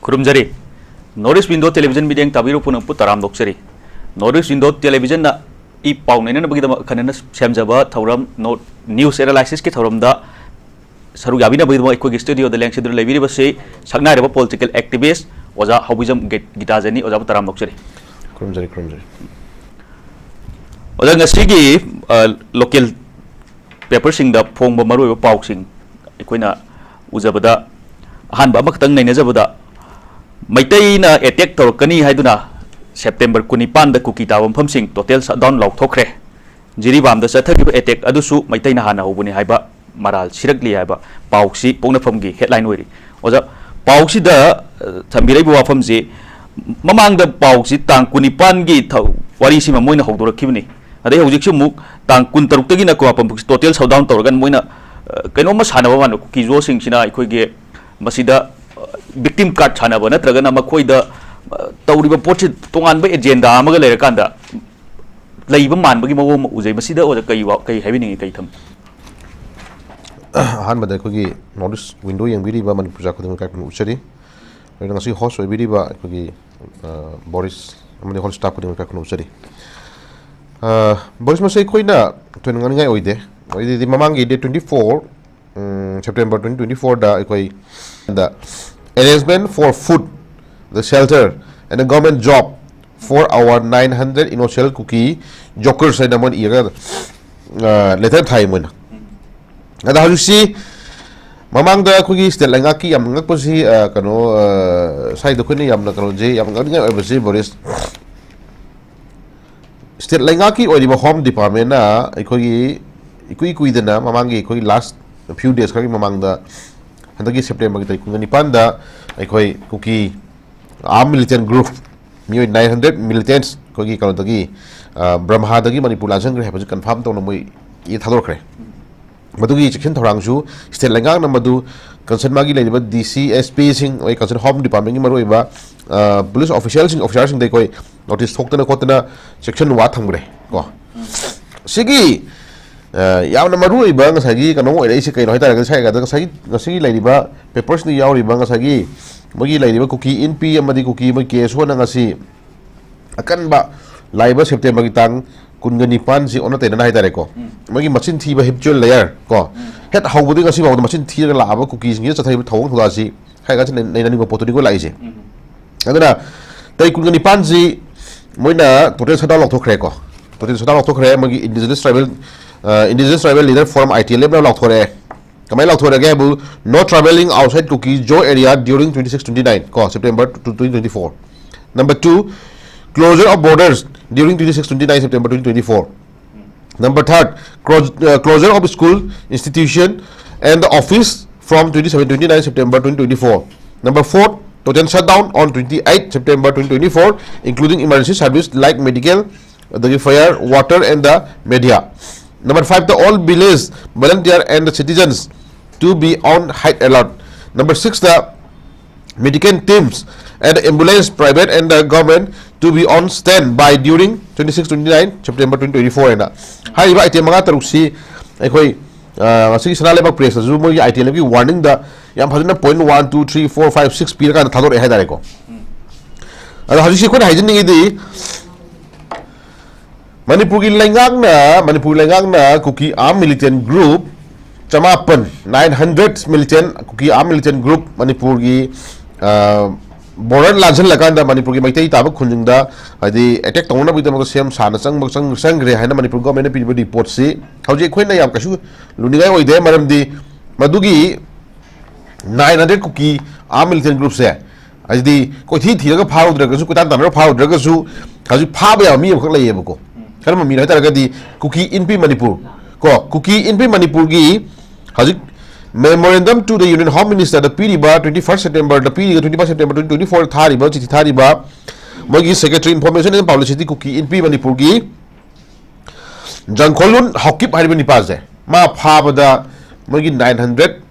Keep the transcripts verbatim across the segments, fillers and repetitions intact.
ꯈꯨꯔꯨꯝꯖꯔꯤ꯫ North East Window Television ꯃꯤꯠꯌꯦꯡ ꯇꯥꯕꯤꯔꯤꯕ ꯄꯨꯝꯅꯃꯛꯄꯨ ꯇꯔꯥꯝꯅ ꯑꯣꯛꯆꯔꯤ꯫ North East Window Televisionꯅ ꯏ ꯄꯥꯎ ꯅꯩꯅꯅꯕꯒꯤꯗꯃꯛ ꯑꯈꯟꯅꯅ ꯁꯦꯝꯖꯕ ꯊꯧꯔꯝ, ꯅꯣ-, News Analysisꯀꯤ ꯊꯧꯔꯝꯗ ꯁꯔꯨꯛ ꯌꯥꯕꯤꯅꯕꯒꯤꯗꯃꯛ ꯑꯩꯈꯣꯏꯒꯤ studioꯗ ꯂꯦꯡꯁꯤꯟꯗꯨꯅ ꯂꯩꯕꯤꯔꯤꯕꯁꯤ ꯁꯛꯅꯥꯏꯔꯕ political activist ꯑꯣꯖꯥ ꯍꯥꯎꯕꯤꯖꯝ ꯒꯤ-, ꯒꯤꯇꯥꯖꯅꯤ꯫ ꯑꯣꯖꯥꯕꯨ ꯇꯔꯥꯝꯅ ꯑꯣꯛꯆꯔꯤ꯫ ꯈꯨꯔꯨꯝꯖꯔꯤ, ꯈꯨꯔꯨꯝꯖꯔꯤ꯫ ꯑꯣꯖꯥ, ꯉꯁꯤꯒꯤ, ꯑ, local paperꯁꯤꯡꯗ ꯐꯣꯡꯕ ꯃꯔꯨꯑꯣꯏꯕ ꯄꯥꯎꯁꯤꯡ ꯑꯩꯈꯣꯏꯅ ꯎꯖꯕꯗ, ꯑꯍꯥꯟꯕ ꯑꯃꯈꯛꯇꯪ ꯅꯩꯅꯖꯕꯗ, ꯃꯩꯇꯩꯅ attack ꯇꯧꯔꯛꯀꯅꯤ ꯍꯥꯏꯗꯨꯅ September ꯀꯨꯟꯅꯤꯄꯥꯟꯗ ꯀꯨꯀꯤ ꯇꯥꯕ ꯃꯐꯝꯁꯤꯡ total shutdown ꯂꯥꯎꯊꯣꯛꯈ꯭ꯔꯦ꯫ ꯖꯤꯔꯤꯕꯥꯝꯗ ꯆꯠꯊꯈꯤꯕ attack ꯑꯗꯨꯁꯨ ꯃꯩꯇꯩꯅ ꯍꯥꯟꯅ ꯍꯧꯕꯅꯤ ꯍꯥꯏꯕ ꯃꯔꯥꯜ ꯁꯤꯔꯛꯂꯤ ꯍꯥꯏꯕ ꯄꯥꯎꯁꯤ ꯄꯣꯛꯅꯐꯝꯒꯤ headline ꯑꯣꯏꯔꯤ꯫ ꯑꯣꯖꯥ, ꯄꯥꯎꯁꯤꯗ, ꯑ, ꯊꯝꯕꯤꯔꯛꯏꯕ ꯋꯥꯐꯝꯁꯤ, ꯃꯃꯥꯡꯗ ꯄꯥꯎꯁꯤ ꯇꯥꯡ ꯀꯨꯟꯅꯤꯄꯥꯟꯒꯤ ꯊ-, ꯋꯥꯔꯤꯁꯤꯃ ꯃꯣꯏꯅ ꯍꯧꯗꯣꯔꯛꯈꯤꯕꯅꯤ꯫ ꯑꯗꯩ ꯍꯧꯖꯤꯛꯁꯨ ꯑꯃꯨꯛ ꯇꯥꯡ ꯀꯨꯟꯇꯔꯨꯛꯇꯒꯤꯅ ꯀꯨꯟꯃꯥꯄꯟ ꯐꯥꯎꯁꯤ total shutdown ꯇꯧꯔꯒ ꯃꯣꯏꯅ, ꯑ, ꯀꯩꯅꯣꯝꯃ ꯁꯥꯟꯅꯕ ꯃꯥꯟꯕ, ꯀꯨꯀꯤ ꯖꯣꯁꯤꯡꯁꯤꯅ ꯑꯩꯈꯣꯏꯒꯤ ꯃꯁꯤꯗ, ꯑ, victim card ꯁꯥꯟꯅꯕ ꯅꯠꯇ꯭ꯔꯒꯅ ꯃꯈꯣꯏꯗ, ꯑ, ꯇꯧꯔꯤꯕ ꯄꯣꯠꯁꯤ ꯇꯣꯉꯥꯟꯕ agenda ꯑꯃꯒ ꯂꯩꯔꯀꯥꯟꯗ ꯂꯩꯕ ꯃꯥꯟꯕꯒꯤ ꯃꯑꯣꯡ ꯑꯃ ꯎꯖꯩ꯫ ꯃꯁꯤꯗ ꯑꯣꯖꯥ ꯀꯩ ꯋꯥ-, ꯀꯩ ꯍꯥꯏꯕꯤꯅꯤꯡꯉꯤ, ꯀꯩ ꯊꯝ-? ꯑꯍꯥꯟꯕꯗ ꯑꯩꯈꯣꯏꯒꯤ North East Window ꯌꯦꯡꯕꯤꯔꯤꯕ ꯃꯅꯤꯄꯨꯔ ꯈꯨꯗꯤꯡꯃꯛ ꯏꯀꯥꯏ ꯈꯨꯝꯅꯕ ꯎꯠꯆꯔꯤ꯫ ꯑꯗꯨꯅ ꯉꯁꯤ host ꯑꯣꯏꯕꯤꯔꯤꯕ ꯑꯩꯈꯣꯏꯒꯤ, ꯑ, ꯕꯣꯔꯤꯁ ꯑꯃꯗꯤ whole staff ꯈꯨꯗꯤꯡꯃꯛ ꯏꯀꯥꯏ ꯈꯨꯝꯅꯕ ꯎꯠꯆꯔꯤ꯫ ꯑ, ꯕꯣꯔꯤꯁ, ꯃꯁꯤ ꯑꯩꯈꯣꯏꯅ ꯊꯣꯏꯅ ꯉꯥꯡꯅꯤꯡꯉꯥꯏ ꯑꯣꯏꯗꯦ꯫ ꯑꯣꯏꯗꯤ ꯃꯃꯥꯡꯒꯤ date twenty four, ꯎꯝ, September twenty twenty fourꯗ ꯑꯩꯈꯣꯏ the arrangement for food, the shelter and the government job for our nine hundred innocent Kuki jokers ꯍꯥꯏꯅ ꯃꯣꯏꯅ ꯏꯔꯒ, ꯑ, letter ꯊꯥꯏ ꯃꯣꯏꯅ꯫ ꯑꯗ ꯍꯧꯖꯤꯛꯁꯤ ꯃꯃꯥꯡꯗ ꯑꯩꯈꯣꯏꯒꯤ state ꯂꯩꯉꯥꯛꯀꯤ ꯌꯥꯝ ꯉꯛꯄꯁꯤ, ꯑ, ꯀꯩꯅꯣ, ꯑ, ꯁ꯭ꯋꯥꯏꯗ ꯑꯩꯈꯣꯏꯅ ꯌꯥꯝꯅ ꯀꯩꯅꯣꯁꯦ, ꯌꯥꯝ ꯉꯛꯅꯤꯡꯉꯥꯏ ꯑꯣꯏꯕꯁꯤ, ꯕꯣꯔꯤꯁ, state ꯂꯩꯉꯥꯛꯀꯤ ꯑꯣꯏꯔꯤꯕ Home Departmentꯅ ꯑꯩꯈꯣꯏꯒꯤ ꯏꯀꯨꯏ ꯀꯨꯏꯗꯅ ꯃꯃꯥꯡꯒꯤ ꯑꯩꯈꯣꯏꯒꯤ last few days ꯈꯔꯒꯤ ꯃꯃꯥꯡꯗ ꯍꯟꯗꯛꯀꯤ Septemberꯒꯤ ꯇꯥꯔꯤꯛ ꯀꯨꯟꯒ ꯅꯤꯄꯥꯟꯗ ꯑꯩꯈꯣꯏ ꯀꯨꯀꯤ armed militant group ꯃꯤꯑꯣꯏ nine hundred militants ꯑꯩꯈꯣꯏꯒꯤ ꯀꯩꯅꯣꯗꯒꯤ, ꯑ, ꯕ꯭ꯔꯍꯃꯥꯗꯒꯤ ꯃꯅꯤꯄꯨꯔ ꯂꯥꯟꯖꯟꯈ꯭ꯔꯦ ꯍꯥꯏꯕꯁꯤ confirm ꯇꯧꯅ ꯃꯣꯏ ꯏ ꯊꯥꯗꯣꯔꯛꯈ꯭ꯔꯦ꯫ ꯃꯗꯨꯒꯤ ꯆꯦꯛꯁꯤꯟ ꯊꯧꯔꯥꯡꯁꯨ state ꯂꯩꯉꯥꯛꯅ ꯃꯗꯨ concern ꯃꯥꯒꯤ ꯂꯩꯔꯤꯕ D C, S Pꯁꯤꯡ, ꯑꯩꯈꯣꯏ concern Home Departmentꯀꯤ ꯃꯔꯨꯑꯣꯏꯕ, ꯑ, police officialꯁꯤꯡ, officerꯁꯤꯡꯗ ꯑꯩꯈꯣꯏ notice ꯊꯣꯛꯇꯅ ꯈꯣꯠꯇꯅ section ꯋꯥ ꯊꯝꯈ꯭ꯔꯦ ꯀꯣ꯫ ꯁꯤꯒꯤ, ꯑ, ꯌꯥꯝꯅ ꯃꯔꯨꯑꯣꯏꯕ ꯉꯁꯥꯏꯒꯤ ꯀꯩꯅꯣ ꯑꯣꯏꯔꯛꯏꯁꯦ ꯀꯩꯅꯣ ꯍꯥꯏ ꯇꯥꯔꯒꯗꯤ, ꯉꯁꯥꯏ, ꯉꯁꯥꯏꯒꯤ, ꯉꯁꯤꯒꯤ ꯂꯩꯔꯤꯕ papersꯗ ꯌꯥꯎꯔꯤꯕ ꯉꯁꯥꯏꯒꯤ ꯃꯣꯏꯒꯤ ꯂꯩꯔꯤꯕ ꯀꯨꯀꯤ ꯏꯟꯄꯤ ꯑꯃꯗꯤ ꯀꯨꯀꯤ ꯃꯣꯏ ꯀꯦ ꯑꯦꯁ ꯑꯣꯅ ꯉꯁꯤ ꯑꯀꯟꯕ ꯂꯥꯛꯏꯕ ꯁꯦꯞꯇꯦꯝꯕꯔꯒꯤ ꯇꯥꯡ ꯀꯨꯟꯒ ꯅꯤꯄꯥꯟꯁꯤ ꯑꯣꯟꯅ ꯇꯩꯅꯅ ꯍꯥꯏꯇꯥꯔꯦꯀꯣ, ꯎꯝ꯫ ꯃꯣꯏꯒꯤ ꯃꯆꯤꯟ ꯊꯤꯕ ꯍꯤꯞꯆꯨꯑꯦꯜ ꯂꯦꯌꯔ ꯀꯣ, ꯎꯝ꯫ ꯍꯦꯛ ꯍꯧꯕꯗꯒꯤ ꯉꯁꯤ ꯐꯥꯎꯕꯗ ꯃꯆꯤꯟ ꯊꯤꯔꯒ ꯂꯥꯛꯑꯕ ꯀꯨꯀꯤꯁꯤꯡꯁꯤꯗ ꯆꯠꯊꯔꯤꯕ ꯊꯧꯑꯣꯡ ꯊꯧꯗꯥꯁꯤ ꯍꯥꯏ ꯀꯥꯟꯁꯤ ꯅꯩꯅꯅꯤꯡꯕ ꯄꯣꯠꯇꯨꯅꯤꯀꯣ ꯂꯥꯛꯏꯁꯦ꯫ ꯎꯝ꯫ ꯑꯗꯨꯅ ꯇꯥꯔꯤꯛ ꯀꯨꯟꯒ ꯅꯤꯄꯥꯟꯁꯤ ꯃꯣꯏꯅ ꯇꯣꯇꯦꯜ ꯁꯠꯗꯥꯎꯟ ꯂꯧꯊꯣꯛꯈ꯭ꯔꯦꯀꯣ꯫ ꯇꯣꯇꯦꯜ ꯁꯠꯗꯥꯎꯟ ꯂꯧꯊꯣꯛꯈ꯭ꯔꯦ꯫ ꯃꯣꯏꯒꯤ indigenous tribal, indigenous tribal leader forum, I T L ꯑꯦꯐꯅ ꯂꯥꯎꯊꯣꯔꯛꯑꯦ꯫ ꯀꯃꯥꯏꯅ ꯂꯥꯎꯊꯣꯔꯛꯑꯒꯦ ꯍꯥꯏꯕꯨ, "No traveling outside Kuki Zo area during twenty-six twenty-nine" ꯀꯣ, September twenty twenty-four. Number two, closure of borders during twenty-six twenty-nine September twenty twenty-four. Number third, clo- uh, closure of school, institution and the office from twenty-seven twenty-nine September twenty twenty-four. Number four, total shutdown on twenty-eight September twenty twenty-four, including emergency service like medical, the fire, water and the media. Number five, the all village volunteer and the citizens to be on high alert. Number six, the medical teams and ambulance, private and the government, to be on standby during twenty-six twenty-nine September twenty twenty-four ꯍꯥꯏꯅ ꯍꯥꯏꯔꯤꯕ item ꯃꯉꯥ ꯇꯔꯨꯛꯁꯤ ꯑꯩꯈꯣꯏ, ꯑ, ꯉꯁꯤꯒꯤ ꯁꯅꯥ ꯂꯩꯕꯥꯛ ꯄ꯭ꯔꯦꯁꯇꯁꯨ ꯃꯣꯏꯒꯤ ꯑꯥꯏ T L ꯑꯦꯐꯀꯤ ꯋꯥꯔꯅꯤꯡꯗ ꯌꯥꯝ ꯐꯖꯅ point one, two, three, four, five, six ꯄꯤꯔꯀꯥꯟꯗ ꯊꯥꯗꯣꯔꯛꯑꯦ ꯍꯥꯏꯇꯥꯔꯦꯀꯣ꯫ ꯑꯗꯣ ꯍꯧꯖꯤꯛꯁꯤ ꯑꯩꯈꯣꯏꯅ ꯍꯥꯏꯖꯅꯤꯡꯉꯤꯗꯤ, ꯃꯅꯤꯄꯨꯔꯒꯤ ꯂꯩꯉꯥꯛꯅ, ꯃꯅꯤꯄꯨꯔ ꯂꯩꯉꯥꯛꯅ ꯀꯨꯀꯤ ꯑꯥꯔꯝ ꯃꯤꯂꯤꯇꯦꯟ ꯒ꯭ꯔꯨꯞ ꯆꯃꯥꯄꯟ, nine hundred militant, Kuki arm militant group ꯃꯅꯤꯄꯨꯔꯒꯤ, ꯑ, ꯕꯣꯔꯗꯔ ꯂꯥꯟꯁꯤꯜꯂꯀꯥꯟꯗ ꯃꯅꯤꯄꯨꯔꯒꯤ ꯃꯩꯇꯩ ꯇꯥꯕ ꯈꯨꯟꯁꯤꯡꯗ, ꯍꯥꯏꯗꯤ, ꯑꯦꯇꯦꯛ ꯇꯧꯅꯕꯒꯤꯗꯃꯛꯇ ꯁꯦꯝ ꯁꯥꯅ ꯆꯪꯕ, ꯆꯪ-, ꯆꯪꯈ꯭ꯔꯦ ꯍꯥꯏꯅ ꯃꯅꯤꯄꯨꯔ ꯒꯣꯔꯃꯦꯟꯅ ꯄꯤꯔꯤꯕ ꯔꯤꯄꯣꯔꯠꯁꯤ ꯍꯧꯖꯤꯛ ꯑꯩꯈꯣꯏꯅ ꯌꯥꯝ ꯀꯩꯁꯨ ꯂꯨꯅꯤꯡꯉꯥꯏ ꯑꯣꯏꯗꯦ꯫ ꯃꯔꯝꯗꯤ ꯃꯗꯨꯒꯤ nine hundred ꯀꯨꯀꯤ ꯑꯥꯔꯝ ꯃꯤꯂꯤꯇꯦꯟ ꯒ꯭ꯔꯨꯞꯁꯦ, ꯍꯥꯏꯗꯤ, ꯀꯣꯏꯊꯤ ꯊꯤꯔꯒ ꯐꯥꯔꯨꯗ꯭ꯔꯒꯁꯨ, ꯀꯣꯏꯇꯥꯟ ꯇꯥꯟꯅꯔꯒ ꯐꯥꯔꯨꯗ꯭ꯔꯒꯁꯨ, ꯍꯧꯖꯤꯛ ꯐꯥꯕ ꯌꯥꯕ ꯃꯤ ꯑꯃꯈꯛ ꯂꯩꯌꯦꯕꯀꯣ꯫ ꯎꯝ꯫ ꯀꯔꯝꯕ ꯃꯤꯅꯣ ꯍꯥꯏꯇꯥꯔꯒꯗꯤ, ꯀꯨꯀꯤ ꯏꯟꯄꯤ ꯃꯅꯤꯄꯨꯔ ꯀꯣ, ꯀꯨꯀꯤ ꯏꯟꯄꯤ ꯃꯅꯤꯄꯨꯔꯒꯤ ꯍꯧꯖꯤꯛ memorandum to the Union Home Minister ꯗ ꯄꯤꯔꯤꯕ, twenty first September ꯗ ꯄꯤꯔꯤꯕ, twenty first September twenty twenty-four ꯊꯥꯔꯤꯕ, ꯆꯤꯊꯤ ꯊꯥꯔꯤꯕ, ꯃꯣꯏꯒꯤ Secretary Information and Publicity ꯀꯨꯀꯤ ꯏꯟꯄꯤ ꯃꯅꯤꯄꯨꯔꯒꯤ ꯖꯪꯈꯣꯂꯨꯟ ꯍꯥꯎꯀꯤꯞ ꯍꯥꯏꯔꯤꯕ ꯅꯤꯄꯥꯁꯦ, ꯃꯥ ꯐꯥꯕꯗ ꯃꯣꯏꯒꯤ nine hundred,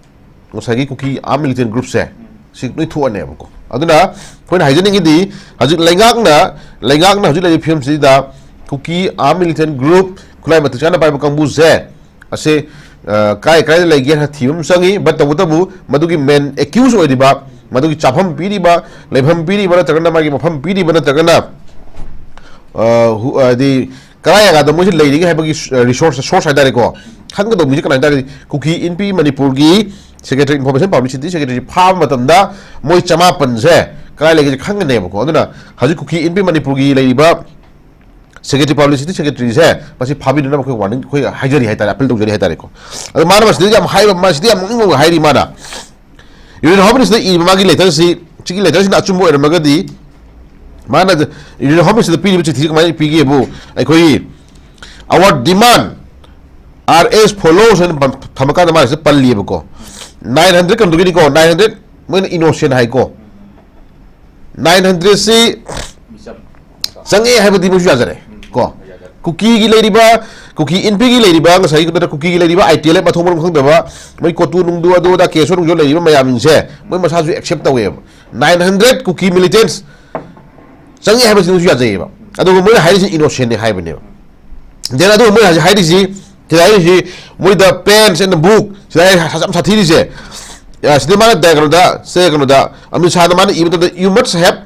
ꯉꯁꯥꯏꯒꯤ ꯀꯨꯀꯤ ꯑꯥꯔꯝ ꯃꯤꯂꯤꯇꯦꯟ ꯒ꯭ꯔꯨꯞꯁꯦ, ꯁꯤ ꯂꯣꯏ ꯊꯣꯛꯑꯅꯦꯕꯀꯣ꯫ ꯑꯗꯨꯅ ꯑꯩꯈꯣꯏꯅ ꯍꯥꯏꯖꯅꯤꯡꯉꯤꯗꯤ, ꯍꯧꯖꯤꯛ ꯂꯩꯉꯥꯛꯅ, ꯂꯩꯉꯥꯛꯅ ꯍꯧꯖꯤꯛ ꯂꯩꯔꯤꯕ ꯐꯤꯕꯝꯁꯤꯗ ꯀꯨꯀꯤ ꯑꯥꯔꯝ ꯃꯤꯂꯤꯇꯦꯟ ꯒ꯭ꯔꯨꯞ, ꯈꯨꯠꯂꯥꯏ ꯃꯇꯤꯛ ꯆꯥꯅ ꯄꯥꯏꯕ ꯀꯥꯡꯕꯨꯁꯦ, ꯑꯁꯦ, ꯑ, ꯀꯥꯏ ꯀꯥꯏꯗ ꯂꯩꯒꯦ ꯍꯥꯏꯅ ꯊꯤꯕ ꯑꯃ ꯆꯪꯉꯤ꯫ But ꯇꯧꯕꯇꯕꯨ ꯃꯗꯨꯒꯤ main accused ꯑꯣꯏꯔꯤꯕ ꯃꯗꯨꯒꯤ ꯆꯥꯐꯝ ꯄꯤꯔꯤꯕ, ꯂꯩꯐꯝ ꯄꯤꯔꯤꯕ ꯅꯠꯇ꯭ꯔꯒꯅ ꯃꯥꯒꯤ ꯃꯐꯝ ꯄꯤꯔꯤꯕ ꯅꯠꯇ꯭ꯔꯒꯅ, ꯑ, ꯍꯨ-, ꯍꯥꯏꯗꯤ ꯀꯔꯥꯏ ꯖꯒꯥꯗ ꯃꯣꯏꯁꯤ ꯂꯩꯔꯤꯒꯦ ꯍꯥꯏꯕꯒꯤ, ꯑ, resource, source ꯍꯥꯏꯇꯥꯔꯦꯀꯣ, ꯈꯪꯒꯗꯧꯕ ꯃꯤꯁꯦ ꯀꯅꯥ ꯍꯥꯏꯇꯥꯔꯒꯗꯤ ꯀꯨꯀꯤ ꯏꯟꯄꯤ ꯃꯅꯤꯄꯨꯔꯒꯤ Secretary, Information Publicity Secretary ꯐꯥꯕ ꯃꯇꯝꯗ ꯃꯣꯏ ꯆꯃꯥꯄꯟꯁꯦ ꯀꯗꯥꯏ ꯂꯩꯒꯦꯁꯦ ꯈꯪꯒꯅꯦꯕꯀꯣ꯫ ꯑꯗꯨꯅ ꯍꯧꯖꯤꯛ ꯀꯨꯀꯤ ꯏꯟꯄꯤ ꯃꯅꯤꯄꯨꯔꯒꯤ ꯂꯩꯔꯤꯕ Secretary, Publicity Secretaryꯁꯦ ꯃꯁꯤ ꯐꯥꯕꯤꯅꯅꯕ ꯑꯩꯈꯣꯏ warning, ꯑꯩꯈꯣꯏ ꯍꯥꯏꯖꯔꯤ ꯍꯥꯏꯇꯥꯔꯦ, appeal ꯇꯧꯖꯔꯤ ꯍꯥꯏꯇꯥꯔꯦꯀꯣ꯫ ꯑꯗꯣ ꯃꯥꯅ ꯃꯁꯤꯗ ꯌꯥꯝ ꯍꯥꯏꯕ, ꯃꯁꯤꯗ ꯌꯥꯝ ꯅꯣꯛꯅꯤꯡꯕ ꯑꯃ ꯍꯥꯏꯔꯤ ꯃꯥꯅ꯫ Union Home Ministerꯗ ꯏꯕ ꯃꯥꯒꯤ letterꯁꯤ, ꯁꯤꯒꯤ letterꯁꯤꯅ ꯑꯆꯨꯝꯕ ꯑꯣꯏꯔꯝꯃꯒꯗꯤ, ꯃꯥꯅ Union Home Ministerꯗ ꯄꯤꯔꯤꯕ ꯆꯤꯊꯤꯁꯤ ꯀꯃꯥꯏꯅ ꯄꯤꯒꯦꯕꯨ, ꯑꯩꯈꯣꯏꯒꯤ "Our demand are as follows" ꯍꯥꯏꯅ ꯄꯟ-, ꯊꯝꯃꯀꯥꯟꯗ ꯃꯥꯅ ꯁꯤꯗ ꯄꯜꯂꯤꯕꯀꯣ꯫ Nine hundred ꯀꯩꯅꯣꯗꯒꯤꯅꯤꯀꯣ, nine hundred ꯃꯣꯏꯅ innocent ꯍꯥꯏꯀꯣ꯫ Nine hundredꯁꯤ ꯆꯪꯉꯛꯑꯦ ꯍꯥꯏꯕꯗꯤ ꯃꯣꯏꯁꯨ ꯌꯥꯖꯔꯦ ꯀꯣ꯫ ꯀꯨꯀꯤꯒꯤ ꯂꯩꯔꯤꯕ, ꯀꯨꯀꯤ ꯏꯟꯄꯤꯒꯤ ꯂꯩꯔꯤꯕ, ꯉꯁꯥꯏꯒꯤ ꯅꯠꯇ꯭ꯔ ꯀꯨꯀꯤꯒꯤ ꯂꯩꯔꯤꯕ ITLF ꯃꯊꯣꯡ ꯃꯔꯝ ꯈꯪꯗꯕ, ꯃꯣꯏ ꯀꯣꯇꯨ ꯅꯨꯡꯗꯨ ꯑꯗꯨ ꯑꯗꯥ ꯀꯦꯁꯣ ꯅꯨꯡꯖꯣ ꯂꯩꯔꯤꯕ ꯃꯌꯥꯝꯁꯤꯡꯁꯦ ꯃꯣꯏ ꯃꯁꯥꯁꯨ accept ꯇꯧꯋꯦꯕ꯫ Nine hundred ꯀꯨꯀꯤ militants ꯆꯪꯉꯛꯑꯦ ꯍꯥꯏꯕꯁꯤ ꯃꯣꯏꯁꯨ ꯌꯥꯖꯩꯌꯦꯕ꯫ ꯑꯗꯨꯒ ꯃꯣꯏꯅ ꯍꯥꯏꯔꯤꯁꯤ innocentꯅꯦ ꯍꯥꯏꯕꯅꯦꯕ꯫ Then ꯑꯗꯨꯒ ꯃꯣꯏꯅ ꯍꯧꯖꯤꯛ ꯍꯥꯏꯔꯤꯁꯤ, ꯁꯤꯗ ꯍꯥꯏꯔꯤꯁꯤ ꯃꯣꯏꯗ pens and book, ꯁꯤꯗ ꯍꯥꯏꯔꯤ ꯌꯥꯝ ꯁꯥꯊꯤꯔꯤꯁꯦ꯫ ꯑ, ꯁꯤꯗ ꯃꯥꯅ ꯗ-, ꯀꯩꯅꯣꯗ, ꯁꯦ ꯀꯩꯅꯣꯗ, ꯑꯃꯤꯠ ꯁꯥꯍꯅ ꯃꯥꯅ ꯏꯕ ꯃꯇꯝꯗ, "You must have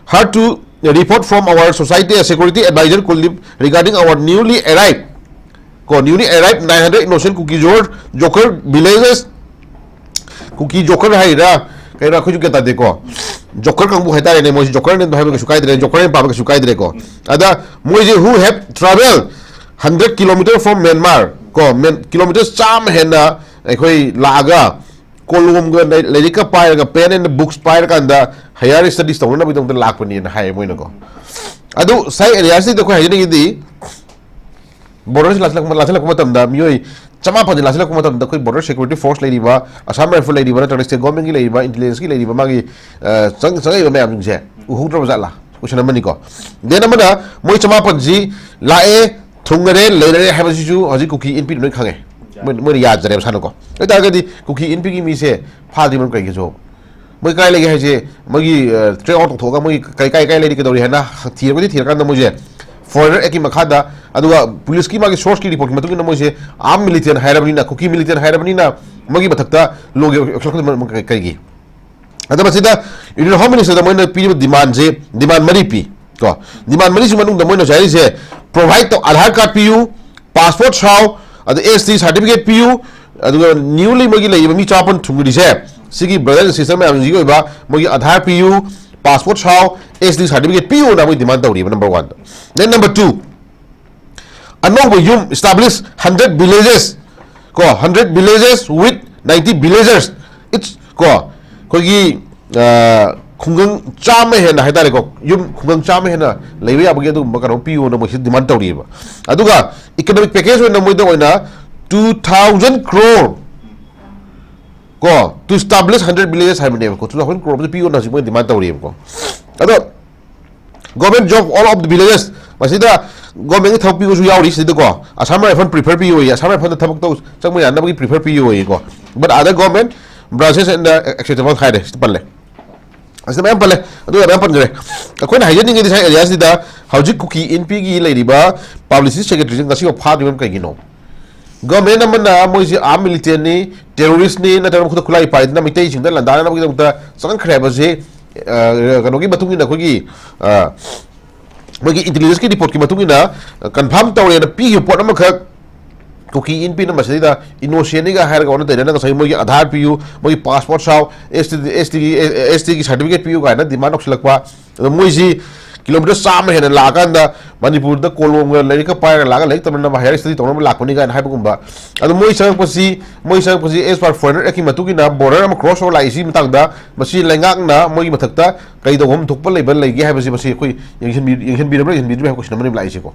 heard to report from our society security advisor Kuldeep regarding our newly arrived," ꯀꯣ, "newly arrived nine hundred innocent Kuki Jor-, Joker villages." ꯀꯨꯀꯤ Joker ꯍꯥꯏꯔꯤꯔꯥ, ꯀꯩꯅꯣ, ꯑꯩꯈꯣꯏꯁꯨ ꯒ꯭ꯌꯥꯟ ꯇꯥꯗꯦꯀꯣ꯫ Joker ꯀꯥꯡꯕꯨ ꯍꯥꯏꯇꯥꯔꯦꯅꯦ, ꯃꯣꯏꯁꯦ Joker ꯍꯥꯏꯕ ꯀꯩꯁꯨ ꯀꯥꯏꯗ꯭ꯔꯦ, Joker ꯍꯥꯏꯅ ꯄꯥꯕ ꯀꯩꯁꯨ ꯀꯥꯏꯗ꯭ꯔꯦꯀꯣ꯫ ꯑꯗ ꯃꯣꯏꯁꯦ "who have travelled hundred kilometer from Myanmar," ꯀꯣ, ꯃꯦꯟ-, kilometer ꯆꯥꯝꯃ ꯍꯦꯟꯅ ꯑꯩꯈꯣꯏ ꯂꯥꯛꯑꯒ ꯀꯣꯂꯣꯝꯒ ꯂꯥꯏ-, ꯂꯥꯏꯔꯤꯛꯀ ꯄꯥꯏꯔꯒ, pen and books ꯄꯥꯏꯔꯀꯥꯟꯗ higher studies ꯇꯧꯅꯅꯕꯒꯤꯗꯃꯛꯇ ꯂꯥꯛꯄꯅꯦꯅ ꯍꯥꯏꯌꯦ ꯃꯣꯏꯅꯀꯣ꯫ ꯑꯗꯨ ꯉꯁꯥꯏ areaꯁꯤꯗ ꯑꯩꯈꯣꯏ ꯍꯥꯏꯖꯅꯤꯡꯉꯤꯗꯤ, borderꯁꯤ ꯂꯥꯟꯁꯤꯜꯂꯛꯄ, ꯂꯥꯟꯁꯤꯜꯂꯛꯄ ꯃꯇꯝꯗ ꯃꯤꯑꯣꯏ ꯆꯃꯥꯄꯟꯁꯤ ꯂꯥꯟꯁꯤꯜꯂꯛꯄ ꯃꯇꯝꯗ ꯑꯩꯈꯣꯏ border security force ꯂꯩꯔꯤꯕ, Assam Rifle ꯂꯩꯔꯤꯕ, ꯅꯠꯇ꯭ꯔꯒ state governmentꯀꯤ ꯂꯩꯔꯤꯕ, intelligenceꯀꯤ ꯂꯩꯔꯤꯕ ꯃꯥꯒꯤ, ꯑ, ꯆꯪ-, ꯆꯪꯉꯛꯏꯕ ꯃꯌꯥꯝꯁꯤꯡꯁꯦ ꯎꯍꯧꯗ꯭ꯔꯕ ꯖꯥꯠꯂꯥ? Question ꯑꯃꯅꯤꯀꯣ꯫ Then ꯑꯃꯅ ꯃꯣꯏ ꯆꯃꯥꯄꯟꯁꯤ ꯂꯥꯛꯑꯦ, ꯊꯨꯡꯉꯔꯦ, ꯂꯩꯔꯔꯦ ꯍꯥꯏꯕꯁꯤꯁꯨ ꯍꯧꯖꯤꯛ ꯀꯨꯀꯤ ꯏꯟꯄꯤꯅ ꯂꯣꯏ ꯈꯪꯉꯦ꯫ ꯃꯣꯏ, ꯃꯣꯏꯅ ꯌꯥꯖꯔꯦꯕ ꯁꯥꯟꯅꯀꯣ꯫ ꯑꯗꯨ ꯑꯣꯏꯇꯥꯔꯒꯗꯤ ꯀꯨꯀꯤ ꯏꯟꯄꯤꯒꯤ ꯃꯤꯁꯦ ꯐꯥꯗ꯭ꯔꯤꯕꯅ ꯀꯩꯒꯤꯁꯨ? ꯃꯣꯏ ꯀꯥꯏ ꯂꯩꯒꯦ ꯍꯥꯏꯁꯦ, ꯃꯣꯏꯒꯤ, ꯑ, track out ꯇꯧꯊꯣꯛꯑꯒ ꯃꯣꯏ ꯀꯥꯏ, ꯀꯥꯏ, ꯀꯥꯏ ꯂꯩꯔꯤ, ꯀꯩꯗꯧꯔꯤ ꯍꯥꯏꯅ ꯊꯤꯔꯒꯗꯤ ꯊꯤꯔꯀꯥꯟꯗ ꯃꯣꯏꯁꯦ Foreigner Actꯀꯤ ꯃꯈꯥꯗ, ꯑꯗꯨꯒ policeꯀꯤ ꯃꯥꯒꯤ sourceꯀꯤ reportꯀꯤ ꯃꯇꯨꯡ ꯏꯟꯅ ꯃꯣꯏꯁꯦ armed militant ꯍꯥꯏꯔꯕꯅꯤꯅ, ꯀꯨꯀꯤ militant ꯍꯥꯏꯔꯕꯅꯤꯅ ꯃꯣꯏꯒꯤ ꯃꯊꯛꯇ lawꯒꯤ ꯑꯣꯏ-, ꯑꯣꯏ-, ꯀꯩꯒꯤ? ꯑꯗ ꯃꯁꯤꯗ Union Home Minister ꯗ ꯃꯣꯏꯅ ꯄꯤꯔꯤꯕ demandꯁꯦ, demand ꯃꯔꯤ ꯄꯤ꯫ ꯀꯣ, demand ꯃꯔꯤꯁꯤ ꯃꯅꯨꯡꯗ ꯃꯣꯏꯅ ꯍꯧꯖꯤꯛ ꯍꯥꯏꯔꯤꯁꯦ, provide ꯇꯧ, Aadhaar card ꯄꯤꯌꯨ, passport ꯁꯥꯎ, ꯑꯗ S T certificate ꯄꯤꯌꯨ, ꯑꯗꯨꯒ newly ꯃꯣꯏꯒꯤ ꯂꯩꯔꯤꯕ ꯃꯤ ꯆꯃꯥꯄꯟ ꯊꯨꯡꯂꯤꯁꯦ, ꯁꯤꯒꯤ brother and sister ꯃꯌꯥꯝꯁꯤꯒꯤ ꯑꯣꯏꯕ ꯃꯣꯏꯒꯤ Aadhaar ꯄꯤꯌꯨ, passport ꯁꯥꯎ, S T certificate ꯄꯤꯌꯨꯅ ꯃꯣꯏ demand ꯇꯧꯔꯤꯕ number one ꯗ꯫ Then number two, ꯑꯅꯧꯕ ꯌꯨꯝ establish hundred villages, ꯀꯣ, hundred villages with ninety villagers each, ꯀꯣ, ꯑꯩꯈꯣꯏꯒꯤ, ꯑ, ꯈꯨꯡꯒꯪ ꯆꯥꯝꯃ ꯍꯦꯟꯅ ꯍꯥꯏꯇꯥꯔꯦꯀꯣ, ꯌꯨꯝ ꯈꯨꯡꯒꯪ ꯆꯥꯝꯃ ꯍꯦꯟꯅ ꯂꯩꯕ ꯌꯥꯕꯒꯤ ꯑꯗꯨꯒꯨꯝꯕ ꯀꯩꯅꯣ ꯄꯤꯌꯣꯅ ꯃꯣꯏꯁꯤ demand ꯇꯧꯔꯤꯑꯕ꯫ ꯑꯗꯨꯒ economic package ꯑꯣꯏꯅ ꯃꯣꯏꯗ ꯑꯣꯏꯅ two thousand crore, ꯀꯣ, to establish hundred villages ꯍꯥꯏꯕꯅꯦꯕꯀꯣ, two thousand crore ꯑꯃꯁꯨ ꯄꯤꯌꯣꯅ ꯍꯧꯖꯤꯛ ꯃꯣꯏ demand ꯇꯧꯔꯤꯑꯕꯀꯣ꯫ ꯑꯗꯣ government job all of the villages, ꯃꯁꯤꯗ government ꯀꯤ ꯊꯕꯛ ꯄꯤꯕꯁꯨ ꯌꯥꯎꯔꯤ ꯁꯤꯗꯀꯣ꯫ Assam Rifle prefer ꯄꯤꯌꯣꯌꯦ, Assam Rifle ꯗ ꯊꯕꯛ ꯇꯧ, ꯆꯪꯕ ꯌꯥꯅꯕꯒꯤ prefer ꯄꯤꯌꯣꯌꯦꯀꯣ꯫ But other government branches and the acceptable ꯍꯥꯏꯔꯦ, ꯁꯤꯗ ꯄꯜꯂꯦ꯫ ꯑꯁꯤꯗ ꯃꯌꯥꯝ ꯄꯜꯂꯦ, ꯑꯗꯨꯒ ꯃꯌꯥꯝ ꯄꯟꯈ꯭ꯔꯦ꯫ ꯑꯩꯈꯣꯏꯅ ꯍꯥꯏꯖꯅꯤꯡꯉꯤꯗꯤ ꯁꯤ area ꯁꯤꯗ ꯍꯧꯖꯤꯛ ꯀꯨꯀꯤ ꯏꯟꯄꯤꯒꯤ ꯂꯩꯔꯤꯕ publicity secretary ꯁꯤ ꯉꯁꯤꯐꯥꯎ ꯐꯥꯗ꯭ꯔꯤꯕ ꯀꯩꯒꯤꯅꯣ? Government ꯑꯃꯅ ꯃꯣꯏꯁꯤ armed militant ꯅꯤ, terrorist ꯅꯤ, ꯅꯠꯇ꯭ꯔꯒ ꯃꯈꯨꯠꯇ ꯈꯨꯠꯂꯥꯏ ꯄꯥꯏꯗꯅ ꯃꯩꯇꯩꯁꯤꯡꯗ ꯂꯥꯟꯗꯥꯅꯕꯒꯤꯗꯃꯛꯇ ꯆꯪꯈ꯭ꯔꯦ ꯍꯥꯏꯕꯁꯤ, ꯑ, ꯀꯩꯅꯣꯒꯤ ꯃꯇꯨꯡ ꯏꯟꯅ ꯑꯩꯈꯣꯏꯒꯤ, ꯑ, ꯃꯣꯏꯒꯤ intelligence ꯀꯤ report ꯀꯤ ꯃꯇꯨꯡ ꯏꯟꯅ, ꯑ, confirm ꯇꯧꯔꯦꯅ ꯄꯤꯈꯤꯕ ꯄꯣꯠ ꯑꯃꯈꯛ ꯀꯨꯀꯤ ꯏꯟꯄꯤꯅ ꯃꯁꯤꯗꯩꯗ innocent ꯅꯤꯒ ꯍꯥꯏꯔꯒ ꯑꯣꯟꯅ ꯇꯩꯅꯅ ꯉꯁꯥꯏ ꯃꯣꯏꯒꯤ Aadhaar ꯄꯤꯌꯨ, ꯃꯣꯏꯒꯤ passport ꯁꯥꯎ, S T, S T ꯒꯤ, S T ꯒꯤ certificate ꯄꯤꯌꯨ ꯀꯥꯏꯅ demand ꯇꯧꯁꯤꯜꯂꯛꯄ꯫ ꯑꯗꯣ ꯃꯣꯏꯁꯤ kilometre ꯆꯥꯝꯃ ꯍꯦꯟꯅ ꯂꯥꯛꯑꯀꯥꯟꯗ ꯃꯅꯤꯄꯨꯔꯗ ꯀꯣꯂꯣꯝꯒ ꯂꯥꯏꯔꯤꯛꯀ ꯄꯥꯏꯔꯒ ꯂꯥꯛꯑꯒ ꯂꯥꯏꯔꯤꯛ ꯇꯝꯅꯅꯕ higher study ꯇꯧꯅꯕ ꯂꯥꯛꯄꯅꯤ ꯀꯥꯏꯅ ꯍꯥꯏꯕꯒꯨꯝꯕ꯫ ꯑꯗꯣ ꯃꯣꯏ ꯆꯪꯉꯛꯄꯁꯤ, ꯃꯣꯏ ꯆꯪꯉꯛꯄꯁꯤ as per Foreigner Act ꯀꯤ ꯃꯇꯨꯡ ꯏꯟꯅ border ꯑꯃ cross over ꯂꯥꯛꯏꯁꯤ ꯃꯇꯥꯡꯗ ꯃꯁꯤ ꯂꯩꯉꯥꯛꯅ ꯃꯣꯏꯒꯤ ꯃꯊꯛꯇ ꯀꯩ ꯇꯧꯐꯝ ꯊꯣꯛꯄ ꯂꯩꯕ ꯂꯩꯒꯦ ꯍꯥꯏꯕꯁꯤ ꯃꯁꯤ ꯑꯩꯈꯣꯏ ꯌꯦꯡꯁꯤꯟꯕꯤ-, ꯌꯦꯡꯁꯤꯟꯕꯤꯔꯕ꯭ꯔꯥ ꯌꯦꯡꯁꯤꯟꯕꯤꯗ꯭ꯔꯤꯕ꯭ꯔꯥ ꯍꯥꯏꯕ question ꯑꯃꯅꯦꯕ ꯂꯥꯛꯏꯁꯦꯀꯣ꯫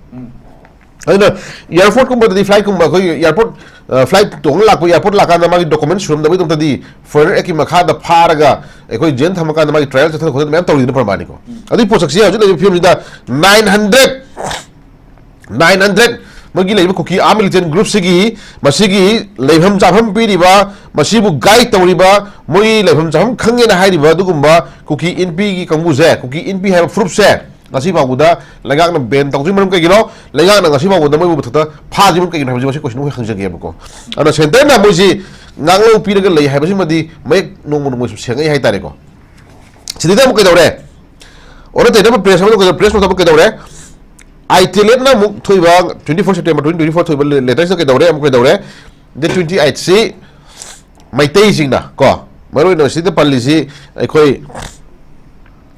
ꯑꯗꯨꯅ airport ꯀꯨꯝꯕꯗꯗꯤ, flight ꯀꯨꯝꯕ ꯑꯩꯈꯣꯏꯒꯤ airport, ꯑ, flight ꯇꯣꯡꯉ ꯂꯥꯛꯄ, airport ꯂꯥꯛꯀꯥꯟꯗ ꯃꯥꯒꯤ document ꯁꯨꯔꯝꯗꯕꯒꯤꯗꯃꯛꯇꯗꯤ Foreigner Act ꯀꯤ ꯃꯈꯥꯗ ꯐꯥꯔꯒ ꯑꯩꯈꯣꯏ jail ꯊꯝꯃꯀꯥꯟꯗ ꯃꯥꯒꯤ trial ꯆꯠꯊꯗꯅ ꯈꯣꯠꯇꯅ ꯃꯌꯥꯝ ꯇꯧꯔꯤꯗꯨꯅ ꯄ꯭ꯔꯃꯥꯅꯤꯀꯣ꯫ ꯑꯗꯨꯒꯤ ꯄꯣꯠꯁꯛꯁꯤ ꯍꯧꯖꯤꯛ ꯂꯩꯔꯤꯕ ꯐꯤꯕꯝꯁꯤꯗ nine hundred, nine hundred ꯃꯣꯏꯒꯤ ꯂꯩꯔꯤꯕ ꯀꯨꯀꯤ armed militant group ꯁꯤꯒꯤ ꯃꯁꯤꯒꯤ ꯂꯩꯐꯝ ꯆꯥꯐꯝ ꯄꯤꯔꯤꯕ, ꯃꯁꯤꯕꯨ guide ꯇꯧꯔꯤꯕ, ꯃꯣꯏꯒꯤ ꯂꯩꯐꯝ ꯆꯥꯐꯝ ꯈꯪꯉꯦꯅ ꯍꯥꯏꯔꯤꯕ ꯑꯗꯨꯒꯨꯝꯕ ꯀꯨꯀꯤ ꯏꯟꯄꯤꯒꯤ ꯀꯥꯡꯕꯨꯁꯦ, ꯀꯨꯀꯤ ꯏꯟꯄꯤ ꯍꯥꯏꯕ ꯐꯨꯔꯨꯞꯁꯦ, ꯉꯁꯤ ꯐꯥꯎꯕꯗ ꯂꯩꯉꯥꯛꯅ ban ꯇꯧꯗ꯭ꯔꯤ ꯃꯔꯝ ꯀꯩꯒꯤꯅꯣ? ꯂꯩꯉꯥꯛꯅ ꯉꯁꯤ ꯐꯥꯎꯕꯗ ꯃꯣꯏꯕꯨ ꯃꯊꯛꯇ ꯐꯥꯗ꯭ꯔꯤ ꯃꯔꯝ ꯀꯩꯒꯤꯅꯣ ꯍꯥꯏꯕꯁꯤ ꯃꯁꯤ question ꯑꯩꯈꯣꯏ ꯍꯪꯖꯒꯦꯕꯀꯣ꯫ ꯑꯗꯨꯅ centre ꯅ ꯃꯣꯏꯁꯤ ꯉꯥꯡꯂꯧ ꯄꯤꯔꯒ ꯂꯩ ꯍꯥꯏꯕꯁꯤꯃꯗꯤ ꯃꯌꯦꯛ ꯅꯣꯡꯃ ꯅꯣꯡꯃꯒꯤ ꯁꯨꯝ ꯁꯦꯡꯉꯛꯏ ꯍꯥꯏꯇꯥꯔꯦꯀꯣ꯫ ꯁꯤꯗꯩꯗ ꯑꯃꯨꯛ ꯀꯩꯗꯧꯔꯦ? ꯑꯣꯟꯅ ꯇꯩꯅꯕ ꯄ꯭ꯔꯦꯁ ꯑꯃꯗ ꯀꯩꯗꯧꯔꯦ? ꯄ꯭ꯔꯦꯁ ꯅꯣꯠ ꯑꯃ ꯀꯩꯗꯧꯔꯦ? ꯑꯥꯏꯇꯦꯂꯦꯠꯅ ꯑꯃꯨꯛ ꯊꯣꯛꯏꯕ twenty four September twenty twenty four ꯊꯣꯛꯏꯕ ꯂꯦꯇꯔꯁꯤꯗ ꯀꯩꯗꯧꯔꯦ? ꯑꯃꯨꯛ ꯀꯩꯗꯧꯔꯦ? Date twenty eight ꯁꯤ ꯃꯩꯇꯩꯁꯤꯡꯅ ꯀꯣ, ꯃꯔꯨꯑꯣꯏꯅ ꯁꯤꯗ ꯄꯜꯂꯤꯁꯤ ꯑꯩꯈꯣꯏ,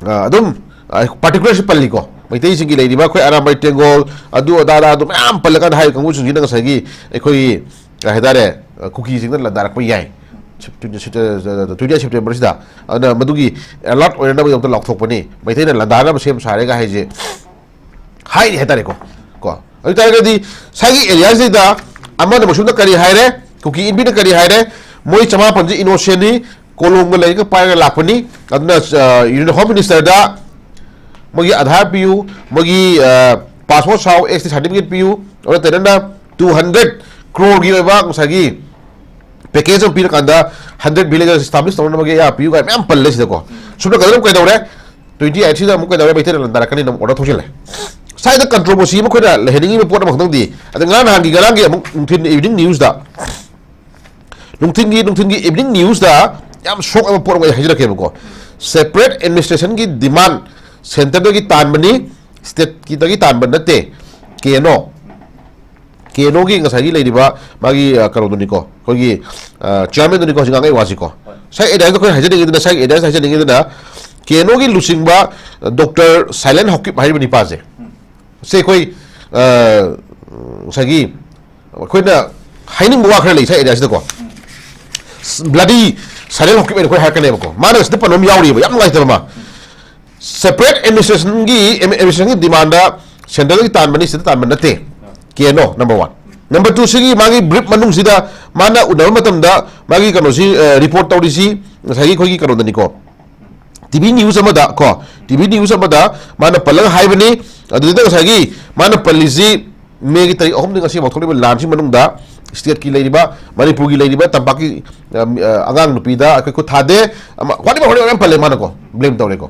ꯑ, ꯑꯗꯨꯝ, ꯑ, ꯄꯥꯔꯇꯤꯀꯨꯂꯔꯁꯤ ꯄꯜꯂꯤꯀꯣ, ꯃꯩꯇꯩꯁꯤꯡꯒꯤ ꯂꯩꯔꯤꯕ ꯑꯩꯈꯣꯏ ꯑꯔꯥꯝꯕꯥꯏ ꯇꯦꯡꯒꯣꯜ, ꯑꯗꯨ ꯑꯗꯥ ꯑꯗꯥ ꯑꯗꯨ ꯃꯌꯥꯝ ꯄꯜꯂꯀꯥꯟꯗ ꯍꯥꯏꯔꯤꯕ ꯀꯥꯡꯕꯨꯁꯤꯡꯁꯤꯅ ꯉꯁꯥꯏꯒꯤ ꯑꯩꯈꯣꯏꯒꯤ, ꯀꯩ ꯍꯥꯏꯇꯥꯔꯦ, ꯑ, ꯀꯨꯀꯤꯁꯤꯡꯅ ꯂꯥꯟꯗꯥꯔꯛꯄ ꯌꯥꯏ꯫ Twenty September ꯁꯤꯗ꯫ ꯑꯗꯨꯅ ꯃꯗꯨꯒꯤ ꯑꯦꯂꯔꯠ ꯑꯣꯏꯅꯅꯕꯒꯤꯗꯃꯛꯇ ꯂꯥꯎꯊꯣꯛꯄꯅꯤ, ꯃꯩꯇꯩꯅ ꯂꯥꯟꯗꯥꯅꯕ ꯁꯦꯝ ꯁꯥꯔꯦꯒ ꯍꯥꯏꯁꯦ ꯍꯥꯏꯔꯤ ꯍꯥꯏꯇꯥꯔꯦꯀꯣ꯫ ꯀꯣ, ꯑꯗꯨ ꯇꯥꯔꯒꯗꯤ ꯉꯁꯥꯏꯒꯤ ꯑꯦꯔꯤꯌꯥꯁꯤꯗ ꯑꯃꯅ ꯃꯁꯨꯝꯗ ꯀꯔꯤ ꯍꯥꯏꯔꯦ, ꯀꯨꯀꯤ ꯏꯟꯕꯤꯅ ꯀꯔꯤ ꯍꯥꯏꯔꯦ, ꯃꯣꯏ ꯆꯃꯥꯄꯟꯁꯤ ꯏꯅꯣꯁꯦꯟꯅꯤ, ꯀꯣꯂꯣꯝꯒ ꯂꯩꯔꯒ ꯄꯥꯏꯔꯒ ꯂꯥꯛꯄꯅꯤ꯫ ꯑꯗꯨꯅ, ꯑ, ꯌꯨꯅꯤꯌꯟ ꯍꯣꯝ ꯃꯤꯅꯤꯁꯇꯔꯗ ꯃꯣꯏꯒꯤ ꯑꯙꯥꯔ ꯄꯤꯌꯨ, ꯃꯣꯏꯒꯤ, ꯑ, ꯄꯥꯁꯄꯣꯔꯠ ꯁꯥꯎ, ꯑꯦꯁ ꯇꯤ ꯁꯥꯔꯇꯤꯐꯤꯀꯦꯠ ꯄꯤꯌꯨ, ꯑꯗꯨ ꯅꯠꯇ꯭ꯔꯒꯅ two hundred crore ꯒꯤ ꯑꯣꯏꯕ ꯉꯁꯥꯏꯒꯤ ꯄꯦꯀꯦꯖ ꯑꯃ ꯄꯤꯔꯀꯥꯟꯗ hundred villages establish ꯇꯧꯅꯕꯒꯤ ꯑꯌꯥꯕ ꯄꯤꯌꯨ ꯀꯥꯏꯅ ꯃꯌꯥꯝ ꯄꯜꯂꯦ ꯁꯤꯗꯀꯣ꯫ ꯁꯨꯞꯅ ꯀꯩꯗꯧꯔꯦ? Twenty eight ꯁꯤꯗ ꯑꯃꯨꯛ ꯀꯩꯗꯧꯔꯦ? ꯃꯩꯇꯩꯅ ꯂꯥꯟꯗꯥꯔꯛꯀꯅꯤꯅ ꯑꯃꯨꯛ ꯑꯣꯔꯗꯔ ꯊꯣꯛꯆꯤꯜꯂꯦ꯫ ꯁ꯭ꯋꯥꯏꯗ ꯀꯟꯇ꯭ꯔꯣꯕꯔꯁꯤ ꯑꯃ ꯑꯩꯈꯣꯏꯅ ꯂꯩꯍꯟꯅꯤꯡꯉꯤꯕ ꯄꯣꯠ ꯑꯃꯈꯛꯇꯪꯗꯤ, ꯑꯗ ꯉꯔꯥꯡ ꯅꯍꯥꯟꯒꯤ, ꯉꯔꯥꯡꯒꯤ ꯑꯃꯨꯛ ꯅꯨꯡꯊꯤꯟ evening news ꯗ, ꯅꯨꯡꯊꯤꯟꯒꯤ, ꯅꯨꯡꯊꯤꯟꯒꯤ evening news ꯗ ꯌꯥꯝ ꯁꯣꯛ ꯑꯣꯏꯕ ꯄꯣꯠ ꯑꯃ ꯑꯩ ꯍꯥꯏꯖꯔꯛꯀꯦꯕꯀꯣ꯫ Separate administration ꯒꯤ demand centre ꯗꯒꯤ ꯇꯥꯟꯕꯅꯤ, state ꯀꯤꯗꯒꯤ ꯇꯥꯟꯕ ꯅꯠꯇꯦ꯫ ꯀꯦ ꯑꯦꯟ ꯑꯣ, ꯀꯦ ꯑꯦꯟ ꯑꯣꯒꯤ ꯉꯁꯥꯏꯒꯤ ꯂꯩꯔꯤꯕ ꯃꯥꯒꯤ, ꯑ, ꯀꯩꯅꯣꯗꯨꯅꯤꯀꯣ, ꯑꯩꯈꯣꯏꯒꯤ, ꯑ, ꯆꯤꯌꯥꯔꯃꯦꯟꯗꯨꯅꯤꯀꯣ ꯍꯧꯖꯤꯛ ꯉꯥꯡꯉꯛꯏ ꯋꯥꯁꯤꯀꯣ꯫ ꯍꯣꯏ꯫ ꯁꯥꯏ ꯑꯦꯔꯤꯌꯥꯁꯤꯗ ꯑꯩꯈꯣꯏ ꯍꯥꯏꯖꯅꯤꯡꯉꯤꯗꯨꯅ, ꯁꯥꯏ ꯑꯦꯔꯤꯌꯥꯁꯤꯗ ꯍꯥꯏꯖꯅꯤꯡꯉꯤꯗꯨꯅ, ꯀꯦ ꯑꯦꯟ ꯑꯣꯒꯤ ꯂꯨꯆꯤꯡꯕ ꯗꯣꯛꯇꯔ ꯁꯥꯏꯂꯦꯟ ꯍꯥꯎꯀꯤꯞ ꯍꯥꯏꯔꯤꯕ ꯅꯤꯄꯥꯁꯦ꯫ ꯁꯦ ꯑꯩꯈꯣꯏ, ꯑ, ꯉꯁꯥꯏꯒꯤ ꯑꯩꯈꯣꯏꯅ ꯍꯥꯏꯅꯤꯡꯕ ꯋꯥ ꯈꯔ ꯂꯩ ꯁꯥꯏ ꯑꯦꯔꯤꯌꯥꯁꯤꯗꯀꯣ꯫ ꯕ꯭ꯂꯥꯗꯤ ꯁꯥꯏꯂꯦꯟ ꯍꯥꯎꯀꯤꯞ ꯍꯥꯏꯅ ꯑꯩꯈꯣꯏ ꯍꯥꯏꯔꯛꯀꯅꯦꯕꯀꯣ꯫ ꯃꯥꯅ ꯁꯤꯗ ꯄꯟꯕ ꯑꯃ ꯌꯥꯎꯔꯤꯕ, ꯌꯥꯝ ꯅꯨꯡꯉꯥꯏꯇꯕ ꯑꯃ꯫ Separate administration ꯒꯤ, administration ꯒꯤ demand ꯗ centre ꯗꯒꯤ ꯇꯥꯟꯕꯅꯤ, state ꯇ ꯇꯥꯟꯕ ꯅꯠꯇꯦ꯫ ꯀꯦ N O, number one꯫ Number two, ꯁꯤꯒꯤ ꯃꯥꯒꯤ brief ꯃꯅꯨꯡꯁꯤꯗ ꯃꯥꯅ ꯎꯅꯕ ꯃꯇꯝꯗ ꯃꯥꯒꯤ ꯀꯩꯅꯣꯁꯤ, ꯑ, report ꯇꯧꯔꯤꯁꯤ ꯉꯁꯥꯏꯒꯤ ꯑꯩꯈꯣꯏꯒꯤ ꯀꯩꯅꯣꯗꯅꯤꯀꯣ, ꯇꯤ ꯚꯤ news ꯑꯃꯗ ꯀꯣ, ꯇꯤ ꯚꯤ news ꯑꯃꯗ ꯃꯥꯅ ꯄꯜꯂꯒ ꯍꯥꯏꯕꯅꯤ꯫ ꯑꯗꯨꯗ ꯉꯁꯥꯏꯒꯤ ꯃꯥꯅ ꯄꯜꯂꯤꯁꯤ ꯃꯦꯒꯤ ꯇꯥꯔꯤꯛ ꯑꯍꯨꯝꯗꯒꯤ ꯉꯁꯤ ꯐꯥꯎ ꯊꯣꯛꯂꯤꯕ ꯂꯥꯟꯁꯤ ꯃꯅꯨꯡꯗ state ꯀꯤ ꯂꯩꯔꯤꯕ, ꯃꯅꯤꯄꯨꯔꯒꯤ ꯂꯩꯔꯤꯕ ꯇꯝꯄꯥꯛꯀꯤ, ꯑ, ꯑ, ꯑꯉꯥꯡ ꯅꯨꯄꯤꯗ ꯑꯩꯈꯣꯏ ꯈꯨꯠ ꯊꯥꯗꯦ, ꯑꯃ, whatever, whatever ꯌꯥꯝ ꯄꯜꯂꯦ ꯃꯥꯅꯀꯣ, blame ꯇꯧꯔꯦꯀꯣ꯫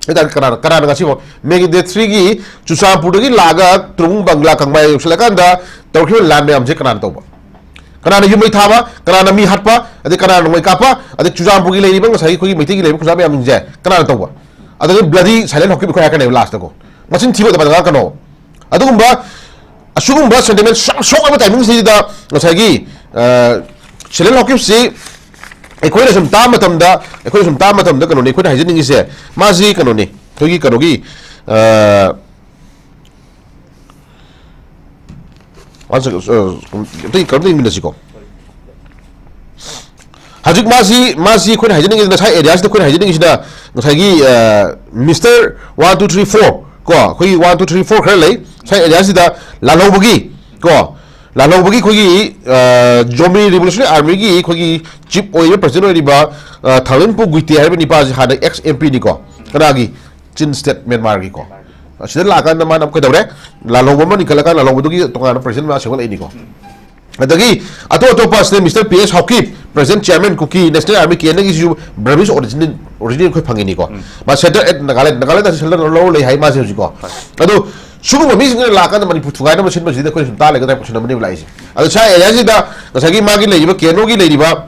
ꯍꯥꯏꯇꯥꯔꯦ, ꯀꯅꯥꯅ, ꯀꯅꯥꯅ ꯉꯁꯤꯐꯥꯎ ꯃꯦꯒꯤ date three ꯒꯤ ꯆꯨꯔꯆꯥꯟꯄꯨꯔꯗꯒꯤ ꯂꯥꯛꯑꯒ ꯇ꯭ꯔꯨꯡ ꯕꯪꯒ꯭ꯂꯥ ꯀꯪꯕꯥꯏ ꯌꯧꯁꯤꯜꯂꯀꯥꯟꯗ ꯇꯧꯈꯤꯕ ꯂꯥꯟ ꯃꯌꯥꯝꯁꯦ ꯀꯅꯥꯅ ꯇꯧꯕ? ꯀꯅꯥꯅ ꯌꯨꯝ ꯃꯩ ꯊꯥꯕ, ꯀꯅꯥꯅ ꯃꯤ ꯍꯥꯠꯄ, ꯑꯗꯩ ꯀꯅꯥꯅ ꯅꯣꯡꯃꯩ ꯀꯥꯞꯄ, ꯑꯗꯩ ꯆꯨꯔꯆꯥꯟꯄꯨꯔꯒꯤ ꯂꯩꯔꯤꯕ ꯉꯁꯥꯏꯒꯤ ꯑꯩꯈꯣꯏꯒꯤ ꯃꯩꯇꯩꯒꯤ ꯂꯩꯔꯤꯕ ꯈꯨꯟꯖꯥ ꯃꯌꯥꯝꯁꯤꯡꯁꯦ ꯀꯅꯥꯅ ꯇꯧꯕ? ꯑꯗꯒꯤ bloody silent ꯍꯥꯎꯀꯤꯞ ꯑꯩꯈꯣꯏ ꯍꯥꯏꯔꯛꯀꯅꯦꯕ ꯂꯥꯁꯇꯀꯣ꯫ ꯃꯆꯤꯟ ꯊꯤꯕ ꯑꯗꯨꯃꯥꯏꯅ ꯉꯥꯡꯉꯛꯀꯅꯣ꯫ ꯑꯗꯨꯒꯨꯝꯕ, ꯑꯁꯤꯒꯨꯝꯕ ꯁꯦꯟꯇꯤꯃꯦꯟ ꯌꯥꯝ ꯁꯣꯛꯂꯕ ꯇꯥꯏꯃꯤꯡꯁꯤꯗ ꯉꯁꯥꯏꯒꯤ ꯁꯦꯂꯦꯟ ꯍꯥꯎꯀꯤꯞꯁꯤ ꯑꯩꯈꯣꯏꯅ ꯁꯨꯝ ꯇꯥꯕ ꯃꯇꯝꯗ, ꯑꯩꯈꯣꯏꯅ ꯁꯨꯝ ꯇꯥꯕ ꯃꯇꯝꯗ ꯀꯩꯅꯣꯅꯤ ꯑꯩꯈꯣꯏꯅ ꯍꯥꯏꯖꯅꯤꯡꯉꯤꯁꯦ, ꯃꯥꯁꯤ ꯀꯩꯅꯣꯅꯤ, ꯑꯩꯈꯣꯏꯒꯤ ꯀꯩꯅꯣꯒꯤ, ꯑ, one second, ꯑ, ꯑꯝꯇ ꯀꯩꯅꯣꯝꯇ ꯌꯦꯡꯃꯤꯟꯅꯁꯤꯀꯣ꯫ ꯍꯧꯖꯤꯛ ꯃꯥꯁꯤ, ꯃꯥꯁꯤ ꯑꯩꯈꯣꯏꯅ ꯍꯥꯏꯖꯅꯤꯡꯉꯤꯁꯤꯅ, ꯉꯁꯥꯏ ꯑꯦꯔꯤꯌꯥꯁꯤꯗ ꯑꯩꯈꯣꯏꯅ ꯍꯥꯏꯖꯅꯤꯡꯉꯤꯁꯤꯅ ꯉꯁꯥꯏꯒꯤ, ꯑ, mister one two three four ꯀꯣ, ꯑꯩꯈꯣꯏꯒꯤ ꯋꯥꯟ ꯇꯨ ꯊ꯭ꯔꯤ ꯐꯣꯔ ꯈꯔ ꯂꯩ ꯉꯁꯥꯏ ꯑꯦꯔꯤꯌꯥꯁꯤꯗ ꯂꯥꯜꯍꯧꯕꯒꯤ ꯀꯣ, ꯂꯥꯜꯍꯧꯕꯒꯤ ꯑꯩꯈꯣꯏꯒꯤ, ꯑ, ꯖꯣꯃꯤ ꯔꯤꯚꯣꯂꯨꯁꯅꯔꯤ ꯑꯥꯔꯃꯤꯒꯤ ꯑꯩꯈꯣꯏꯒꯤ ꯆꯤꯐ ꯑꯣꯏꯔꯤꯕ, ꯄ꯭ꯔꯁꯤꯗꯦꯟ ꯑꯣꯏꯔꯤꯕ, ꯑ, ꯊꯥꯡꯂꯦꯟꯄꯨ ꯒꯨꯏꯇꯦ ꯍꯥꯏꯔꯤꯕ ꯅꯤꯄꯥꯁꯤ ꯍꯥꯟꯅ ꯑꯦꯛꯁ ꯑꯦꯝ ꯄꯤꯅꯤꯀꯣ꯫ ꯀꯅꯥꯒꯤ? ꯆꯤꯟ ꯁ꯭ꯇꯦꯠ, ꯃ꯭ꯌꯥꯟꯃꯥꯔꯒꯤꯀꯣ꯫ ꯑꯁꯤꯗ ꯂꯥꯛꯑꯀꯥꯟꯗ ꯃꯥꯅ ꯑꯃꯨꯛ ꯀꯩꯗꯧꯔꯦ? ꯂꯥꯜꯍꯧꯕ ꯑꯃ ꯂꯤꯡꯈꯠꯂꯀꯥꯟꯗ ꯂꯥꯜꯍꯧꯕꯗꯨꯒꯤ ꯇꯣꯉꯥꯟꯅ ꯄ꯭ꯔꯁꯤꯗꯦꯟ ꯃꯥ ꯁꯦꯝꯒꯠꯂꯛꯏꯅꯤꯀꯣ꯫ ꯑꯗꯒꯤ ꯑꯇꯣꯞ ꯑꯇꯣꯞꯄ ꯑꯁꯤꯗ mister P S Haokip, president chairman Kuki national army ꯀꯦꯟꯗꯒꯤꯁꯨ ꯕ꯭ꯔꯃꯤꯁ ꯑꯣꯔꯤꯖꯤꯅꯦꯜ, ꯑꯣꯔꯤꯖꯤꯅꯦꯜ ꯑꯩꯈꯣꯏ ꯐꯪꯉꯤꯅꯤꯀꯣ꯫ ꯃꯥ ꯁꯦꯟꯇꯔ ꯑꯦꯠ ꯅꯥꯒꯥꯂꯦꯟ, ꯅꯥꯒꯥꯂꯦꯟꯗ ꯁꯦꯟꯇꯔ ꯂꯧꯔ ꯂꯩ ꯍꯥꯏ ꯃꯥꯁꯦ ꯍꯧꯖꯤꯛꯀꯣ꯫ ꯑꯗꯣ ꯁꯤꯒꯨꯝꯕ ꯃꯤꯁꯤꯡꯁꯤꯅ ꯂꯥꯛꯑꯀꯥꯟꯗ ꯃꯅꯤꯄꯨꯔ ꯊꯨꯒꯥꯏꯅꯕ ꯁꯤꯟꯕꯁꯤꯗꯤ ꯑꯩꯈꯣꯏ ꯁꯨꯝ ꯇꯥ ꯂꯩꯒꯗ꯭ꯔꯥ ꯍꯥꯏꯕ ꯀꯣꯏꯁꯟ ꯑꯃꯅꯦꯕ ꯂꯥꯛꯏꯁꯦ꯫ ꯑꯗꯣ ꯁꯥꯏ ꯑꯦꯔꯤꯌꯥꯁꯤꯗ ꯉꯁꯥꯏꯒꯤ ꯃꯥꯒꯤ ꯂꯩꯔꯤꯕ ꯀꯦ ꯑꯦꯟ ꯑꯣꯒꯤ ꯂꯩꯔꯤꯕ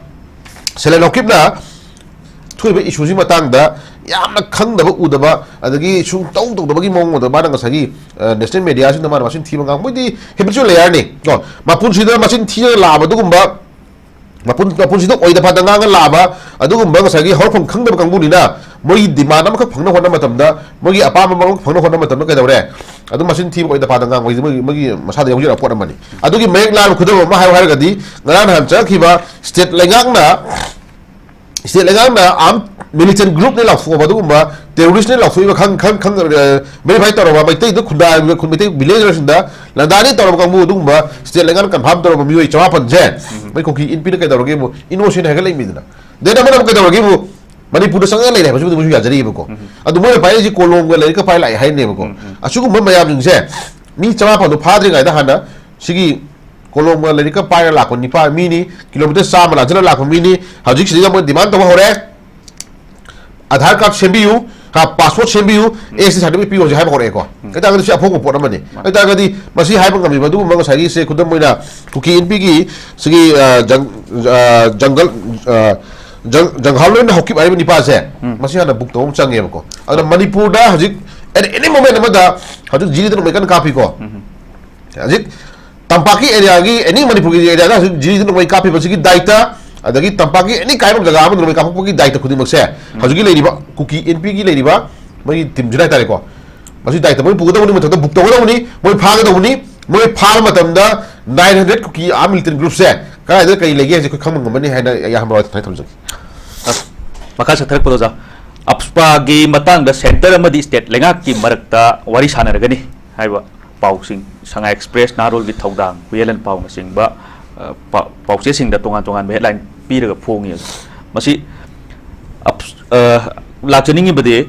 ꯁꯦꯂꯦꯟ ꯍꯥꯎꯀꯤꯞꯅ ꯊꯣꯛꯏꯕ ꯏꯁꯨꯁꯤ ꯃꯇꯥꯡꯗ ꯌꯥꯝꯅ ꯈꯪꯗꯕ ꯎꯗꯕ, ꯑꯗꯒꯤ ꯁꯨꯝ ꯇꯧ ꯇꯧꯗꯕꯒꯤ ꯃꯑꯣꯡ ꯎꯗꯕ, ꯃꯥꯅ ꯉꯁꯥꯏꯒꯤ, ꯑ, ꯅꯦꯁꯅꯦꯜ ꯃꯦꯗꯤꯌꯥꯁꯤꯡꯗ ꯃꯥꯅ ꯃꯆꯤꯟ ꯊꯤꯕ ꯉꯥꯡꯕ, ꯃꯣꯏꯗꯤ ꯍꯦꯕꯤꯆꯨꯋꯦꯜ ꯂꯦꯌꯔꯅꯤ ꯀꯣ꯫ ꯃꯄꯨꯟꯁꯤꯗ ꯃꯆꯤꯟ ꯊꯤꯔꯒ ꯂꯥꯛꯑꯕ ꯑꯗꯨꯒꯨꯝꯕ, ꯃꯄꯨꯟ-, ꯃꯄꯨꯟꯁꯤꯗ ꯑꯣꯏꯗ ꯄꯥꯗ ꯉꯥꯡꯉ ꯂꯥꯛꯑꯕ ꯑꯗꯨꯒꯨꯝꯕ ꯉꯁꯥꯏꯒꯤ ꯍꯧꯔꯛꯐꯝ ꯈꯪꯗꯕ ꯀꯥꯡꯕꯨꯅꯤꯅ ꯃꯣꯏꯒꯤ ꯗꯤꯃꯥꯟ ꯑꯃꯈꯛ ꯐꯪꯅ ꯍꯣꯠꯅꯕ ꯃꯇꯝꯗ, ꯃꯣꯏꯒꯤ ꯑꯄꯥꯝꯕ ꯑꯃꯈꯛ ꯐꯪꯅ ꯍꯣꯠꯅꯕ ꯃꯇꯝꯗ ꯀꯩꯗꯧꯔꯦ? ꯑꯗꯨꯝ ꯃꯆꯤꯟ ꯊꯤꯕ ꯑꯣꯏꯗ ꯄꯥꯗ ꯉꯥꯡꯕ ꯍꯥꯏꯁꯦ ꯃꯣꯏꯒꯤ, ꯃꯣꯏꯒꯤ ꯃꯁꯥꯗ ꯌꯥꯎꯖꯔꯛꯄ ꯄꯣꯠ ꯑꯃꯅꯤ꯫ ꯑꯗꯨꯒꯤ ꯃꯌꯦꯛ ꯂꯥꯅ ꯈꯨꯗꯝ ꯑꯃ ꯍꯥꯏꯌꯨ ꯍꯥꯏꯔꯒꯗꯤ ꯉꯔꯥꯡ ꯅꯍꯥꯟ ꯆꯪꯉꯛꯈꯤꯕ ꯁ꯭ꯇꯦꯠ ꯂꯩꯉꯥꯛꯅ ꯁ꯭ꯇꯦꯠ ꯂꯩꯉꯥꯛꯅ ꯑꯥꯔꯝ ꯃꯤꯂꯤꯇꯦꯟ ꯒ꯭ꯔꯨꯞꯅꯦ ꯂꯥꯎꯊꯣꯛꯑꯕ, ꯑꯗꯨꯒꯨꯝꯕ ꯇꯦꯔꯣꯔꯤꯁ꯭ꯠꯅꯦ ꯂꯥꯎꯊꯣꯛꯏꯕ ꯈꯪ ꯈꯪ ꯈꯪ, ꯑ, ꯚꯦꯔꯤꯐꯥꯏ ꯇꯧꯔꯕ ꯃꯩꯇꯩꯗ ꯈꯨꯟꯗꯥꯔꯤꯕ ꯈꯨꯟ ꯃꯩꯇꯩ ꯚꯤꯂꯦꯖꯔꯁꯤꯡꯗ ꯂꯥꯟꯗꯥꯅꯤ ꯇꯧꯔꯕ ꯀꯥꯡꯕꯨ, ꯑꯗꯨꯒꯨꯝꯕ ꯁ꯭ꯇꯦꯠ ꯂꯩꯉꯥꯛꯅ ꯀꯟꯐꯥꯔꯝ ꯇꯧꯔꯕ ꯃꯤꯑꯣꯏ ꯆꯃꯥꯄꯟꯁꯦ ꯃꯩ ꯀꯨꯀꯤ ꯏꯟ ꯄꯤꯅ ꯀꯩꯗꯧꯔꯒꯦꯕꯨ? ꯏꯟ ꯑꯣ ꯁꯤꯟ ꯍꯥꯏꯒꯠꯂꯛꯏꯃꯤꯗꯅ꯫ ꯗꯦꯟ ꯑꯃꯅ ꯑꯃꯨꯛ ꯀꯩꯗꯧꯔꯒꯦꯕꯨ? ꯃꯅꯤꯄꯨꯔꯗ ꯆꯪꯉꯒ ꯂꯩꯔꯦ ꯍꯥꯏꯕꯁꯤꯕꯨꯗꯤ ꯃꯣꯏꯁꯨ ꯌꯥꯖꯔꯤꯕꯀꯣ꯫ ꯑꯗꯨ ꯃꯣꯏꯅ ꯄꯥꯏꯔꯛꯏꯁꯤ ꯀꯣꯂꯣꯝꯒ ꯂꯥꯏꯔꯤꯛꯀ ꯄꯥꯏꯔ ꯂꯥꯛꯑꯦ ꯍꯥꯏꯅꯦꯕꯀꯣ꯫ ꯑꯁꯤꯒꯨꯝꯕ ꯃꯌꯥꯝꯁꯤꯡꯁꯦ ꯃꯤ ꯆꯃꯥꯄꯟꯗꯣ ꯐꯥꯗ꯭ꯔꯤꯉꯩꯗ ꯍꯥꯟꯅ ꯁꯤꯒꯤ ꯀꯣꯂꯣꯝꯒ ꯂꯥꯏꯔꯤꯛꯀ ꯄꯥꯏꯔ ꯂꯥꯛꯄ ꯅꯤꯄꯥ ꯃꯤꯅꯤ, ꯀꯤꯂꯣꯃꯤꯇꯔ ꯆꯥꯝꯃ ꯂꯥꯟꯖꯜꯂ ꯂꯥꯛꯄ ꯃꯤꯅꯤ꯫ ꯍꯧꯖꯤꯛ ꯁꯤꯗꯩꯗ ꯃꯣꯏ ꯗꯤꯃꯥꯟ ꯇꯧꯕ ꯍꯧꯔꯦ꯫ ꯑꯙꯥꯔ ꯀꯥꯔꯗ ꯁꯦꯝꯕꯤꯌꯨ, ꯄꯥꯁꯄꯣꯔꯠ ꯁꯦꯝꯕꯤꯌꯨ, ꯑꯦꯁ ꯇꯤ ꯁꯥꯔꯇꯤꯐꯤꯀꯦꯠ ꯄꯤꯌꯨ ꯍꯧꯖꯤꯛ ꯍꯥꯏꯕ ꯍꯧꯔꯛꯑꯦꯀꯣ꯫ ꯑꯗꯨ ꯇꯥꯔꯒꯗꯤ ꯁꯤ ꯑꯐꯣꯡꯕ ꯄꯣꯠ ꯑꯃꯅꯤ꯫ ꯑꯗꯨ ꯇꯥꯔꯒꯗꯤ ꯃꯁꯤ ꯍꯥꯏꯕ ꯉꯝꯃꯤꯕ ꯑꯗꯨꯒꯨꯝꯕ ꯉꯁꯥꯏꯒꯤ ꯁꯦ ꯈꯨꯗꯝ ꯑꯣꯏꯅ ꯀꯨꯀꯤ ꯏꯟꯄꯤꯒꯤ ꯁꯤꯒꯤ, ꯑ, ꯖꯪ-, ꯑ, ꯖꯪꯒꯜ, ꯑ, ꯖꯪ-, ꯖꯪꯍꯥꯜ ꯂꯣꯏꯅ ꯍꯧꯈꯤꯕ ꯍꯥꯏꯔꯤꯕ ꯅꯤꯄꯥꯁꯦ, ꯎꯝ꯫ ꯃꯁꯤ ꯍꯥꯟꯅ ꯕꯨꯛ ꯇꯧꯕ ꯑꯃ ꯆꯪꯉꯦꯕꯀꯣ꯫ ꯑꯗꯨꯅ ꯃꯅꯤꯄꯨꯔꯗ ꯍꯧꯖꯤꯛ at any moment ꯑꯃꯗ ꯍꯧꯖꯤꯛ ꯖꯤꯔꯤꯗ ꯅꯣꯡꯃꯩ ꯀꯟꯅ ꯀꯥꯞꯄꯤꯀꯣ꯫ ꯎꯝ꯫ ꯍꯧꯖꯤꯛ ꯇꯝꯄꯥꯛꯀꯤ ꯑꯦꯔꯤꯌꯥꯒꯤ, ꯑꯦꯅꯤ ꯃꯅꯤꯄꯨꯔꯒꯤ ꯑꯦꯔꯤꯌꯥꯗ ꯍꯧꯖꯤꯛ ꯖꯤꯔꯤꯗ ꯅꯣꯡꯃꯩ ꯀꯥꯞꯄꯤꯕꯁꯤꯒꯤ ꯗꯥꯏꯇ, ꯑꯗꯒꯤ ꯇꯝꯄꯥꯛꯀꯤ ꯑꯦꯅꯤ ꯀꯥꯏꯔꯣꯝ ꯖꯒꯥ ꯑꯃꯗ ꯅꯣꯡꯃꯩ ꯀꯥꯞꯄꯛꯄꯒꯤ ꯗꯥꯏꯇ ꯈꯨꯗꯤꯡꯃꯛꯁꯦ, ꯎꯝ꯫ ꯍꯧꯖꯤꯛꯀꯤ ꯂꯩꯔꯤꯕ ꯀꯨꯀꯤ ꯏꯟꯄꯤꯒꯤ ꯂꯩꯔꯤꯕ ꯃꯣꯏꯒꯤ ꯇꯤꯝꯁꯤꯅ ꯍꯥꯏꯇꯥꯔꯦꯀꯣ, ꯃꯁꯤ ꯗꯥꯏꯇ ꯃꯣꯏ ꯄꯨꯒꯗꯧꯕꯅꯤ, ꯃꯊꯛꯇ ꯕꯨꯛ ꯇꯧꯒꯗꯧꯕꯅꯤ, ꯃꯣꯏ ꯐꯥꯒꯗꯧꯕꯅꯤ꯫ ꯃꯣꯏ ꯐꯥꯕ ꯃꯇꯝꯗ nine hundred ꯀꯨꯀꯤ ꯑꯥꯔꯝ ꯃꯤꯂꯤꯇꯦꯟ ꯒ꯭ꯔꯨꯞꯁꯦ ꯀꯗꯥꯏꯗ ꯀꯔꯤ ꯂꯩꯒꯦ ꯍꯥꯏꯁꯦ ꯑꯩꯈꯣꯏ ꯈꯪꯕ ꯉꯝꯒꯅꯤ ꯍꯥꯏꯅ ꯑꯩ ꯑꯍꯥꯟꯕ ꯋꯥꯍꯩ ꯊꯝꯖꯒꯦ꯫ ꯃꯈꯥ ꯆꯠꯊꯔꯛꯄꯗ ꯑꯣꯖꯥ, ꯑꯞꯁꯄꯥꯒꯤ ꯃꯇꯥꯡꯗ ꯁꯦꯟꯇꯔ ꯑꯃꯗꯤ ꯁ꯭ꯇꯦꯠ ꯂꯩꯉꯥꯛꯀꯤ ꯃꯔꯛꯇ ꯋꯥꯔꯤ ꯁꯥꯟꯅꯔꯒꯅꯤ ꯍꯥꯏꯕ ꯄꯥꯎꯁꯤꯡ, ꯁꯉꯥꯏ ꯑꯦꯛꯁꯄ꯭ꯔꯦꯁ, ꯅꯍꯥꯔꯣꯜꯒꯤ ꯊꯧꯗꯥꯡ, ꯍꯨꯏꯌꯦꯟ ꯂꯥꯟꯄꯥꯎꯅꯆꯤꯡꯕ, ꯑ, ꯄꯥ-, ꯄꯥꯎꯆꯦꯁꯤꯡꯗ ꯇꯣꯉꯥꯟ ꯇꯣꯉꯥꯟꯕ ꯍꯦꯗꯂꯥꯏꯟ ꯄꯤꯔꯒ ꯐꯣꯡꯉꯤ꯫ ꯃꯁꯤ ꯑꯞ-, ꯑ, ꯂꯥꯛꯆꯅꯤꯡꯉꯤꯕꯗꯤ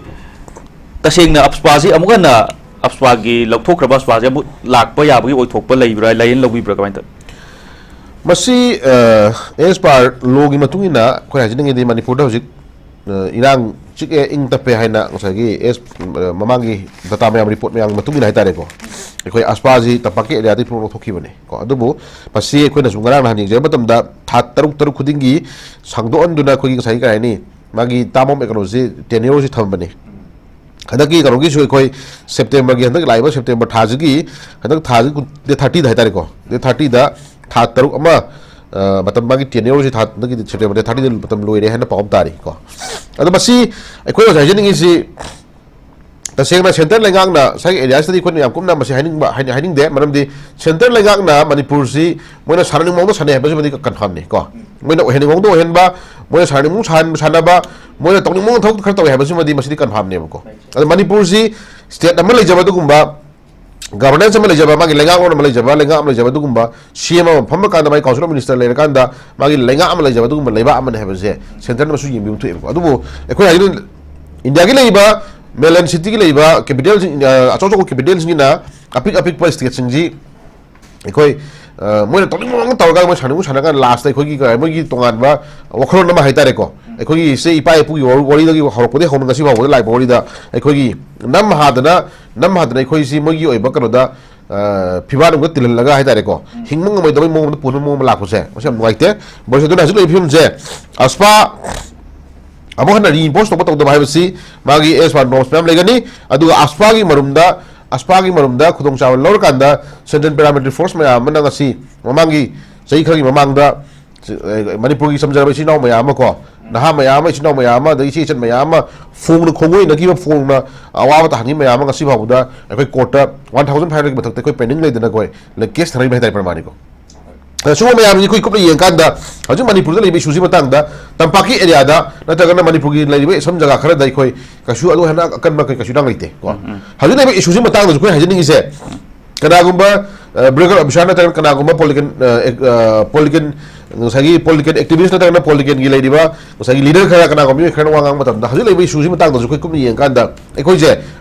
ꯇꯁꯦꯡꯅ ꯑꯞꯁꯄꯥꯁꯤ ꯑꯃꯨꯛ ꯍꯟꯅ ꯑꯞꯁꯄꯥꯒꯤ ꯂꯧꯊꯣꯛꯈ꯭ꯔꯕ ꯑꯞꯁꯄꯥꯁꯤ ꯑꯃꯨꯛ ꯂꯥꯛꯄ ꯌꯥꯕꯒꯤ ꯑꯣꯏꯊꯣꯛꯄ ꯂꯩꯕ꯭ꯔꯥ, ꯂꯥꯏꯌꯦꯟ ꯂꯧꯕꯤꯕ꯭ꯔꯥ, ꯀꯃꯥꯏꯅ ꯇꯧꯏ? ꯃꯁꯤ, ꯑ, ꯑꯦꯁ ꯄꯥꯔ ꯂꯣꯒꯤ ꯃꯇꯨꯡ ꯏꯟꯅ ꯑꯩꯈꯣꯏ ꯍꯥꯏꯖꯅꯤꯡꯉꯤꯗꯤ ꯃꯅꯤꯄꯨꯔꯗ ꯍꯧꯖꯤꯛ, ꯑ, ꯏꯔꯥꯡ ꯆꯤꯛꯑꯦ, ꯏꯪ ꯇꯞꯄꯦ ꯍꯥꯏꯅ ꯉꯁꯥꯏꯒꯤ ꯑꯦꯁ, ꯑ, ꯃꯃꯥꯡꯒꯤ ꯗꯇꯥ ꯃꯌꯥꯝ, ꯔꯤꯄꯣꯔꯠ ꯃꯌꯥꯝꯒꯤ ꯃꯇꯨꯡ ꯏꯟꯅ ꯍꯥꯏꯇꯥꯔꯦꯀꯣ, ꯑꯩꯈꯣꯏ ꯑꯞꯁꯄꯥꯁꯤ ꯇꯝꯄꯥꯛꯀꯤ ꯑꯦꯔꯤꯌꯥꯗꯒꯤ ꯄꯨꯂꯞ ꯂꯧꯊꯣꯛꯈꯤꯕꯅꯦ ꯀꯣ꯫ ꯑꯗꯨꯕꯨ ꯃꯁꯤ ꯑꯩꯈꯣꯏꯅꯁꯨ ꯉꯔꯥꯡ ꯅꯍꯥꯟ ꯌꯦꯡꯖꯕ ꯃꯇꯝꯗ ꯊꯥ ꯇꯔꯨꯛ ꯇꯔꯨꯛ ꯈꯨꯗꯤꯡꯒꯤ ꯁꯥꯡꯗꯣꯛꯍꯟꯗꯨꯅ ꯑꯩꯈꯣꯏꯒꯤ ꯉꯁꯥꯏꯒꯤ ꯀꯩ ꯍꯥꯏꯅꯤ, ꯃꯥꯒꯤ ꯇꯥꯔꯝ ꯑꯣꯐ ꯑꯦꯀꯣꯅꯣꯃꯤꯁꯤ, ꯇꯦꯅ꯭ꯌꯨꯔꯁꯤ ꯊꯝꯕꯅꯤ꯫ ꯍꯟꯗꯛꯀꯤ ꯀꯩꯅꯣꯒꯤꯁꯨ ꯑꯩꯈꯣꯏ ꯁꯦꯞꯇꯦꯝꯕꯔꯒꯤ, ꯍꯟꯗꯛ ꯂꯥꯛꯏꯕ ꯁꯦꯞꯇꯦꯝꯕꯔ ꯊꯥꯁꯤꯒꯤ, ꯍꯟꯗꯛ ꯊꯥꯁꯤ ꯗꯦꯠ ꯊꯥꯔꯇꯤꯗ ꯍꯥꯏꯇꯥꯔꯦꯀꯣ, ꯗꯦꯠ ꯊꯥꯔꯇꯤꯗ ꯊꯥ ꯇꯔꯨꯛ ꯑꯃ, ꯑ, ꯃꯇꯝ ꯃꯥꯒꯤ ꯇꯦꯅ꯭ꯌꯨꯔꯁꯤ ꯊꯥ, ꯍꯟꯗꯛꯀꯤ ꯁꯦꯞꯇꯦꯝꯕꯔ ꯗꯦꯠ ꯊꯥꯔꯇꯤꯗ ꯃꯇꯝ ꯂꯣꯏꯔꯦ ꯍꯥꯏꯅ ꯄꯥꯎ ꯑꯃ ꯇꯥꯔꯤ ꯀꯣ꯫ ꯑꯗꯣ ꯃꯁꯤ ꯑꯩꯈꯣꯏ ꯍꯧꯖꯤꯛ ꯍꯥꯏꯖꯅꯤꯡꯉꯤꯁꯤ, ꯇꯁꯦꯡꯅ ꯁꯦꯟꯇꯔ ꯂꯩꯉꯥꯛꯅ ꯉꯁꯥꯏꯒꯤ ꯑꯦꯔꯤꯌꯥꯁꯤꯗꯗꯤ ꯑꯩꯈꯣꯏꯅ ꯌꯥꯝ ꯀꯨꯞꯅ ꯃꯁꯤ ꯍꯥꯏꯅꯤꯡꯕ, ꯍꯥꯏꯅ-, ꯍꯥꯏꯅꯤꯡꯗꯦ꯫ ꯃꯔꯝꯗꯤ ꯁꯦꯟꯇꯔ ꯂꯩꯉꯥꯛꯅ ꯃꯅꯤꯄꯨꯔꯁꯤ ꯃꯣꯏꯅ ꯁꯥꯟꯅꯅꯤꯡꯕ ꯃꯑꯣꯡꯗ ꯁꯥꯟꯅꯩ ꯍꯥꯏꯕꯁꯤꯃꯗꯤ ꯀꯟꯐꯥꯔꯝꯅꯤ ꯀꯣ꯫ ꯃꯣꯏꯅ ꯑꯣꯏꯍꯟꯅꯤꯡꯕ ꯃꯑꯣꯡꯗ ꯑꯣꯏꯍꯟꯕ, ꯃꯣꯏꯅ ꯁꯥꯟꯅꯅꯤꯡꯕ ꯁꯥꯟ-, ꯁꯥꯟꯅꯕ, ꯃꯣꯏꯅ ꯇꯧꯅꯤꯡꯕ ꯃꯑꯣꯡꯗ ꯊꯕꯛ ꯈꯔ ꯇꯧꯋꯦ ꯍꯥꯏꯕꯁꯤꯃꯗꯤ ꯃꯁꯤꯗꯤ ꯀꯟꯐꯥꯔꯝꯅꯦꯕꯀꯣ꯫ ꯑꯗꯣ ꯃꯅꯤꯄꯨꯔꯁꯤ ꯁ꯭ꯇꯦꯠ ꯑꯃ ꯂꯩꯖꯕ, ꯑꯗꯨꯒꯨꯝꯕ ꯒꯚꯔꯅꯦꯟꯁ ꯑꯃ ꯂꯩꯖꯕ, ꯃꯥꯒꯤ ꯂꯩꯉꯥꯛꯂꯣꯟ ꯑꯃ ꯂꯩꯖꯕ, ꯂꯩꯉꯥꯛ ꯑꯃ ꯂꯩꯖꯕ, ꯑꯗꯨꯒꯨꯝꯕ ꯁꯤ ꯑꯦꯝ ꯑꯃ ꯐꯝꯕ ꯀꯥꯟꯗ, ꯃꯥꯒꯤ ꯀꯥꯎꯟꯁꯤꯜ ꯑꯣꯐ ꯃꯤꯅꯤꯁꯇꯔ ꯂꯩꯔꯀꯥꯟꯗ, ꯃꯥꯒꯤ ꯂꯩꯉꯥꯛ ꯑꯃ ꯂꯩꯖꯕ ꯑꯗꯨꯒꯨꯝꯕ ꯂꯩꯕꯥꯛ ꯑꯃꯅꯤ ꯍꯥꯏꯕꯁꯦ ꯁꯦꯟꯇꯔꯅ ꯑꯃꯁꯨ ꯌꯦꯡꯕꯤꯕ ꯊꯣꯛꯑꯦꯕꯀꯣ꯫ ꯑꯗꯨꯕꯨ ꯑꯩꯈꯣꯏ ꯍꯥꯏꯗꯤ ꯏꯟꯗꯤꯌꯥꯒꯤ ꯂꯩꯔꯤꯕ ꯃꯦꯟꯂꯦꯟ ꯁꯤꯇꯤꯒꯤ ꯂꯩꯔꯤꯕ ꯀꯦꯄꯤꯇꯦꯜꯁꯤꯡ, ꯑ, ꯑꯆꯧ ꯑꯆꯧꯕ ꯀꯦꯄꯤꯇꯦꯜꯁꯤꯡꯁꯤꯅ ꯑꯄꯤꯛ ꯑꯄꯤꯛꯄ ꯁ꯭ꯇꯦꯠꯁꯤꯡꯁꯤ ꯑꯩꯈꯣꯏ, ꯑ, ꯃꯣꯏꯅ ꯇꯧꯅꯤꯡꯕ ꯃꯑꯣꯡ ꯇꯧꯔꯒ ꯃꯣꯏ ꯁꯥꯟꯅꯅꯤꯡꯕ ꯁꯥꯟꯅꯔꯒ ꯂꯥꯁꯇ ꯑꯩꯈꯣꯏꯒꯤ ꯀꯩ-, ꯃꯣꯏꯒꯤ ꯇꯣꯉꯥꯟꯕ ꯋꯥꯈꯜꯂꯣꯟ ꯑꯃ ꯍꯥꯏꯇꯥꯔꯦꯀꯣ꯫ ꯑꯩꯈꯣꯏꯒꯤ ꯏꯆꯦ ꯏꯄꯥ ꯏꯄꯨꯒꯤ ꯋꯥꯔꯤ-, ꯋꯥꯔꯤꯗꯒꯤ ꯍꯧꯔꯛꯄꯗꯒꯤ ꯍꯧꯅ ꯉꯁꯤ ꯐꯥꯎꯕꯗ ꯂꯥꯛꯏꯕ ꯋꯥꯔꯤꯗ ꯑꯩꯈꯣꯏꯒꯤ ꯅꯝ ꯍꯥꯗꯅ, ꯅꯝ ꯍꯥꯗꯅ ꯑꯩꯈꯣꯏꯁꯤ ꯃꯣꯏꯒꯤ ꯑꯣꯏꯕ ꯀꯩꯅꯣꯗ, ꯑ, ꯐꯤꯕꯥ ꯅꯨꯡꯗ ꯇꯤꯜꯍꯜꯂꯒ ꯍꯥꯏꯇꯥꯔꯦꯀꯣ, ꯍꯤꯡꯕ ꯉꯝꯃꯣꯏꯗꯕꯒꯤ ꯃꯑꯣꯡꯗ ꯄꯨꯅꯕ ꯃꯑꯣꯡ ꯑꯃ ꯂꯥꯛꯄꯁꯦ ꯃꯁꯤ ꯌꯥꯝ ꯅꯨꯡꯉꯥꯏꯇꯦ꯫ ꯕꯣꯔꯤꯁ, ꯑꯗꯨꯅ ꯍꯧꯖꯤꯛ ꯂꯩꯔꯤꯕ ꯐꯤꯕꯝꯁꯦ ꯑꯁꯄꯥ ꯑꯃꯨꯛ ꯍꯟꯅ reinforce ꯇꯧꯕ ꯇꯧꯗꯕ ꯍꯥꯏꯕꯁꯤ ꯃꯥꯒꯤ ꯑꯦꯁ ꯄꯥꯟ ꯅꯣꯝꯁ ꯃꯌꯥꯝ ꯂꯩꯒꯅꯤ꯫ ꯑꯗꯨꯒ ꯑꯁꯄꯥꯒꯤ ꯃꯔꯨꯝꯗ, ꯑꯁꯄꯥꯒꯤ ꯃꯔꯨꯝꯗ ꯈꯨꯗꯣꯡꯆꯥꯕ ꯂꯧꯔꯀꯥꯟꯗ Central Paramilitary Force ꯃꯌꯥꯝ ꯑꯃꯅ ꯉꯁꯤ ꯃꯃꯥꯡꯒꯤ ꯆꯍꯤ ꯈꯔꯒꯤ ꯃꯃꯥꯡꯗ, ꯑꯦ, ꯃꯅꯤꯄꯨꯔꯒꯤ ꯆꯝꯖꯔꯕ ꯏꯆꯤꯟ ꯏꯅꯥꯎ ꯃꯌꯥꯝ ꯑꯃ ꯀꯣ, ꯅꯍꯥ ꯃꯌꯥꯝ ꯑꯃ, ꯏꯆꯤꯟ ꯏꯅꯥꯎ ꯃꯌꯥꯝ ꯑꯃ, ꯑꯗꯒꯤ ꯏꯆꯦ ꯏꯆꯟ ꯃꯌꯥꯝ ꯑꯃ ꯐꯣꯡꯅ ꯈꯣꯡꯒꯣꯏꯅꯈꯤꯕ, ꯐꯣꯡꯅ ꯑꯋꯥꯕ ꯇꯥꯍꯟꯈꯤꯕ ꯃꯌꯥꯝ ꯑꯃ ꯉꯁꯤ ꯐꯥꯎꯕꯗ ꯑꯩꯈꯣꯏ ꯀꯣꯔꯠꯇ ꯋꯥꯟ ꯊꯥꯎꯖꯟ ꯐꯥꯏꯚ ꯍꯟꯗ꯭ꯔꯦꯠꯀꯤ ꯃꯊꯛꯇ ꯑꯩꯈꯣꯏ ꯄꯦꯟꯗꯤꯡ ꯂꯩꯗꯅ ꯑꯩꯈꯣꯏ ꯀꯦꯁ ꯊꯥꯅꯔꯤꯕ ꯍꯥꯏꯇꯥꯔꯦ ꯄ꯭ꯔꯃꯥꯅꯤꯀꯣ꯫ ꯑꯗ ꯁꯤꯒꯨꯝꯕ ꯃꯌꯥꯝꯁꯤ ꯑꯩꯈꯣꯏ ꯀꯨꯞꯅ ꯌꯦꯡꯀꯥꯟꯗ ꯍꯧꯖꯤꯛ ꯃꯅꯤꯄꯨꯔꯗ ꯂꯩꯕ ꯏꯁꯨꯁꯤ ꯃꯇꯥꯡꯗ ꯇꯝꯄꯥꯛꯀꯤ ꯑꯦꯔꯤꯌꯥꯗ ꯅꯠꯇ꯭ꯔꯒꯅ ꯃꯅꯤꯄꯨꯔꯒꯤ ꯂꯩꯔꯤꯕ ꯁꯝ ꯖꯒꯥ ꯈꯔꯗ ꯑꯩꯈꯣꯏ ꯀꯩꯁꯨ ꯑꯗꯨ ꯍꯦꯟꯅ ꯑꯀꯟꯕ ꯀꯩ-, ꯀꯩꯁꯨ ꯌꯥꯝ ꯂꯩꯇꯦ ꯀꯣ꯫ ꯎꯝ, ꯎꯝ꯫ ꯍꯧꯖꯤꯛ ꯂꯩꯕ ꯏꯁꯨꯁꯤ ꯃꯇꯥꯡꯗꯁꯨ ꯑꯩꯈꯣꯏ ꯍꯥꯏꯖꯅꯤꯡꯉꯤꯁꯦ, ꯀꯅꯥꯒꯨꯝꯕ, ꯑ, ꯕ꯭ꯔꯤꯒꯦꯗ ꯑꯣꯐꯤꯁꯥꯔ ꯅꯠꯇ꯭ꯔꯒꯅ ꯀꯅꯥꯒꯨꯝꯕ ꯄꯣꯂꯤꯇꯤꯀꯦꯜ, ꯑ, ꯑꯦꯛ-, ꯑ, ꯄꯣꯂꯤꯇꯤꯀꯦꯜ, ꯉꯁꯥꯏꯒꯤ ꯄꯣꯂꯤꯇꯤꯀꯦꯜ ꯑꯦꯛꯇꯤꯚꯤꯁ ꯅꯠꯇ꯭ꯔꯒꯅ ꯄꯣꯂꯤꯇꯤꯀꯦꯜꯒꯤ ꯂꯩꯔꯤꯕ ꯉꯁꯥꯏꯒꯤ ꯂꯤꯗꯔ ꯈꯔ, ꯀꯅꯥꯒꯨꯝꯕ ꯃꯤꯑꯣꯏ ꯈꯔꯅ ꯋꯥ ꯉꯥꯡꯕ ꯃꯇꯝꯗ ꯍꯧꯖꯤꯛ ꯂꯩꯕ ꯏꯁꯨꯁꯤ ꯃꯇꯥꯡꯗꯁꯨ ꯑꯩꯈꯣꯏ ꯀꯨꯞꯅ ꯌꯦꯡꯉꯀꯥꯟꯗ ꯑꯩꯈꯣꯏꯁꯦ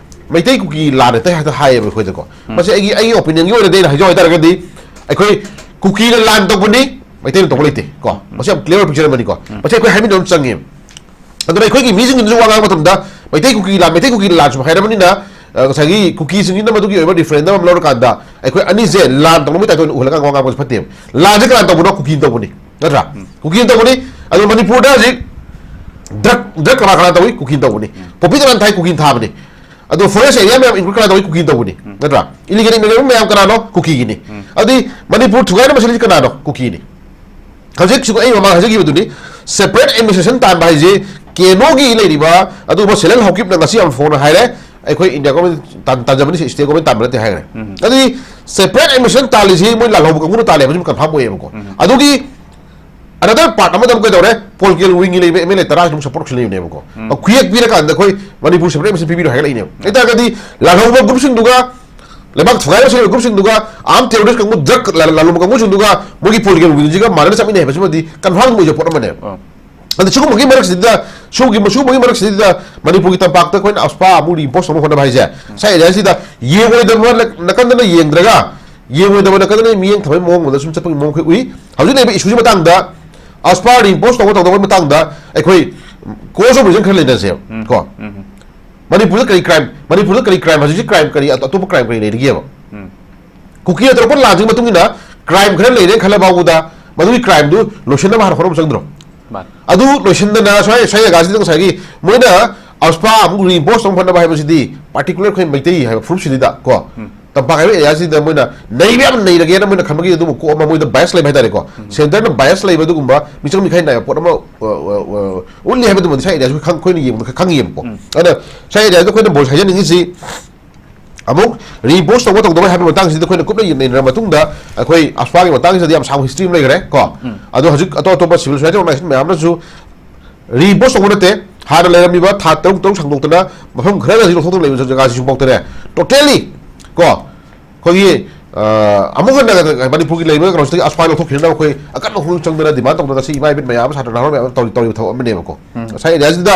ꯃꯩꯇꯩ ꯀꯨꯀꯤ ꯂꯥꯟꯅ ꯇꯩ ꯍꯦꯛꯇ ꯍꯥꯏꯌꯦꯕ ꯑꯩꯈꯣꯏꯗꯀꯣ꯫ ꯎꯝ꯫ ꯃꯁꯤ ꯑꯩꯒꯤ, ꯑꯩꯒꯤ ꯑꯣꯄꯤꯅꯤꯌꯟꯒꯤ ꯑꯣꯏꯅꯗꯤ ꯑꯩꯅ ꯍꯥꯏꯖꯧ ꯍꯥꯏꯇꯥꯔꯒꯗꯤ ꯑꯩꯈꯣꯏ ꯀꯨꯀꯤꯅ ꯂꯥꯟ ꯇꯧꯕꯅꯤ, ꯃꯩꯇꯩꯅ ꯇꯧꯕ ꯂꯩꯇꯦ ꯀꯣ꯫ ꯃꯁꯤ ꯌꯥꯝ ꯀ꯭ꯂꯤꯌꯥꯔ ꯄꯤꯛꯆꯔ ꯑꯃꯅꯤꯀꯣ꯫ ꯎꯝ꯫ ꯃꯁꯤ ꯑꯩꯈꯣꯏ ꯍꯥꯏꯃꯤꯟꯅꯕ ꯑꯃ ꯆꯪꯉꯦ꯫ ꯑꯗꯨꯅ ꯑꯩꯈꯣꯏꯒꯤ ꯃꯤꯁꯤꯡꯗꯨꯁꯨ ꯋꯥ ꯉꯥꯡꯕ ꯃꯇꯝꯗ ꯃꯩꯇꯩ ꯀꯨꯀꯤ ꯂꯥꯟ, ꯃꯩꯇꯩ ꯀꯨꯀꯤ ꯂꯥꯟꯁꯨ ꯍꯥꯏꯔꯕꯅꯤꯅ, ꯑ, ꯉꯁꯥꯏꯒꯤ ꯀꯨꯀꯤꯁꯤꯡꯁꯤꯅ ꯃꯗꯨꯒꯤ ꯑꯣꯏꯕ ꯔꯤꯐꯔꯦꯟꯗꯝ ꯑꯃ ꯂꯧꯔꯀꯥꯟꯗ ꯑꯩꯈꯣꯏ ꯑꯅꯤꯁꯦ ꯂꯥꯟ ꯇꯧꯅꯕꯒꯤ ꯇꯥꯏꯞꯇ ꯑꯣꯏꯅ ꯎꯍꯜꯂꯒ ꯋꯥ ꯉꯥꯡꯕꯁꯦ ꯐꯠꯇꯦꯕ꯫ ꯂꯥꯟꯁꯦ ꯀꯅꯥ ꯇꯧꯕꯅꯣ? ꯀꯨꯀꯤꯅ ꯇꯧꯕꯅꯤ, ꯅꯠꯇ꯭ꯔꯥ? ꯎꯝ꯫ ꯀꯨꯀꯤꯅ ꯇꯧꯕꯅꯤ꯫ ꯑꯗꯣ ꯃꯅꯤꯄꯨꯔꯗ ꯍꯧꯖꯤꯛ ꯗ꯭ꯔꯒ, ꯗ꯭ꯔꯒ ꯀꯅꯥ ꯀꯅꯥ ꯇꯧꯏ? ꯀꯨꯀꯤꯅ ꯇꯧꯕꯅꯤ꯫ ꯎꯝ꯫ ꯄꯣꯄꯤ ꯇꯣꯉꯥꯟ ꯊꯥꯏ, ꯀꯨꯀꯤꯅ ꯊꯥꯕꯅꯤ꯫ ꯑꯗꯣ ꯐꯣꯔꯦꯁ ꯑꯦꯔꯤꯌꯥ ꯃꯌꯥꯝ ꯏꯟꯀ꯭ꯂꯨꯗ ꯀꯅꯥ ꯇꯧꯏ? ꯀꯨꯀꯤꯅ ꯇꯧꯕꯅꯤ꯫ ꯎꯝ꯫ ꯅꯠꯇ꯭ꯔꯥ? ꯏꯂꯤꯒꯦꯜ ꯏꯃꯤꯒ꯭ꯔꯦꯟ ꯃꯌꯥꯝ ꯀꯅꯥꯅꯣ? ꯀꯨꯀꯤꯒꯤꯅꯤ꯫ ꯎꯝ꯫ ꯑꯗꯨꯗꯤ ꯃꯅꯤꯄꯨꯔ ꯊꯨꯒꯥꯏꯅꯕ ꯁꯤꯜꯂꯤꯁꯤ ꯀꯅꯥꯅꯣ? ꯀꯨꯀꯤꯅꯤ꯫ ꯍꯧꯖꯤꯛꯁꯨ ꯑꯩ ꯃꯃꯥꯡ ꯍꯥꯏꯖꯈꯤꯕꯗꯨꯅꯤ, ꯁꯦꯄꯔꯦꯠ ꯑꯦꯗꯃꯤꯅꯤꯁꯇ꯭ꯔꯦꯁꯟ ꯇꯥꯟꯕ ꯍꯥꯏꯁꯤ ꯀꯦꯅꯣꯒꯤ ꯂꯩꯔꯤꯕ ꯑꯗꯨꯒꯨꯝꯕ ꯁꯦꯜꯐ ꯍꯦꯜꯞ ꯍꯧꯀꯤꯞꯅ ꯉꯁꯤ ꯌꯥꯝ ꯐꯣꯡꯅ ꯍꯥꯏꯔꯦ, ꯑꯩꯈꯣꯏ ꯏꯟꯗꯤꯌꯥ ꯒꯣꯔꯃꯦꯟ ꯇꯥꯟ-, ꯇꯥꯟꯖꯕꯅꯤ, ꯁꯤ ꯁ꯭ꯇꯦꯠ ꯒꯣꯔꯃꯦꯟ ꯇꯥꯟꯕ ꯅꯠꯇꯦ ꯍꯥꯏꯈ꯭ꯔꯦ꯫ ꯎꯝ꯫ ꯑꯗꯨꯗꯤ ꯁꯦꯄꯔꯦꯠ ꯑꯦꯗꯃꯤꯅꯤꯁꯇ꯭ꯔꯦꯁꯟ ꯇꯥꯜꯂꯤꯁꯤ ꯃꯣꯏ ꯂꯥꯜꯍꯧꯕ ꯀꯥꯡꯕꯨꯅ ꯇꯥꯜꯂꯦ ꯍꯥꯏꯕꯁꯤ ꯀꯟꯐꯥꯔꯝ ꯑꯣꯏꯌꯦꯕꯀꯣ꯫ ꯎꯝ꯫ ꯑꯗꯨꯒꯤ ꯑꯅꯗꯔ ꯄꯥꯔꯠ ꯑꯃꯗ ꯑꯃꯨꯛ ꯀꯩꯗꯧꯔꯦ? ꯄꯣꯂꯤꯇꯤꯀꯦꯜ ꯋꯤꯡꯒꯤ ꯂꯩꯕ ꯑꯦꯝ ꯑꯦꯜ ꯑꯦ ꯇꯔꯥꯁꯤ ꯑꯗꯨꯝ ꯁꯞꯄꯣꯔꯠ ꯇꯧꯁꯤꯜꯂꯛꯏꯕꯅꯦꯕꯀꯣ꯫ ꯎꯝ꯫ ꯈꯨꯌꯦꯛ ꯄꯤꯔꯀꯥꯟꯗ ꯑꯩꯈꯣꯏ ꯃꯅꯤꯄꯨꯔ ꯁꯦꯄꯔꯦꯠ ꯑꯦꯗꯃꯤꯅꯤꯁꯇ꯭ꯔꯦꯁꯟ ꯄꯤꯕꯤꯔꯣ ꯍꯥꯏꯒꯠꯂꯛꯏꯅꯦꯕ꯫ ꯎꯝ꯫ ꯑꯗꯨꯇꯥꯔꯒꯗꯤ ꯂꯥꯜꯍꯧꯕ ꯒ꯭ꯔꯨꯞꯁꯤꯡꯗꯨꯒ ꯂꯩꯕꯥꯛ ꯊꯨꯒꯥꯏꯕ ꯁꯦꯝꯂꯤꯕ ꯒ꯭ꯔꯨꯞꯁꯤꯡꯗꯨꯒ ꯑꯥꯔꯝ ꯇꯦꯔꯣꯔꯤꯁ ꯀꯥꯡꯕꯨ, ꯗ꯭ꯔꯒ ꯂꯥ-, ꯂꯥꯜꯂꯝꯕ ꯀꯥꯡꯕꯨꯁꯤꯡꯗꯨꯒ ꯃꯣꯏꯒꯤ ꯄꯣꯂꯤꯇꯤꯀꯦꯜ ꯋꯤꯡꯁꯤꯒ ꯃꯥꯟꯅꯅ ꯆꯠꯃꯤꯟꯅꯩ ꯍꯥꯏꯕꯁꯤꯃꯗꯤ ꯀꯟꯐꯥꯔꯝ ꯑꯣꯏꯖꯕ ꯄꯣꯠ ꯑꯃꯅꯦꯕ꯫ ꯑꯥ꯫ ꯑꯗ ꯁꯤꯒꯨꯝꯕꯒꯤ ꯃꯔꯛꯁꯤꯗ, ꯁꯤꯒꯨꯝꯕꯒꯤ, ꯁꯤꯒꯨꯝꯕꯒꯤ ꯃꯔꯛꯁꯤꯗ ꯃꯅꯤꯄꯨꯔꯒꯤ ꯇꯝꯄꯥꯛꯇ ꯑꯩꯈꯣꯏꯅ ꯑꯁꯄꯥ ꯑꯃꯨꯛ ꯔꯤꯏꯝꯐꯣꯔꯁ ꯇꯧꯅꯕ ꯍꯣꯠꯅꯕ ꯍꯥꯏꯁꯦ, ꯎꯝ꯫ ꯁ꯭ꯋꯥꯏ ꯑꯦꯔꯤꯌꯥꯁꯤꯗ ꯌꯦꯡꯉꯣꯏꯗꯕ ꯅꯥ-, ꯅꯥꯀꯟꯗꯅ ꯌꯦꯡꯗ꯭ꯔꯒ ꯌꯦꯡꯉꯣꯏꯗꯕ ꯅꯥꯀꯟꯗꯅ ꯃꯤꯠꯌꯦꯡ ꯊꯝꯕꯒꯤ ꯃꯑꯣꯡ ꯑꯃꯗ ꯁꯨꯝ ꯆꯠꯄꯒꯤ ꯃꯑꯣꯡ ꯑꯩꯈꯣꯏ ꯎꯏ꯫ ꯍꯧꯖꯤꯛ ꯂꯩꯔꯤꯕ ꯏꯁꯨꯁꯤ ꯃꯇꯥꯡꯗ, ꯑꯁꯄꯥ ꯔꯤꯏꯝꯄꯣꯁ ꯇꯧꯕ ꯇꯧꯗꯕꯒꯤ ꯃꯇꯥꯡꯗ ꯑꯩꯈꯣꯏ cause of reason ꯈꯔ ꯂꯩꯅꯁꯦꯕ꯫ ꯎꯝ, ꯀꯣ, ꯎꯝ, ꯎꯝ꯫ ꯃꯅꯤꯄꯨꯔꯗ ꯀꯔꯤ ꯀ꯭ꯔꯥꯏꯝ, ꯃꯅꯤꯄꯨꯔꯗ ꯀꯔꯤ ꯀ꯭ꯔꯥꯏꯝ, ꯍꯧꯖꯤꯛꯁꯤ ꯀ꯭ꯔꯥꯏꯝ ꯀꯔꯤ, ꯑꯇꯣꯞꯄ ꯀ꯭ꯔꯥꯏꯝ ꯀꯔꯤ ꯂꯩꯔꯤꯒꯦꯕ? ꯎꯝ꯫ ꯀꯨꯀꯤꯅ ꯇꯧꯔꯛꯄ ꯂꯥꯟꯁꯤꯒꯤ ꯃꯇꯨꯡ ꯏꯟꯅ ꯀ꯭ꯔꯥꯏꯝ ꯈꯔ ꯂꯩꯔꯦꯅ ꯈꯜꯂ ꯐꯥꯎꯕꯗ, ꯃꯗꯨꯒꯤ ꯀ꯭ꯔꯥꯏꯝꯗꯨ ꯂꯣꯏꯁꯤꯟꯅꯕ ꯍꯥꯟꯅ ꯍꯣꯠꯅꯕ ꯆꯪꯗ꯭ꯔꯣ? ꯃꯥꯅꯤ꯫ ꯑꯗꯨ ꯂꯣꯏꯁꯤꯟꯗꯅ ꯁ꯭ꯋꯥꯏ, ꯁ꯭ꯋꯥꯏ ꯖꯒꯥꯁꯤꯗ ꯉꯁꯥꯏꯒꯤ ꯃꯣꯏꯅ ꯑꯁꯄꯥ ꯑꯃꯨꯛ ꯔꯤꯏꯝꯄꯣꯁ ꯇꯧꯅꯕ ꯍꯣꯠꯅꯕ ꯍꯥꯏꯕꯁꯤꯗꯤ, ꯄꯥꯔꯇꯤꯀꯨꯂꯔ ꯑꯩꯈꯣꯏ ꯃꯩꯇꯩ ꯍꯥꯏꯕ ꯐꯨꯔꯨꯞꯁꯤꯗ ꯀꯣ, ꯎꯝ꯫ ꯇꯝꯄꯥꯛ ꯍꯥꯏꯕ ꯑꯦꯔꯤꯌꯥꯁꯤꯗ ꯃꯣꯏꯅ ꯅꯩꯕ ꯌꯥꯝ ꯅꯩꯔꯒꯦꯅ ꯃꯣꯏꯅ ꯈꯟꯕꯒꯤ ꯑꯗꯨꯒꯨꯝꯕ ꯀꯣꯛ ꯑꯃ, ꯃꯣꯏꯗ ꯕꯥꯏꯁ ꯂꯩꯕ ꯍꯥꯏꯇꯥꯔꯦꯀꯣ, ꯎꯝ꯫ ꯁꯦꯟꯇꯔꯅ ꯕꯥꯏꯁ ꯂꯩꯕ ꯑꯗꯨꯒꯨꯝꯕ ꯃꯤꯆꯪ ꯃꯤꯈꯥꯏ ꯅꯥꯏꯕ ꯄꯣꯠ ꯑꯃ, ꯑ, ꯑ, ꯑ, ꯎꯠꯂꯤ ꯍꯥꯏꯕꯗꯨꯃꯗꯤ ꯁ꯭ꯋꯥꯏ ꯑꯦꯔꯤꯌꯥꯁꯤ ꯈꯪ-, ꯑꯩꯈꯣꯏꯅ ꯌꯦꯡꯕꯗ ꯈꯪꯉꯦꯕꯀꯣ꯫ ꯎꯝ꯫ ꯑꯗ ꯁ꯭ꯋꯥꯏ ꯑꯦꯔꯤꯌꯥꯗ ꯑꯩꯈꯣꯏꯅ ꯕꯣꯁ ꯍꯥꯏꯖꯅꯤꯡꯉꯤꯁꯤ, ꯑꯃꯨꯛ ꯔꯤꯏꯝꯄꯣꯁ ꯇꯧꯕ ꯇꯧꯗꯕ ꯍꯥꯏꯕꯒꯤ ꯃꯇꯥꯡꯁꯤꯗ ꯑꯩꯈꯣꯏꯅ ꯀꯨꯞꯅ ꯅꯩꯅꯔ ꯃꯇꯨꯡꯗ, ꯑꯩꯈꯣꯏ ꯑꯁꯄꯥꯒꯤ ꯃꯇꯥꯡꯁꯤꯗꯗꯤ ꯌꯥꯝ ꯁꯥꯡꯕ ꯍꯤꯁꯇ꯭ꯔꯤ ꯑꯃ ꯂꯩꯈ꯭ꯔꯦ ꯀꯣ꯫ ꯎꯝ꯫ ꯑꯗꯣ ꯍꯧꯖꯤꯛ ꯑꯇꯣꯞ ꯑꯇꯣꯞꯄ ꯁꯤꯚꯤꯜ ꯁꯣꯁꯥꯏꯇꯤ ꯑꯣꯔꯒꯅꯥꯏꯖꯦꯁꯟ ꯃꯌꯥꯝꯅꯁꯨ ꯔꯤꯏꯝꯄꯣꯁ ꯇꯧꯕ ꯅꯠꯇꯦ, ꯍꯥꯟꯅ ꯂꯩꯔꯝꯃꯤꯕ ꯊꯥ ꯇꯔꯨꯛ ꯇꯔꯨꯛ ꯁꯥꯡꯗꯣꯛꯇꯅ ꯃꯐꯝ ꯈꯔꯗꯗꯤ ꯂꯧꯊꯣꯛꯇꯅ ꯂꯩꯕ ꯖꯒꯥꯁꯤꯁꯨ ꯐꯥꯎꯗꯅꯦ, ꯇꯣꯇꯦꯂꯤ ꯀꯣ, ꯑꯩꯈꯣꯏꯒꯤ, ꯑ, ꯑꯃꯨꯛ ꯍꯟꯅ ꯃꯅꯤꯄꯨꯔꯒꯤ ꯂꯩꯔꯤꯕ ꯀꯩꯅꯣꯁꯤꯗꯒꯤ ꯑꯁꯄꯥ ꯂꯧꯊꯣꯛꯈꯤꯅꯕ ꯑꯩꯈꯣꯏ ꯑꯀꯟꯕ ꯍꯣꯡ ꯆꯪꯗꯅ ꯗꯤꯃꯥꯟ ꯇꯧꯗꯅ ꯉꯁꯤ ꯏꯃꯥ ꯏꯕꯦꯟ ꯃꯌꯥꯝ ꯑꯃ, ꯁꯥꯇ꯭ꯔ ꯅꯍꯥꯔꯣꯜ ꯃꯌꯥꯝ ꯑꯃ ꯇꯧꯔꯤ-, ꯇꯧꯔꯤꯕ ꯊꯕꯛ ꯑꯃꯅꯦꯕꯀꯣ꯫ ꯎꯝ꯫ ꯉꯁꯥꯏ ꯑꯦꯔꯤꯌꯥꯁꯤꯗ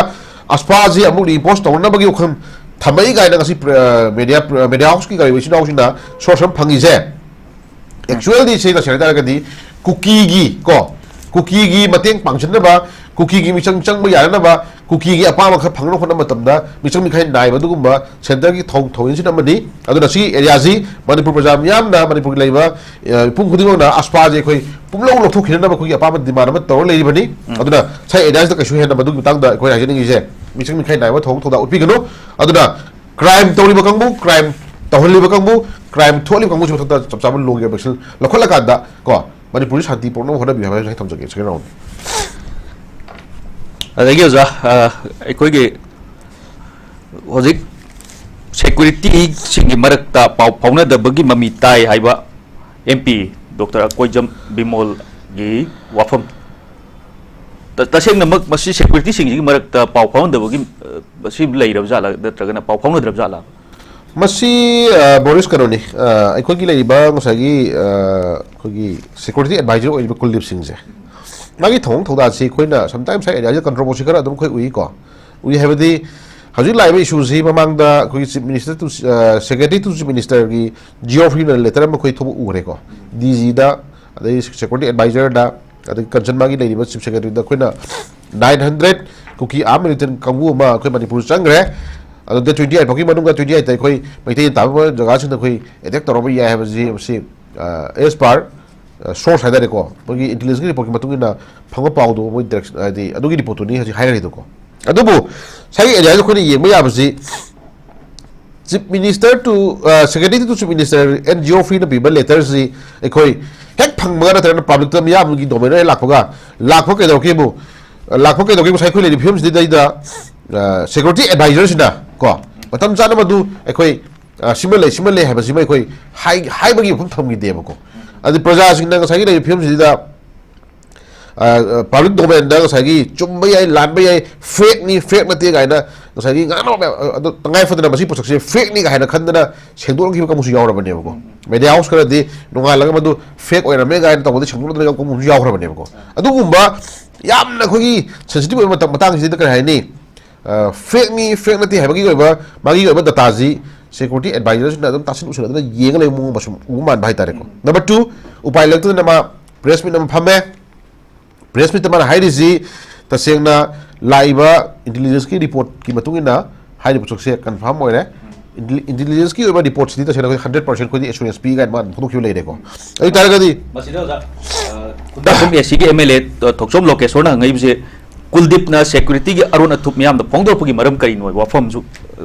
ꯑꯁꯄꯥꯁꯤ ꯑꯃꯨꯛ ꯔꯤꯏꯝꯄꯣꯁ ꯇꯧꯅꯅꯕꯒꯤ ꯋꯥꯈꯜ ꯊꯝꯃꯛꯏ ꯀꯥꯏꯅ ꯉꯁꯤ ꯄ꯭ꯔ-, ꯃꯦꯗꯤꯌꯥ, ꯄ꯭ꯔ-, ꯃꯦꯗꯤꯌꯥ ꯍꯥꯎꯁꯀꯤ ꯀꯔꯤ ꯏꯆꯤꯟ ꯏꯅꯥꯎꯁꯤꯡꯅ ꯁꯣꯔꯁ ꯑꯃ ꯐꯪꯉꯤꯁꯦ꯫ ꯎꯝ꯫ ꯑꯦꯛꯆꯨꯋꯦꯜꯗꯤ ꯁꯦꯡꯅ ꯁꯦꯡꯅ ꯍꯥꯏ ꯇꯥꯔꯒꯗꯤ ꯀꯨꯀꯤꯒꯤ ꯀꯣ, ꯀꯨꯀꯤꯒꯤ ꯃꯇꯦꯡ ꯄꯥꯡꯁꯤꯟꯅꯕ, ꯀꯨꯀꯤꯒꯤ ꯃꯤꯆꯪ ꯆꯪꯕ ꯌꯥꯅꯅꯕ, ꯀꯨꯀꯤꯒꯤ ꯑꯄꯥꯝꯕ ꯈꯔ ꯐꯪꯅꯕ ꯍꯣꯠꯅꯕ ꯃꯇꯝꯗ ꯃꯤꯆꯪ ꯃꯤꯈꯥꯏ ꯅꯥꯏꯕ ꯑꯗꯨꯒꯨꯝꯕ ꯁꯦꯟꯇꯔꯒꯤ ꯊꯧ-, ꯊꯧꯑꯣꯡꯁꯤꯅ ꯑꯃꯅꯤ꯫ ꯑꯗꯨꯅ ꯁꯤ ꯑꯦꯔꯤꯌꯥꯁꯤ ꯃꯅꯤꯄꯨꯔ ꯄ꯭ꯔꯖꯥ ꯃꯤꯌꯥꯝꯅ, ꯃꯅꯤꯄꯨꯔꯒꯤ ꯂꯩꯔꯤꯕ, ꯑ, ꯃꯤꯄꯨꯝ ꯈꯨꯗꯤꯡꯃꯛꯅ ꯑꯁꯄꯥꯁꯦ ꯑꯩꯈꯣꯏ ꯄꯨꯝꯂꯧ ꯂꯧꯊꯣꯛꯈꯤꯅꯅꯕ ꯑꯩꯈꯣꯏꯒꯤ ꯑꯄꯥꯝꯕ ꯗꯤꯃꯥꯟ ꯑꯃ ꯇꯧꯔ ꯂꯩꯔꯤꯕꯅꯤ꯫ ꯎꯝ꯫ ꯑꯗꯨꯅ ꯁ꯭ꯋꯥꯏ ꯑꯦꯔꯤꯌꯥꯁꯤꯗ ꯀꯩꯁꯨ ꯍꯦꯟꯅ ꯃꯗꯨꯒꯤ ꯃꯇꯥꯡꯗ ꯑꯩꯈꯣꯏꯅ ꯍꯥꯏꯖꯅꯤꯡꯉꯤꯁꯦ, ꯃꯤꯆꯪ ꯃꯤꯈꯥꯏ ꯅꯥꯏꯕ ꯊꯧꯑꯣꯡ ꯊꯧꯗꯥꯡ ꯎꯠꯄꯤꯒꯅꯨ꯫ ꯑꯗꯨꯅ ꯀ꯭ꯔꯥꯏꯝ ꯇꯧꯔꯤꯕ ꯀꯥꯡꯕꯨ, ꯀ꯭ꯔꯥꯏꯝ ꯇꯧꯍꯜꯂꯤꯕ ꯀꯥꯡꯕꯨ, ꯀ꯭ꯔꯥꯏꯝ ꯊꯣꯛꯍꯜꯂꯤꯕ ꯀꯥꯡꯕꯨꯁꯤ ꯃꯊꯛꯇ ꯆꯞ ꯆꯥꯕ ꯂꯣꯒꯤ ꯑꯦꯛꯁꯟ ꯂꯧꯈꯠꯂꯀꯥꯟꯗ ꯀꯣ, ꯃꯅꯤꯄꯨꯔꯁꯤ ꯁꯥꯟꯇꯤ ꯄꯨꯔꯛꯅꯕ ꯍꯣꯠꯅꯕꯤꯌꯨ ꯍꯥꯏꯕ ꯑꯩ ꯊꯝꯖꯒꯦ꯫ Second round꯫ ꯑꯗꯒꯤ ꯑꯣꯖꯥ, ꯑ, ꯑꯩꯈꯣꯏꯒꯤ ꯍꯧꯖꯤꯛ ꯁꯦꯀ꯭ꯌꯨꯔꯤꯇꯤꯁꯤꯡꯒꯤ ꯃꯔꯛꯇ ꯄꯥꯎ ꯐꯥꯎꯅꯗꯕꯒꯤ ꯃꯃꯤ ꯇꯥꯏ ꯍꯥꯏꯕ ꯑꯦꯝ ꯄꯤ ꯗꯣꯛꯇꯔ ꯑꯀꯣꯏꯖꯝ ꯕꯤꯃꯣꯜꯒꯤ ꯋꯥꯐꯝ꯫ ꯇ-, ꯇꯁꯦꯡꯅꯃꯛ ꯃꯁꯤ ꯁꯦꯀ꯭ꯌꯨꯔꯤꯇꯤꯁꯤꯡꯁꯤꯒꯤ ꯃꯔꯛꯇ ꯄꯥꯎ ꯐꯥꯎꯅꯗꯕꯒꯤ, ꯑ, ꯃꯁꯤ ꯂꯩꯔꯕ ꯖꯥꯠꯂꯥ, ꯅꯠꯇ꯭ꯔꯒꯅ ꯄꯥꯎ ꯐꯥꯎꯅꯗ꯭ꯔꯕ ꯖꯥꯠꯂꯥ? ꯃꯁꯤ, ꯑ, ꯕꯣꯔꯤꯁ, ꯀꯩꯅꯣꯅꯤ, ꯑ, ꯑꯩꯈꯣꯏꯒꯤ ꯂꯩꯔꯤꯕ ꯉꯁꯥꯏꯒꯤ, ꯑ, ꯑꯩꯈꯣꯏꯒꯤ ꯁꯦꯀ꯭ꯌꯨꯔꯤꯇꯤ ꯑꯦꯗꯚꯥꯏꯖꯔ ꯑꯣꯏꯔꯤꯕ ꯀꯨꯜꯗꯤꯞ ꯁꯤꯡꯁꯦ, ꯃꯥꯒꯤ ꯊꯧꯑꯣꯡ ꯊꯧꯗꯥꯡꯁꯤ ꯑꯩꯈꯣꯏꯅ ꯁꯝꯇꯥꯏꯝꯁ ꯁ꯭ꯋꯥꯏ ꯑꯦꯔꯤꯌꯥꯁꯤꯗ ꯀꯟꯇ꯭ꯔꯣꯚꯔꯁꯤ ꯈꯔ ꯑꯗꯨꯝ ꯑꯩꯈꯣꯏ ꯎꯏꯀꯣ꯫ ꯎꯏ ꯍꯥꯏꯕꯗꯤ, ꯍꯧꯖꯤꯛ ꯂꯥꯛꯏꯕ ꯏꯁꯨꯁꯤ ꯃꯃꯥꯡꯗ ꯑꯩꯈꯣꯏꯒꯤ Chief Minister to, ꯑ, Secretary to Chief Ministerꯒꯤ G of Freeꯅ letter ꯑꯃ ꯑꯩꯈꯣꯏ ꯊꯣꯛꯄ ꯎꯈ꯭ꯔꯦꯀꯣ꯫ DGꯗ, ꯑꯗꯩ Security Advisorꯗ, ꯑꯗꯒꯤ concern ꯃꯥꯒꯤ ꯂꯩꯔꯤꯕ Chief Secretaryꯗ ꯑꯩꯈꯣꯏꯅ nine hundred ꯀꯨꯀꯤ armed militant ꯀꯥꯡꯕꯨ ꯑꯃ ꯑꯩꯈꯣꯏ ꯃꯅꯤꯄꯨꯔ ꯆꯪꯈ꯭ꯔꯦ꯫ ꯑꯗꯣ date twenty eight ꯐꯥꯎꯒꯤ ꯃꯅꯨꯡꯗ twenty eight ꯑꯩꯈꯣꯏ ꯃꯩꯇꯩ ꯇꯥꯕ ꯖꯒꯥꯁꯤꯡꯗ ꯑꯩꯈꯣꯏ attack ꯇꯧꯔꯛꯄ ꯌꯥꯏ ꯍꯥꯏꯕꯁꯤ, ꯃꯁꯤ, ꯑ, as per, ꯑ, source ꯍꯥꯏꯇꯥꯔꯦꯀꯣ, ꯑꯩꯈꯣꯏꯒꯤ intelligence reportꯀꯤ ꯃꯇꯨꯡ ꯏꯟꯅ ꯐꯪꯕ ꯄꯥꯎꯗꯣ, ꯃꯣꯏ direction, ꯍꯥꯏꯗꯤ ꯑꯗꯨꯒꯤ reportꯇꯨꯅꯤ ꯍꯧꯖꯤꯛ ꯍꯥꯏꯔꯤꯗꯣꯀꯣ꯫ ꯑꯗꯨꯕꯨ ꯉꯁꯥꯏꯒꯤ areaꯁꯤ ꯑꯩꯈꯣꯏꯅ ꯌꯦꯡꯕ ꯌꯥꯕꯁꯤ, Chief Minister to, ꯑ, Secretary to Chief Minister and G of Freeꯅ ꯄꯤꯕ letterꯁꯤ ꯑꯩꯈꯣꯏ ꯍꯦꯛ ꯐꯪꯕꯒ, ꯅꯠꯇ꯭ꯔꯒꯅ publicꯇ ꯃꯤꯌꯥꯝꯒꯤ domainꯗ ꯍꯦꯛ ꯂꯥꯛꯄꯒ, ꯂꯥꯛꯄ ꯀꯩꯗꯧꯔꯛꯀꯦꯕꯨ, ꯂꯥꯛꯄ ꯀꯩꯗꯧꯒꯦꯕꯨ ꯉꯁꯥꯏ ꯑꯩꯈꯣꯏ ꯂꯩꯔꯤꯕ ꯐꯤꯕꯝꯁꯤꯗꯩꯗ, ꯑ, Security Advisorꯁꯤꯅ ꯀꯣ, ꯃꯇꯝ ꯆꯥꯅ ꯃꯗꯨ ꯑꯩꯈꯣꯏ, ꯑ, ꯁꯤꯃ ꯂꯩ, ꯁꯤꯃ ꯂꯩ ꯍꯥꯏꯕꯁꯤꯃ ꯑꯩꯈꯣꯏ ꯍꯥꯏ-, ꯍꯥꯏꯕꯒꯤ ꯃꯐꯝ ꯊꯝꯈꯤꯗꯦꯕꯀꯣ꯫ ꯑꯗꯨ ꯄ꯭ꯔꯖꯥꯁꯤꯡꯅ ꯉꯁꯥꯏꯒꯤ ꯂꯩꯔꯤꯕ ꯐꯤꯕꯝꯁꯤꯗ, ꯑ, ꯑ, public domainꯗ ꯉꯁꯥꯏꯒꯤ ꯆꯨꯝꯕ ꯌꯥꯏ, ꯂꯥꯟꯕ ꯌꯥꯏ, fakeꯅꯤ, fake ꯅꯠꯇꯦ ꯀꯥꯏꯅ ꯉꯁꯥꯏꯒꯤ ꯉꯥꯡꯅꯕ ꯃꯌꯥꯝ, ꯑ, ꯑꯗꯣ ꯇꯉꯥꯏ ꯐꯗꯅ ꯃꯁꯤ ꯄꯣꯠꯁꯛꯁꯦ fakeꯅꯤ ꯀꯥꯏꯅ ꯈꯟꯗꯅ ꯁꯦꯡꯗꯣꯛꯅꯈꯤꯕ ꯀꯥꯡꯕꯨꯁꯨ ꯌꯥꯎꯔꯕꯅꯦꯕꯀꯣ꯫ Media house ꯈꯔꯗꯤ ꯅꯣꯡꯉꯥꯜꯂꯒ ꯃꯗꯨ fake ꯑꯣꯏꯔꯝꯃꯦ ꯀꯥꯏꯅ ꯇꯧꯕꯗ ꯁꯦꯡꯗꯣꯛꯅꯗꯅ ꯌꯥꯎꯕ ꯀꯥꯡꯕꯨꯁꯨ ꯌꯥꯎꯈ꯭ꯔꯕꯅꯦꯕꯀꯣ꯫ ꯑꯗꯨꯒꯨꯝꯕ ꯌꯥꯝꯅ ꯑꯩꯈꯣꯏꯒꯤ sensitive ꯑꯣꯏꯕ ꯃꯇꯝ, ꯃꯇꯥꯡꯁꯤꯗ ꯀꯔꯤ ꯍꯥꯏꯅꯤ? ꯑ, fakeꯅꯤ, fake ꯅꯠꯇꯦ ꯍꯥꯏꯕꯒꯤ ꯑꯣꯏꯕ, ꯃꯥꯒꯤ ꯑꯣꯏꯕ dataꯁꯤ Security Advisorꯁꯤꯅ ꯑꯗꯨꯝ ꯇꯥꯁꯤꯟ ꯎꯁꯤꯜꯂꯗꯅ ꯌꯦꯡꯉ ꯂꯩꯕ ꯃꯑꯣꯡ ꯑꯃ ꯁꯨꯝ ꯎꯕ ꯃꯥꯟꯕ ꯍꯥꯏꯇꯥꯔꯦꯀꯣ꯫ Number two, ꯎꯄꯥꯏ ꯂꯩꯔꯛꯇꯗꯅ ꯃꯥ press meet ꯑꯃ ꯐꯝꯃꯦ꯫ Press meetꯇ ꯃꯥꯅ ꯍꯥꯏꯔꯤꯁꯤ, ꯇꯁꯦꯡꯅ ꯂꯥꯛꯏꯕ intelligenceꯀꯤ reportꯀꯤ ꯃꯇꯨꯡ ꯏꯟꯅ ꯍꯥꯏꯔꯤꯕ ꯄꯣꯠꯁꯛꯁꯦ confirm ꯑꯣꯏꯔꯦ꯫ Intelli-, intelligenceꯀꯤ ꯑꯣꯏꯕ reportꯁꯤꯗꯤ ꯇꯁꯦꯡꯅ ꯑꯩꯈꯣꯏ hundred percent ꯑꯩꯈꯣꯏꯗꯤ assurance ꯄꯤ ꯀꯥꯏꯅ ꯃꯥꯅ ꯐꯣꯡꯗꯣꯛꯈꯤꯕ ꯂꯩꯔꯦꯀꯣ꯫ ꯑꯗꯨ ꯑꯣꯏ ꯇꯥꯔꯒꯗꯤ ꯃꯁꯤꯗ ꯑꯣꯖꯥ, ꯑ, ꯈꯨꯟꯗ꯭ꯔꯥꯛꯄꯝ ACꯒꯤ MLA, ꯑ, ꯊꯣꯛꯆꯣꯝ ꯂꯣꯀꯦꯁꯣꯔꯅ ꯍꯪꯉꯛꯏꯕꯁꯦ, ꯀꯨꯜꯗꯤꯞꯅ securityꯒꯤ ꯑꯔꯣꯟ ꯑꯊꯨꯞ ꯃꯤꯌꯥꯝꯗ ꯐꯣꯡꯗꯣꯔꯛꯄꯒꯤ ꯃꯔꯝ ꯀꯔꯤꯅꯣ ꯍꯥꯏꯕ ꯋꯥꯐꯝꯁꯨ, ꯑ,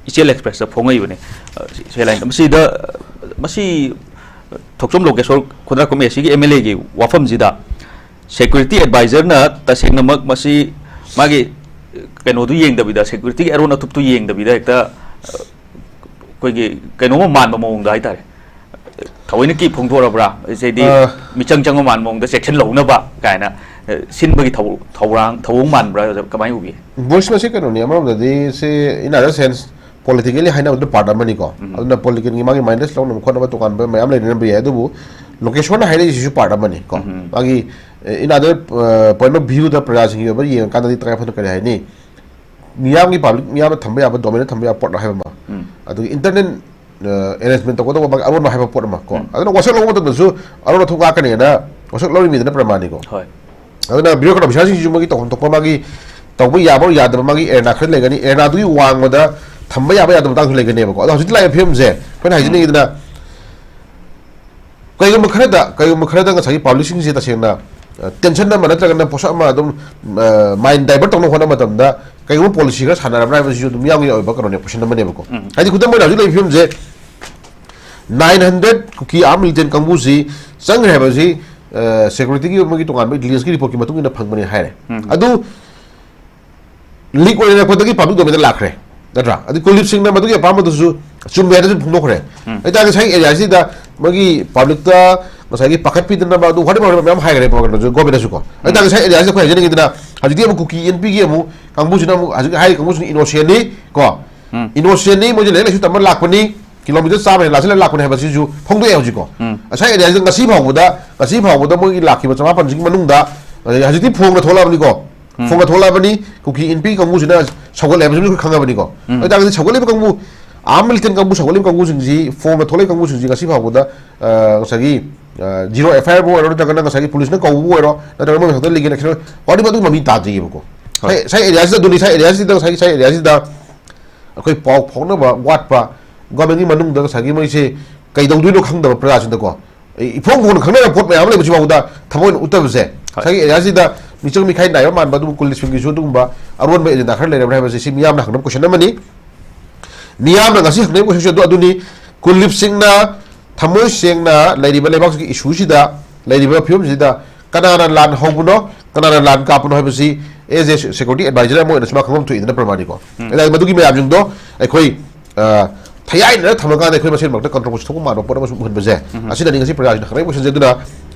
ꯏꯆꯦꯜ Expressꯇ ꯐꯣꯡꯉꯛꯏꯕꯅꯦ꯫ ꯑ, ꯁꯤ, ꯁꯤ line ꯃꯁꯤꯗ, ꯑ, ꯃꯁꯤ ꯊꯣꯛꯆꯣꯝ ꯂꯣꯀꯦꯁꯣꯔ ꯈꯨꯟꯗ꯭ꯔꯥꯛꯄꯝ ACꯒꯤ MLAꯒꯤ ꯋꯥꯐꯝꯁꯤꯗ security advisorꯅ ꯇꯁꯦꯡꯅꯃꯛ ꯃꯁꯤ ꯃꯥꯒꯤ ꯀꯩꯅꯣꯗꯨ ꯌꯦꯡꯗꯕꯤꯗ, securityꯒꯤ ꯑꯔꯣꯟ ꯑꯊꯨꯞꯇꯨ ꯌꯦꯡꯗꯕꯤꯗ ꯍꯦꯛꯇ, ꯑ, ꯑꯩꯈꯣꯏꯒꯤ ꯀꯩꯅꯣꯝꯃ ꯃꯥꯟꯕ ꯃꯑꯣꯡꯗ ꯍꯥꯏꯇꯥꯔꯦ, ꯊꯑꯣꯏꯅꯀꯤ ꯐꯣꯡꯗꯣꯔꯛꯄ꯭ꯔꯥ? ꯍꯥꯏꯗꯤ ꯑ, ꯃꯤꯆꯪ ꯆꯪꯕ ꯃꯥꯟꯕ ꯃꯑꯣꯡꯗ ꯆꯦꯛꯁꯤꯟꯍꯧꯅꯕ ꯀꯥꯏꯅ, ꯑ, ꯁꯤꯟꯕꯒꯤ ꯊꯧ-, ꯊꯧꯔꯥꯡ, ꯊꯧꯑꯣꯡ ꯃꯥꯟꯕ꯭ꯔꯥ? ꯀꯃꯥꯏꯅ ꯎꯕꯤ? ꯚꯣꯏꯁ ꯃꯁꯤ ꯀꯩꯅꯣꯅꯤ, ꯑꯃꯔꯣꯝꯗꯗꯤ ꯁꯤ in other sense politically ꯍꯥꯏꯅꯕꯗꯨ part ꯑꯃꯅꯤꯀꯣ꯫ ꯎꯝ꯫ ꯑꯗꯨꯅ politicalꯒꯤ ꯃꯥꯒꯤ minus ꯂꯧꯅꯕ ꯈꯣꯠꯅꯕ ꯇꯣꯉꯥꯟꯕ ꯃꯌꯥꯝ ꯂꯩꯅꯔꯝꯕ ꯌꯥꯏ, ꯑꯗꯨꯕꯨ ꯂꯣꯀꯦꯁꯣꯔꯅ ꯍꯥꯏꯔꯛꯏꯁꯤꯁꯨ part ꯑꯃꯅꯤ ꯀꯣ꯫ ꯎꯝ꯫ ꯃꯥꯒꯤ, ꯑ, in other, ꯑ, point of viewꯗ ꯄ꯭ꯔꯖꯥꯁꯤꯡꯒꯤ ꯑꯣꯏꯕ ꯌꯦꯡꯉꯀꯥꯟꯗꯗꯤ ꯇꯉꯥꯏ ꯐꯗꯅ ꯀꯔꯤ ꯍꯥꯏꯅꯤ? ꯃꯤꯌꯥꯝꯒꯤ, ꯄꯕ꯭ꯂꯤꯛ ꯃꯤꯌꯥꯝꯅ ꯊꯝꯕ ꯌꯥꯕ, ꯗꯣꯃꯦꯟꯗ ꯊꯝꯕ ꯌꯥꯕ ꯄꯣꯠ ꯍꯥꯏꯕ ꯑꯃ, ꯎꯝ꯫ ꯑꯗꯨꯒ ꯏꯟꯇꯔꯅꯦꯜ ꯑꯦꯔꯦꯟꯖꯃꯦꯟ ꯇꯧꯒꯗꯧꯕ ꯃꯥꯒꯤ ꯑꯔꯣꯟꯕ ꯍꯥꯏꯕ ꯄꯣꯠ ꯑꯃ ꯀꯣ꯫ ꯎꯝ꯫ ꯑꯗꯨꯅ ꯋꯥꯁꯛ ꯂꯧꯕ ꯃꯇꯝꯗꯁꯨ ꯑꯔꯣꯟ ꯑꯊꯨꯞ ꯉꯥꯛꯀꯅꯦꯅ ꯋꯥꯁꯛ ꯂꯧꯔꯤꯃꯤꯗꯨꯅ ꯄ꯭ꯔꯃꯥꯟꯅꯤꯀꯣ꯫ ꯍꯣꯏ꯫ ꯑꯗꯨꯅ ꯕ꯭ꯌꯨꯔꯣꯀ꯭ꯔꯥꯠ ꯑꯣꯐꯤꯁꯥꯔꯁꯤꯡꯁꯤꯁꯨ ꯃꯣꯏꯒꯤ ꯇꯧꯐꯝ ꯊꯣꯛꯄ ꯃꯥꯒꯤ ꯇꯧꯕ ꯌꯥꯕ ꯌꯥꯗꯕ ꯃꯥꯒꯤ ꯑꯦꯔꯦꯅꯥ ꯈꯔ ꯂꯩꯒꯅꯤ, ꯑꯦꯔꯦꯅꯥꯗꯨꯒꯤ ꯋꯥꯡꯃꯗ ꯊꯝꯕ ꯌꯥꯕ ꯌꯥꯗꯕ ꯃꯇꯥꯡꯁꯨ ꯂꯩꯒꯅꯦꯕꯀꯣ꯫ ꯑꯗꯣ ꯍꯧꯖꯤꯛꯇꯤ ꯂꯥꯛꯏꯕ ꯐꯤꯕꯝꯁꯦ ꯑꯩꯈꯣꯏꯅ ꯍꯥꯏꯖꯅꯤꯡꯉꯤꯗꯅ, ꯀꯩꯒꯨꯝꯕ ꯈꯔꯗ, ꯀꯩꯒꯨꯝꯕ ꯈꯔꯗ ꯉꯁꯥꯏꯒꯤ ꯄꯕ꯭ꯂꯤꯛꯁꯤꯡꯁꯦ ꯇꯁꯦꯡꯅ, ꯑ, ꯇꯦꯟꯁꯟ ꯑꯃ ꯅꯠꯇ꯭ꯔꯒꯅ ꯄꯣꯠꯁꯛ ꯑꯃ ꯑꯗꯨꯝ, ꯑ, ꯃꯥꯏꯟ ꯗꯥꯏꯚꯔꯠ ꯇꯧꯅꯕ ꯍꯣꯠꯅꯕ ꯃꯇꯝꯗ ꯀꯩꯒꯨꯝꯕ ꯄꯣꯂꯤꯁꯤ ꯈꯔ ꯁꯥꯟꯅꯔꯕ꯭ꯔꯥ ꯍꯥꯏꯕꯁꯤꯁꯨ ꯑꯗꯨꯝ ꯌꯥꯎꯒꯤ ꯑꯣꯏꯕ ꯀꯩꯅꯣꯅꯦ, ꯀꯣꯏꯁꯟ ꯑꯃꯅꯦꯕꯀꯣ꯫ ꯎꯝ꯫ ꯍꯥꯏꯗꯤ ꯈꯨꯗꯝ ꯑꯣꯏꯅ ꯍꯧꯖꯤꯛ ꯂꯩꯔꯤꯕ ꯐꯤꯕꯝꯁꯦ, ꯅꯥꯏꯟ ꯍꯟꯗ꯭ꯔꯦꯠ ꯀꯨꯀꯤ ꯑꯥꯔꯝ ꯃꯤꯂꯤꯇꯦꯟ ꯀꯥꯡꯕꯨꯁꯤ ꯆꯪꯈ꯭ꯔꯦ ꯍꯥꯏꯕꯁꯤ, ꯑ, ꯁꯦꯀ꯭ꯌꯨꯔꯤꯇꯤꯒꯤ ꯑꯃꯒꯤ ꯇꯣꯉꯥꯟꯕ ꯏꯟꯇꯦꯂꯤꯖꯦꯟꯁꯀꯤ ꯔꯤꯄꯣꯔꯠꯀꯤ ꯃꯇꯨꯡ ꯏꯟꯅ ꯐꯪꯕꯅꯤ ꯍꯥꯏꯔꯦ꯫ ꯎꯝ꯫ ꯑꯗꯨ ꯂꯤꯛ ꯑꯣꯏꯅꯔꯛꯄꯗꯒꯤ ꯄꯕ꯭ꯂꯤꯛ ꯗꯣꯃꯦꯟꯗ ꯂꯥꯛꯈ꯭ꯔꯦ, ꯅꯠꯇ꯭ꯔꯥ? ꯑꯗꯨ ꯀꯨꯜꯗꯤꯞ ꯁꯤꯡꯅ ꯃꯗꯨꯒꯤ ꯑꯄꯥꯝꯕꯗꯨꯁꯨ ꯆꯨꯝꯃꯦ ꯍꯥꯏꯅꯁꯨ ꯐꯣꯡꯗꯣꯛꯈ꯭ꯔꯦ꯫ ꯎꯝ꯫ ꯑꯗꯨ ꯇꯥꯔꯒꯗꯤ ꯉꯁꯥꯏꯒꯤ ꯑꯦꯔꯤꯌꯥꯁꯤꯗ ꯃꯣꯏꯒꯤ ꯄꯕ꯭ꯂꯤꯛꯇ ꯉꯁꯥꯏꯒꯤ ꯄꯥꯈꯠꯄꯤꯗꯅꯕ ꯑꯗꯨ ꯋꯥꯔꯤ ꯃꯌꯥꯝ ꯍꯥꯏꯈ꯭ꯔꯦ ꯒꯣꯔꯃꯦꯟꯅꯁꯨ ꯀꯣ꯫ ꯑꯗꯨ ꯇꯥꯔꯒꯗꯤ ꯉꯁꯥꯏ ꯑꯦꯔꯤꯌꯥꯁꯤꯗ ꯑꯩꯈꯣꯏ ꯍꯥꯏꯖꯅꯤꯡꯉꯤꯗꯅ, ꯍꯧꯖꯤꯛꯇꯤ ꯑꯃꯨꯛ ꯀꯨꯀꯤ ꯑꯦꯟ ꯄꯤꯒꯤ ꯑꯃꯨꯛ ꯀꯥꯡꯕꯨꯁꯤꯅ ꯑꯃꯨꯛ ꯍꯧꯖꯤꯛ ꯍꯥꯏꯔꯤ ꯀꯥꯡꯕꯨꯁꯤꯅ ꯏꯅꯣꯁꯦꯟꯅꯤ ꯀꯣ꯫ ꯎꯝ꯫ ꯏꯅꯣꯁꯦꯟꯅꯤ, ꯃꯣꯏꯁꯦ ꯂꯥꯏꯔꯤꯛ ꯂꯥꯏꯁꯨ ꯇꯝꯕ ꯂꯥꯛꯄꯅꯤ, ꯀꯤꯂꯣꯃꯤꯇꯔ ꯆꯥꯝꯃ ꯍꯦꯟꯅ ꯂꯥꯛꯁꯤꯜꯂ ꯂꯥꯛꯄꯅꯤ ꯍꯥꯏꯕꯁꯤꯁꯨ ꯐꯣꯡꯗꯣꯛꯑꯦ ꯍꯧꯖꯤꯛꯀꯣ꯫ ꯎꯝ꯫ ꯉꯁꯥꯏ ꯑꯦꯔꯤꯌꯥꯁꯤꯗ ꯉꯁꯤ ꯐꯥꯎꯕꯗ, ꯉꯁꯤ ꯐꯥꯎꯕꯗ ꯃꯣꯏꯒꯤ ꯂꯥꯛꯈꯤꯕ ꯆꯃꯥꯄꯟꯁꯤꯒꯤ ꯃꯅꯨꯡꯗ, ꯑꯗꯩ ꯍꯧꯖꯤꯛꯇꯤ ꯐꯣꯡꯅ ꯊꯣꯛꯂꯛꯑꯕꯅꯤꯀꯣ꯫ ꯎꯝ꯫ ꯐꯣꯡꯅ ꯊꯣꯛꯂꯛꯑꯕꯅꯤ, ꯀꯨꯀꯤ ꯏꯟꯄꯤ ꯀꯥꯡꯕꯨꯁꯤꯅ ꯁꯧꯒꯠꯂꯦ ꯍꯥꯏꯕꯁꯤ ꯑꯩꯈꯣꯏ ꯈꯪꯉꯕꯅꯤꯀꯣ꯫ ꯎꯝ꯫ ꯑꯗꯨ ꯇꯥꯔꯒꯗꯤ ꯁꯧꯒꯠꯂꯤꯕ ꯀꯥꯡꯕꯨ, ꯑꯥꯔꯝ ꯃꯤꯂꯤꯇꯦꯟ ꯀꯥꯡꯕꯨ, ꯁꯧꯒꯠꯂꯤꯕ ꯀꯥꯡꯕꯨꯁꯤꯡꯁꯤ, ꯐꯣꯡꯅ ꯊꯣꯛꯂꯛꯏꯕ ꯀꯥꯡꯕꯨꯁꯤꯡꯁꯤ ꯉꯁꯤ ꯐꯥꯎꯕꯗ, ꯑ, ꯉꯁꯥꯏꯒꯤ, ꯑ, ꯖꯤꯔꯣ ꯑꯦꯐ ꯑꯥꯏ ꯑꯥꯔꯕꯨ ꯑꯣꯏꯔꯣ, ꯅꯠꯇ꯭ꯔꯒꯅ ꯉꯁꯥꯏꯒꯤ ꯄꯨꯂꯤꯁꯅ ꯀꯧꯕꯕꯨ ꯑꯣꯏꯔꯣ, ꯅꯠꯇ꯭ꯔꯒꯅ ꯃꯣꯏ ꯃꯊꯛꯇ ꯂꯤꯒꯦꯜ ꯑꯦꯛꯁꯟ, ꯋꯥꯔꯤ ꯑꯗꯨꯒꯤ ꯃꯃꯤ ꯇꯥꯗ꯭ꯔꯤꯑꯕꯀꯣ꯫ ꯍꯣꯏ꯫ ꯁꯥꯏ, ꯁꯥꯏ ꯑꯦꯔꯤꯌꯥꯁꯤꯗ ꯑꯗꯨꯅꯤ, ꯁꯥꯏ ꯑꯦꯔꯤꯌꯥꯁꯤꯗ, ꯉꯁꯥꯏꯒꯤ ꯁꯥꯏ ꯑꯦꯔꯤꯌꯥꯁꯤꯗ ꯑꯩꯈꯣꯏ ꯄꯥꯎ ꯐꯥꯎꯅꯕ ꯋꯥꯠꯄ, ꯒꯣꯔꯃꯦꯟꯒꯤ ꯃꯅꯨꯡꯗ ꯉꯁꯥꯏꯒꯤ ꯃꯣꯏꯁꯦ ꯀꯩꯗꯧꯗꯣꯏꯅꯣ ꯈꯪꯗꯕ ꯄ꯭ꯔꯖꯥꯁꯤꯡꯗꯀꯣ, ꯏ-, ꯏꯐꯣꯡ ꯐꯣꯡꯅ ꯈꯪꯅꯔꯕ ꯄꯣꯠ ꯃꯌꯥꯝ ꯑꯃ ꯂꯩꯕꯁꯤ ꯐꯥꯎꯕꯗ ꯊꯕꯛ ꯑꯣꯏꯅ ꯎꯠꯇꯕꯁꯦ, ꯍꯣꯏ꯫ ꯉꯁꯥꯏꯒꯤ ꯑꯦꯔꯤꯌꯥꯁꯤꯗ ꯃꯤꯆꯪ ꯃꯤꯈꯥꯏ ꯅꯥꯏꯕ ꯃꯥꯟꯕ, ꯑꯗꯨꯕꯨ ꯀꯨꯜꯗꯤꯞ ꯁꯤꯡꯒꯤꯁꯨ ꯑꯗꯨꯒꯨꯝꯕ ꯑꯔꯣꯟꯕ ꯑꯦꯖꯦꯟꯗꯥ ꯈꯔ ꯂꯩꯔꯕ꯭ꯔꯥ ꯍꯥꯏꯕꯁꯤ ꯁꯤ ꯃꯤꯌꯥꯝꯅ ꯍꯪꯅꯕ ꯀꯣꯏꯁꯟ ꯑꯃꯅꯤ꯫ ꯃꯤꯌꯥꯝꯅ ꯉꯁꯤ ꯍꯪꯅꯔꯤꯕ ꯀꯣꯏꯁꯟꯁꯦ ꯑꯗꯨ ꯑꯗꯨꯅꯤ, ꯀꯨꯜꯗꯤꯞ ꯁꯤꯡꯅ ꯊꯃꯣꯏ ꯁꯦꯡꯅ ꯂꯩꯔꯤꯕ ꯂꯩꯕꯥꯛꯁꯤꯒꯤ ꯏꯁꯨꯁꯤꯗ, ꯂꯩꯔꯤꯕ ꯐꯤꯕꯝꯁꯤꯗ ꯀꯅꯥꯅ ꯂꯥꯟ ꯍꯧꯕꯅꯣ, ꯀꯅꯥꯅ ꯂꯥꯟ ꯀꯥꯞꯄꯅꯣ ꯍꯥꯏꯕꯁꯤ as a security advisor ꯑꯃ ꯑꯣꯏꯅꯁꯨ ꯃꯥ ꯈꯪꯐꯝ ꯊꯣꯛꯏꯗꯅ ꯄ꯭ꯔꯃꯥꯅꯤꯀꯣ꯫ ꯎꯝ꯫ ꯑꯗꯨꯅ ꯃꯗꯨꯒꯤ ꯃꯌꯥꯝꯁꯤꯡꯗꯣ ꯑꯩꯈꯣꯏ, ꯑ, ꯊꯌꯥꯏꯅꯔ ꯊꯝꯃꯀꯥꯟꯗ ꯑꯩꯈꯣꯏ ꯃꯁꯦꯟ ꯃꯔꯛꯇ ꯀꯟꯇ꯭ꯔꯣꯚꯔꯁꯤ ꯊꯣꯛꯄ ꯃꯥꯟꯕ ꯄꯣꯠ ꯑꯃꯁꯨ ꯎꯍꯟꯕꯁꯦ, ꯎꯝ꯫ ꯑꯁꯤꯅꯅꯤ ꯉꯁꯤ ꯄ꯭ꯔꯖꯥꯁꯤꯡꯅ ꯈꯪꯅꯔꯤꯕ ꯀꯣꯏꯁꯟꯁꯦ꯫ ꯑꯗꯨꯅ,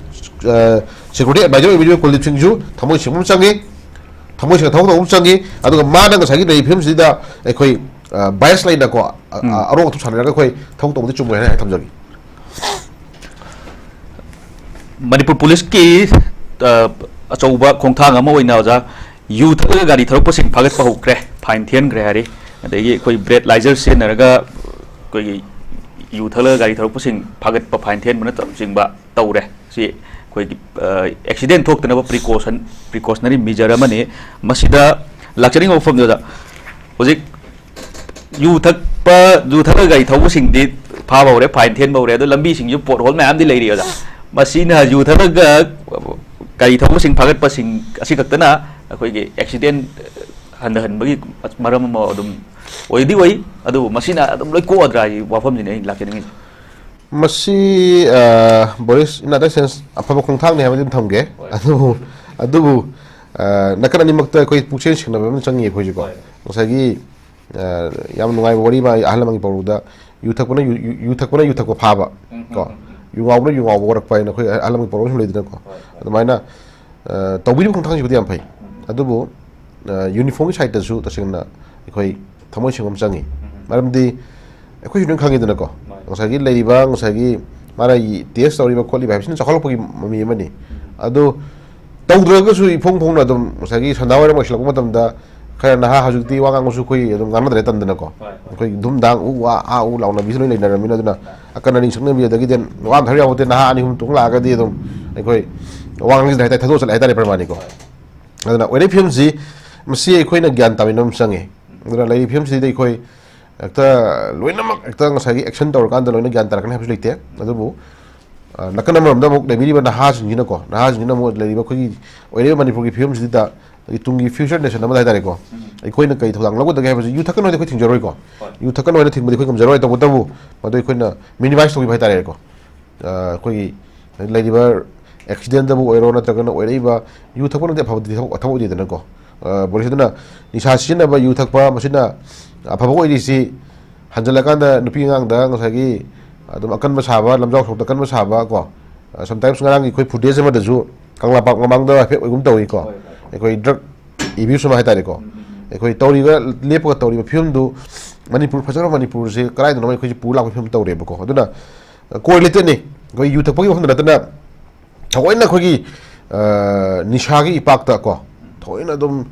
ꯑ, ꯁꯦꯀ꯭ꯌꯨꯔꯤꯇꯤ ꯑꯦꯗꯚꯥꯏꯖꯔ ꯑꯣꯏꯕꯤꯔꯤꯕ ꯀꯨꯜꯗꯤꯞ ꯁꯤꯡꯁꯨ ꯊꯃꯣꯏ ꯁꯦꯡꯕ ꯑꯃ ꯆꯪꯉꯤ, ꯊꯃꯣꯏ ꯁꯦꯡꯅ ꯊꯕꯛ ꯇꯧꯕ ꯑꯃ ꯆꯪꯉꯤ꯫ ꯑꯗꯨꯒ ꯃꯥꯅ ꯉꯁꯥꯏꯒꯤ ꯂꯩꯔꯤꯕ ꯐꯤꯕꯝꯁꯤꯗ ꯑꯩꯈꯣꯏ, ꯑ, ꯕꯥꯏꯁ ꯂꯩꯅꯀꯣ, ꯑ, ꯎꯝ꯫ ꯑ, ꯑꯔꯣꯛ ꯑꯊꯨꯞ ꯁꯥꯟꯅꯔꯒ ꯑꯩꯈꯣꯏ ꯊꯕꯛ ꯇꯧꯕꯗꯤ ꯆꯨꯝꯃꯣꯏ ꯍꯥꯏꯅ ꯊꯝꯖꯒꯦ꯫ ꯃꯅꯤꯄꯨꯔ ꯄꯨꯂꯤꯁꯀꯤ, ꯑ, ꯑꯆꯧꯕ ꯈꯣꯡꯊꯥꯡ ꯑꯃ ꯑꯣꯏꯅ ꯑꯣꯖꯥ, ꯌꯨ ꯊꯛꯂꯒ ꯒꯥꯔꯤ ꯊꯧꯔꯛꯄꯁꯤꯡ ꯐꯥꯒꯠꯄ ꯍꯧꯈ꯭ꯔꯦ꯫ ꯐꯥꯏꯟ ꯊꯤꯍꯟꯈ꯭ꯔꯦ ꯍꯥꯏꯔꯤ꯫ ꯑꯗꯒꯤ ꯑꯩꯈꯣꯏ ꯕ꯭ꯔꯦꯠꯂꯥꯏꯖꯔ ꯁꯤꯖꯤꯟꯅꯔꯒ ꯑꯩꯈꯣꯏꯒꯤ ꯌꯨ ꯊꯛꯂꯒ ꯒꯥꯔꯤ ꯊꯧꯔꯛꯄꯁꯤꯡ ꯐꯥꯒꯠꯄ, ꯐꯥꯏꯟ ꯊꯤꯍꯟꯕꯅꯆꯤꯡꯕ ꯇꯧꯔꯦ꯫ ꯁꯤ ꯑꯩꯈꯣꯏꯒꯤ ꯑꯦꯛꯁꯤꯗꯦꯟ ꯊꯣꯛꯇꯅꯕ ꯄ꯭ꯔꯤꯀꯣꯁꯟ, ꯄ꯭ꯔꯤꯀꯣꯁꯅꯔꯤ ꯃꯤꯖꯔ ꯑꯃꯅꯤ꯫ ꯃꯁꯤꯗ ꯂꯥꯛꯆꯅꯤꯡꯕ ꯋꯥꯐꯝꯗꯨꯗ, ꯍꯧꯖꯤꯛ ꯌꯨ ꯊꯛꯄ, ꯌꯨ ꯊꯛꯂꯒ ꯒꯥꯔꯤ ꯊꯧꯕꯁꯤꯡꯗꯤ ꯐꯥꯕ ꯍꯧꯔꯦ, ꯐꯥꯏꯟ ꯊꯤꯍꯟꯕ ꯍꯧꯔꯦ, ꯑꯗꯣ ꯂꯝꯕꯤꯁꯤꯡꯁꯨ ꯄꯣꯠ ꯍꯣꯜ ꯃꯌꯥꯝꯗꯤ ꯂꯩꯔꯤ ꯑꯣꯖꯥ꯫ ꯃꯁꯤꯅ ꯌꯨ ꯊꯛꯂꯒ ꯒꯥꯔꯤ ꯊꯧꯕꯁꯤꯡ ꯐꯥꯒꯠꯄꯁꯤꯡ ꯑꯁꯤ ꯈꯛꯇꯅ ꯑꯩꯈꯣꯏꯒꯤ ꯑꯦꯛꯁꯤꯗꯦꯟ ꯍꯟꯊꯍꯟꯕꯒꯤ ꯃꯔꯝ ꯑꯃ ꯑꯗꯨꯝ ꯑꯣꯏꯗꯤ ꯑꯣꯏ, ꯑꯗꯨꯕꯨ ꯃꯁꯤꯅ ꯑꯗꯨꯝ ꯂꯣꯏ ꯀꯣꯛꯑꯗ꯭ꯔꯥ ꯍꯥꯏꯕ ꯋꯥꯐꯝꯁꯤꯅꯦ ꯑꯩꯅ ꯂꯥꯛꯆꯅꯤꯡꯉꯤꯁꯦ꯫ ꯃꯁꯤ, ꯑ, ꯕꯣꯔꯤꯁ, in other sense, ꯑꯐꯕ ꯈꯣꯡꯊꯥꯡꯅꯤ ꯍꯥꯏꯕꯗꯤ ꯑꯗꯨꯝ ꯊꯝꯒꯦ꯫ ꯑꯗꯨꯕꯨ, ꯑꯗꯨꯕꯨ, ꯑ, ꯅꯥꯀꯟ ꯑꯅꯤꯃꯛꯇ ꯑꯩꯈꯣꯏ ꯄꯨꯛꯆꯦꯜ ꯁꯦꯡꯅꯕ ꯑꯃ ꯆꯪꯉꯤ ꯑꯩꯈꯣꯏꯁꯤꯀꯣ꯫ ꯉꯁꯥꯏꯒꯤ, ꯑ, ꯌꯥꯝ ꯅꯨꯡꯉꯥꯏꯕ ꯋꯥꯔꯤ ꯑꯃ ꯑꯩ ꯑꯍꯜ ꯂꯃꯟꯒꯤ ꯄꯥꯎꯔꯧꯗ, "ꯌꯨ ꯊꯛꯄꯅ ꯌꯨ, ꯌꯨ, ꯌꯨ ꯊꯛꯄꯅ ꯌꯨ ꯊꯛꯄ ꯐꯥꯕ", ꯀꯣ, "ꯌꯨ ꯉꯥꯎꯕꯅ ꯌꯨ ꯉꯥꯎꯕ ꯋꯥꯔꯛꯄ" ꯍꯥꯏꯅ ꯑꯩꯈꯣꯏ ꯑꯍꯜ ꯂꯃꯟꯒꯤ ꯄꯥꯎꯔꯧ ꯁꯨꯝ ꯂꯩꯗꯅꯀꯣ꯫ ꯑꯗꯨꯃꯥꯏꯅ, ꯑ, ꯇꯧꯕꯤꯔꯤꯕ ꯈꯣꯡꯊꯥꯡꯁꯤꯕꯨꯗꯤ ꯌꯥꯝ ꯐꯩ꯫ ꯑꯗꯨꯕꯨ, ꯑ, ꯌꯨꯅꯤꯐꯣꯔꯝꯒꯤ ꯁꯥꯏꯠꯇꯁꯨ ꯇꯁꯦꯡꯅ ꯑꯩꯈꯣꯏ ꯊꯃꯣꯏ ꯁꯦꯡꯕ ꯑꯃ ꯆꯪꯉꯤ꯫ ꯃꯔꯝꯗꯤ ꯑꯩꯈꯣꯏꯁꯨ ꯑꯗꯨꯝ ꯈꯪꯉꯤꯗꯅꯀꯣ, ꯉꯁꯥꯏꯒꯤ ꯂꯩꯔꯤꯕ, ꯉꯁꯥꯏꯒꯤ ꯃꯥꯅ ꯇꯦꯁ ꯇꯧꯔꯤꯕ ꯈꯣꯠꯂꯤꯕ ꯍꯥꯏꯕꯁꯤꯅ ꯆꯥꯎꯈꯠꯂꯛꯄꯒꯤ ꯃꯃꯤ ꯑꯃꯅꯤ꯫ ꯑꯗꯨ ꯇꯧꯗ꯭ꯔꯒꯁꯨ ꯏꯐꯣꯡ ꯐꯣꯡꯅ ꯑꯗꯨꯝ ꯉꯁꯥꯏꯒꯤ ꯁꯟꯗꯥ ꯋꯥꯏꯔꯝ ꯑꯣꯏꯁꯤꯜꯂꯛꯄ ꯃꯇꯝꯗ ꯈꯔ ꯅꯍꯥ ꯍꯧꯖꯤꯛꯇꯤ ꯋꯥ ꯉꯥꯡꯕꯁꯨ ꯑꯩꯈꯣꯏ ꯑꯗꯨꯝ ꯉꯥꯡꯅꯗ꯭ꯔꯦ, ꯇꯟꯗꯅꯀꯣ꯫ ꯑꯩꯈꯣꯏ ꯙꯨꯝ ꯗꯥꯡ ꯎ ꯋꯥ ꯑꯥ ꯎ ꯂꯥꯎꯅꯕꯤꯁꯨ ꯂꯣꯏ ꯂꯩꯅꯔꯕꯅꯤꯅ, ꯑꯗꯨꯅ ꯑꯀꯟ ꯑꯔꯤꯡ ꯁꯛꯅꯕꯤ, ꯑꯗꯒꯤꯗꯤ ꯋꯥ ꯑꯃ ꯊꯥꯕ ꯌꯥꯄꯣꯠꯇꯦ, ꯅꯍꯥ ꯑꯅꯤ ꯑꯍꯨꯝ ꯇꯣꯡ ꯂꯥꯛꯑꯒꯗꯤ ꯑꯗꯨꯝ ꯑꯩꯈꯣꯏ ꯋꯥ ꯉꯥꯡꯁꯤꯗ ꯍꯥꯏꯇꯥꯔꯦ, ꯊꯥꯗꯣꯛꯑ ꯆꯠꯂꯦ ꯍꯥꯏꯇꯥꯔꯦ ꯄ꯭ꯔꯃꯥꯅꯤꯀꯣ꯫ ꯑꯗꯨꯅ ꯑꯣꯏꯔꯛꯏ ꯐꯤꯕꯝꯁꯤ, ꯃꯁꯤ ꯑꯩꯈꯣꯏꯅ ꯒ꯭ꯌꯥꯟ ꯇꯥꯃꯤꯟꯅꯕ ꯑꯃ ꯆꯪꯉꯤ꯫ ꯑꯗꯨꯅ ꯂꯩꯔꯤꯕ ꯐꯤꯕꯝꯁꯤꯗ ꯑꯩꯈꯣꯏ ꯍꯦꯛꯇ ꯂꯣꯏꯅꯃꯛ ꯍꯦꯛꯇ ꯉꯁꯥꯏꯒꯤ ꯑꯦꯛꯁꯟ ꯇꯧꯔꯀꯥꯟꯗ ꯂꯣꯏꯅ ꯒ꯭ꯌꯥꯟ ꯇꯥꯔꯛꯀꯅꯤ ꯍꯥꯏꯕꯁꯨ ꯂꯩꯇꯦ꯫ ꯑꯗꯨꯕꯨ, ꯑ, ꯅꯥꯀꯟ ꯑꯃꯔꯣꯝꯗ ꯑꯃꯨꯛ ꯂꯩꯕꯤꯔꯤꯕ ꯅꯍꯥꯁꯤꯡꯁꯤꯅꯀꯣ, ꯅꯍꯥꯁꯤꯡꯁꯤꯅ ꯑꯃꯨꯛ ꯂꯩꯔꯤꯕ ꯑꯩꯈꯣꯏꯒꯤ ꯑꯣꯏꯔꯤꯕ ꯃꯅꯤꯄꯨꯔꯒꯤ ꯐꯤꯕꯝꯁꯤꯗ, ꯑꯩꯈꯣꯏ ꯇꯨꯡꯒꯤ ꯐ꯭ꯌꯨꯆꯔ ꯅꯦꯁꯟ ꯑꯃꯗ ꯍꯥꯏꯇꯥꯔꯦꯀꯣ, ꯑꯩꯈꯣꯏꯅ ꯀꯩ ꯊꯧꯗꯥꯡ ꯂꯧꯒꯗꯒꯦ ꯍꯥꯏꯕꯁꯤ, ꯌꯨ ꯊꯛꯀꯅꯣ ꯍꯥꯏꯗꯤ ꯑꯩꯈꯣꯏ ꯊꯤꯡꯖꯔꯣꯏꯀꯣ꯫ ꯌꯨ ꯊꯛꯀꯅꯣ ꯍꯥꯏꯅ ꯊꯤꯡꯕꯗꯤ ꯑꯩꯈꯣꯏ ꯉꯝꯖꯔꯣꯏ꯫ ꯇꯧꯕꯇꯕꯨ ꯃꯗꯨ ꯑꯩꯈꯣꯏꯅ ꯃꯤꯅꯤꯃꯥꯏꯁ ꯇꯧꯕꯤꯕ ꯍꯥꯏꯇꯥꯔꯦꯀꯣ꯫ ꯑ, ꯑꯩꯈꯣꯏꯒꯤ ꯂꯩꯔꯤꯕ ꯑꯦꯛꯁꯤꯗꯦꯟꯗꯕꯨ ꯑꯣꯏꯔꯣ, ꯅꯠꯇ꯭ꯔꯒꯅ ꯑꯣꯏꯔꯛꯏꯕ, ꯌꯨ ꯊꯛꯄꯅꯗꯤ ꯑꯐꯕꯗꯤ ꯊꯕꯛ, ꯊꯕꯛ ꯑꯣꯏꯗꯦꯗꯅꯀꯣ꯫ ꯑ, ꯕꯣꯔꯤꯁ, ꯑꯗꯨꯅ ꯅꯤꯁꯥ ꯁꯤꯖꯤꯟꯅꯕ, ꯌꯨ ꯊꯛꯄ, ꯃꯁꯤꯅ ꯑꯐꯕ ꯑꯣꯏꯔꯤꯁꯤ ꯍꯟꯖꯤꯜꯂꯀꯥꯟꯗ ꯅꯨꯄꯤ ꯑꯉꯥꯡꯗ ꯉꯁꯥꯏꯒꯤ ꯑꯗꯨꯝ ꯑꯀꯟꯕ ꯁꯥꯕ, ꯂꯝꯖꯥꯎ ꯁꯣꯔꯣꯛꯇ ꯑꯀꯟꯕ ꯁꯥꯕ ꯀꯣ꯫ ꯑ, sometimes ꯉꯔꯥꯡꯒꯤ ꯑꯩꯈꯣꯏ ꯐꯨꯇꯦꯖ ꯑꯃꯗꯁꯨ ꯀꯪꯂꯥ ꯄꯥꯔꯛ ꯃꯃꯥꯡꯗ ꯍꯥꯏꯐꯦꯠ ꯑꯣꯏꯒꯨꯝ ꯇꯧꯏꯀꯣ꯫ ꯑꯩꯈꯣꯏ ꯗ꯭ꯔꯒ ꯑꯦꯕ꯭ꯌꯨꯁ ꯑꯃ ꯍꯥꯏꯇꯥꯔꯦꯀꯣ꯫ ꯑꯩꯈꯣꯏ ꯇꯧꯔꯤꯕ, ꯂꯦꯞꯄꯒ ꯇꯧꯔꯤꯕ ꯐꯤꯕꯝꯗꯨ, ꯃꯅꯤꯄꯨꯔ, ꯐꯖꯔꯕ ꯃꯅꯤꯄꯨꯔꯁꯦ ꯀꯗꯥꯏꯗꯅꯣ ꯑꯩꯈꯣꯏꯁꯦ ꯄꯨ ꯂꯥꯛꯄꯒꯤ ꯐꯤꯕꯝ ꯇꯧꯔꯦꯕꯀꯣ꯫ ꯑꯗꯨꯅ ꯀꯣꯔꯤꯂꯦꯇꯦꯠꯅꯤ꯫ ꯑꯩꯈꯣꯏ ꯌꯨ ꯊꯛꯄꯒꯤ ꯋꯥꯐꯝꯗ ꯅꯠꯇꯅ ꯊꯑꯣꯏꯅ ꯑꯩꯈꯣꯏꯒꯤ, ꯑ, ꯅꯤꯁꯥꯒꯤ ꯏꯄꯥꯛꯇ ꯀꯣ, ꯊꯑꯣꯏꯅ ꯑꯗꯨꯝ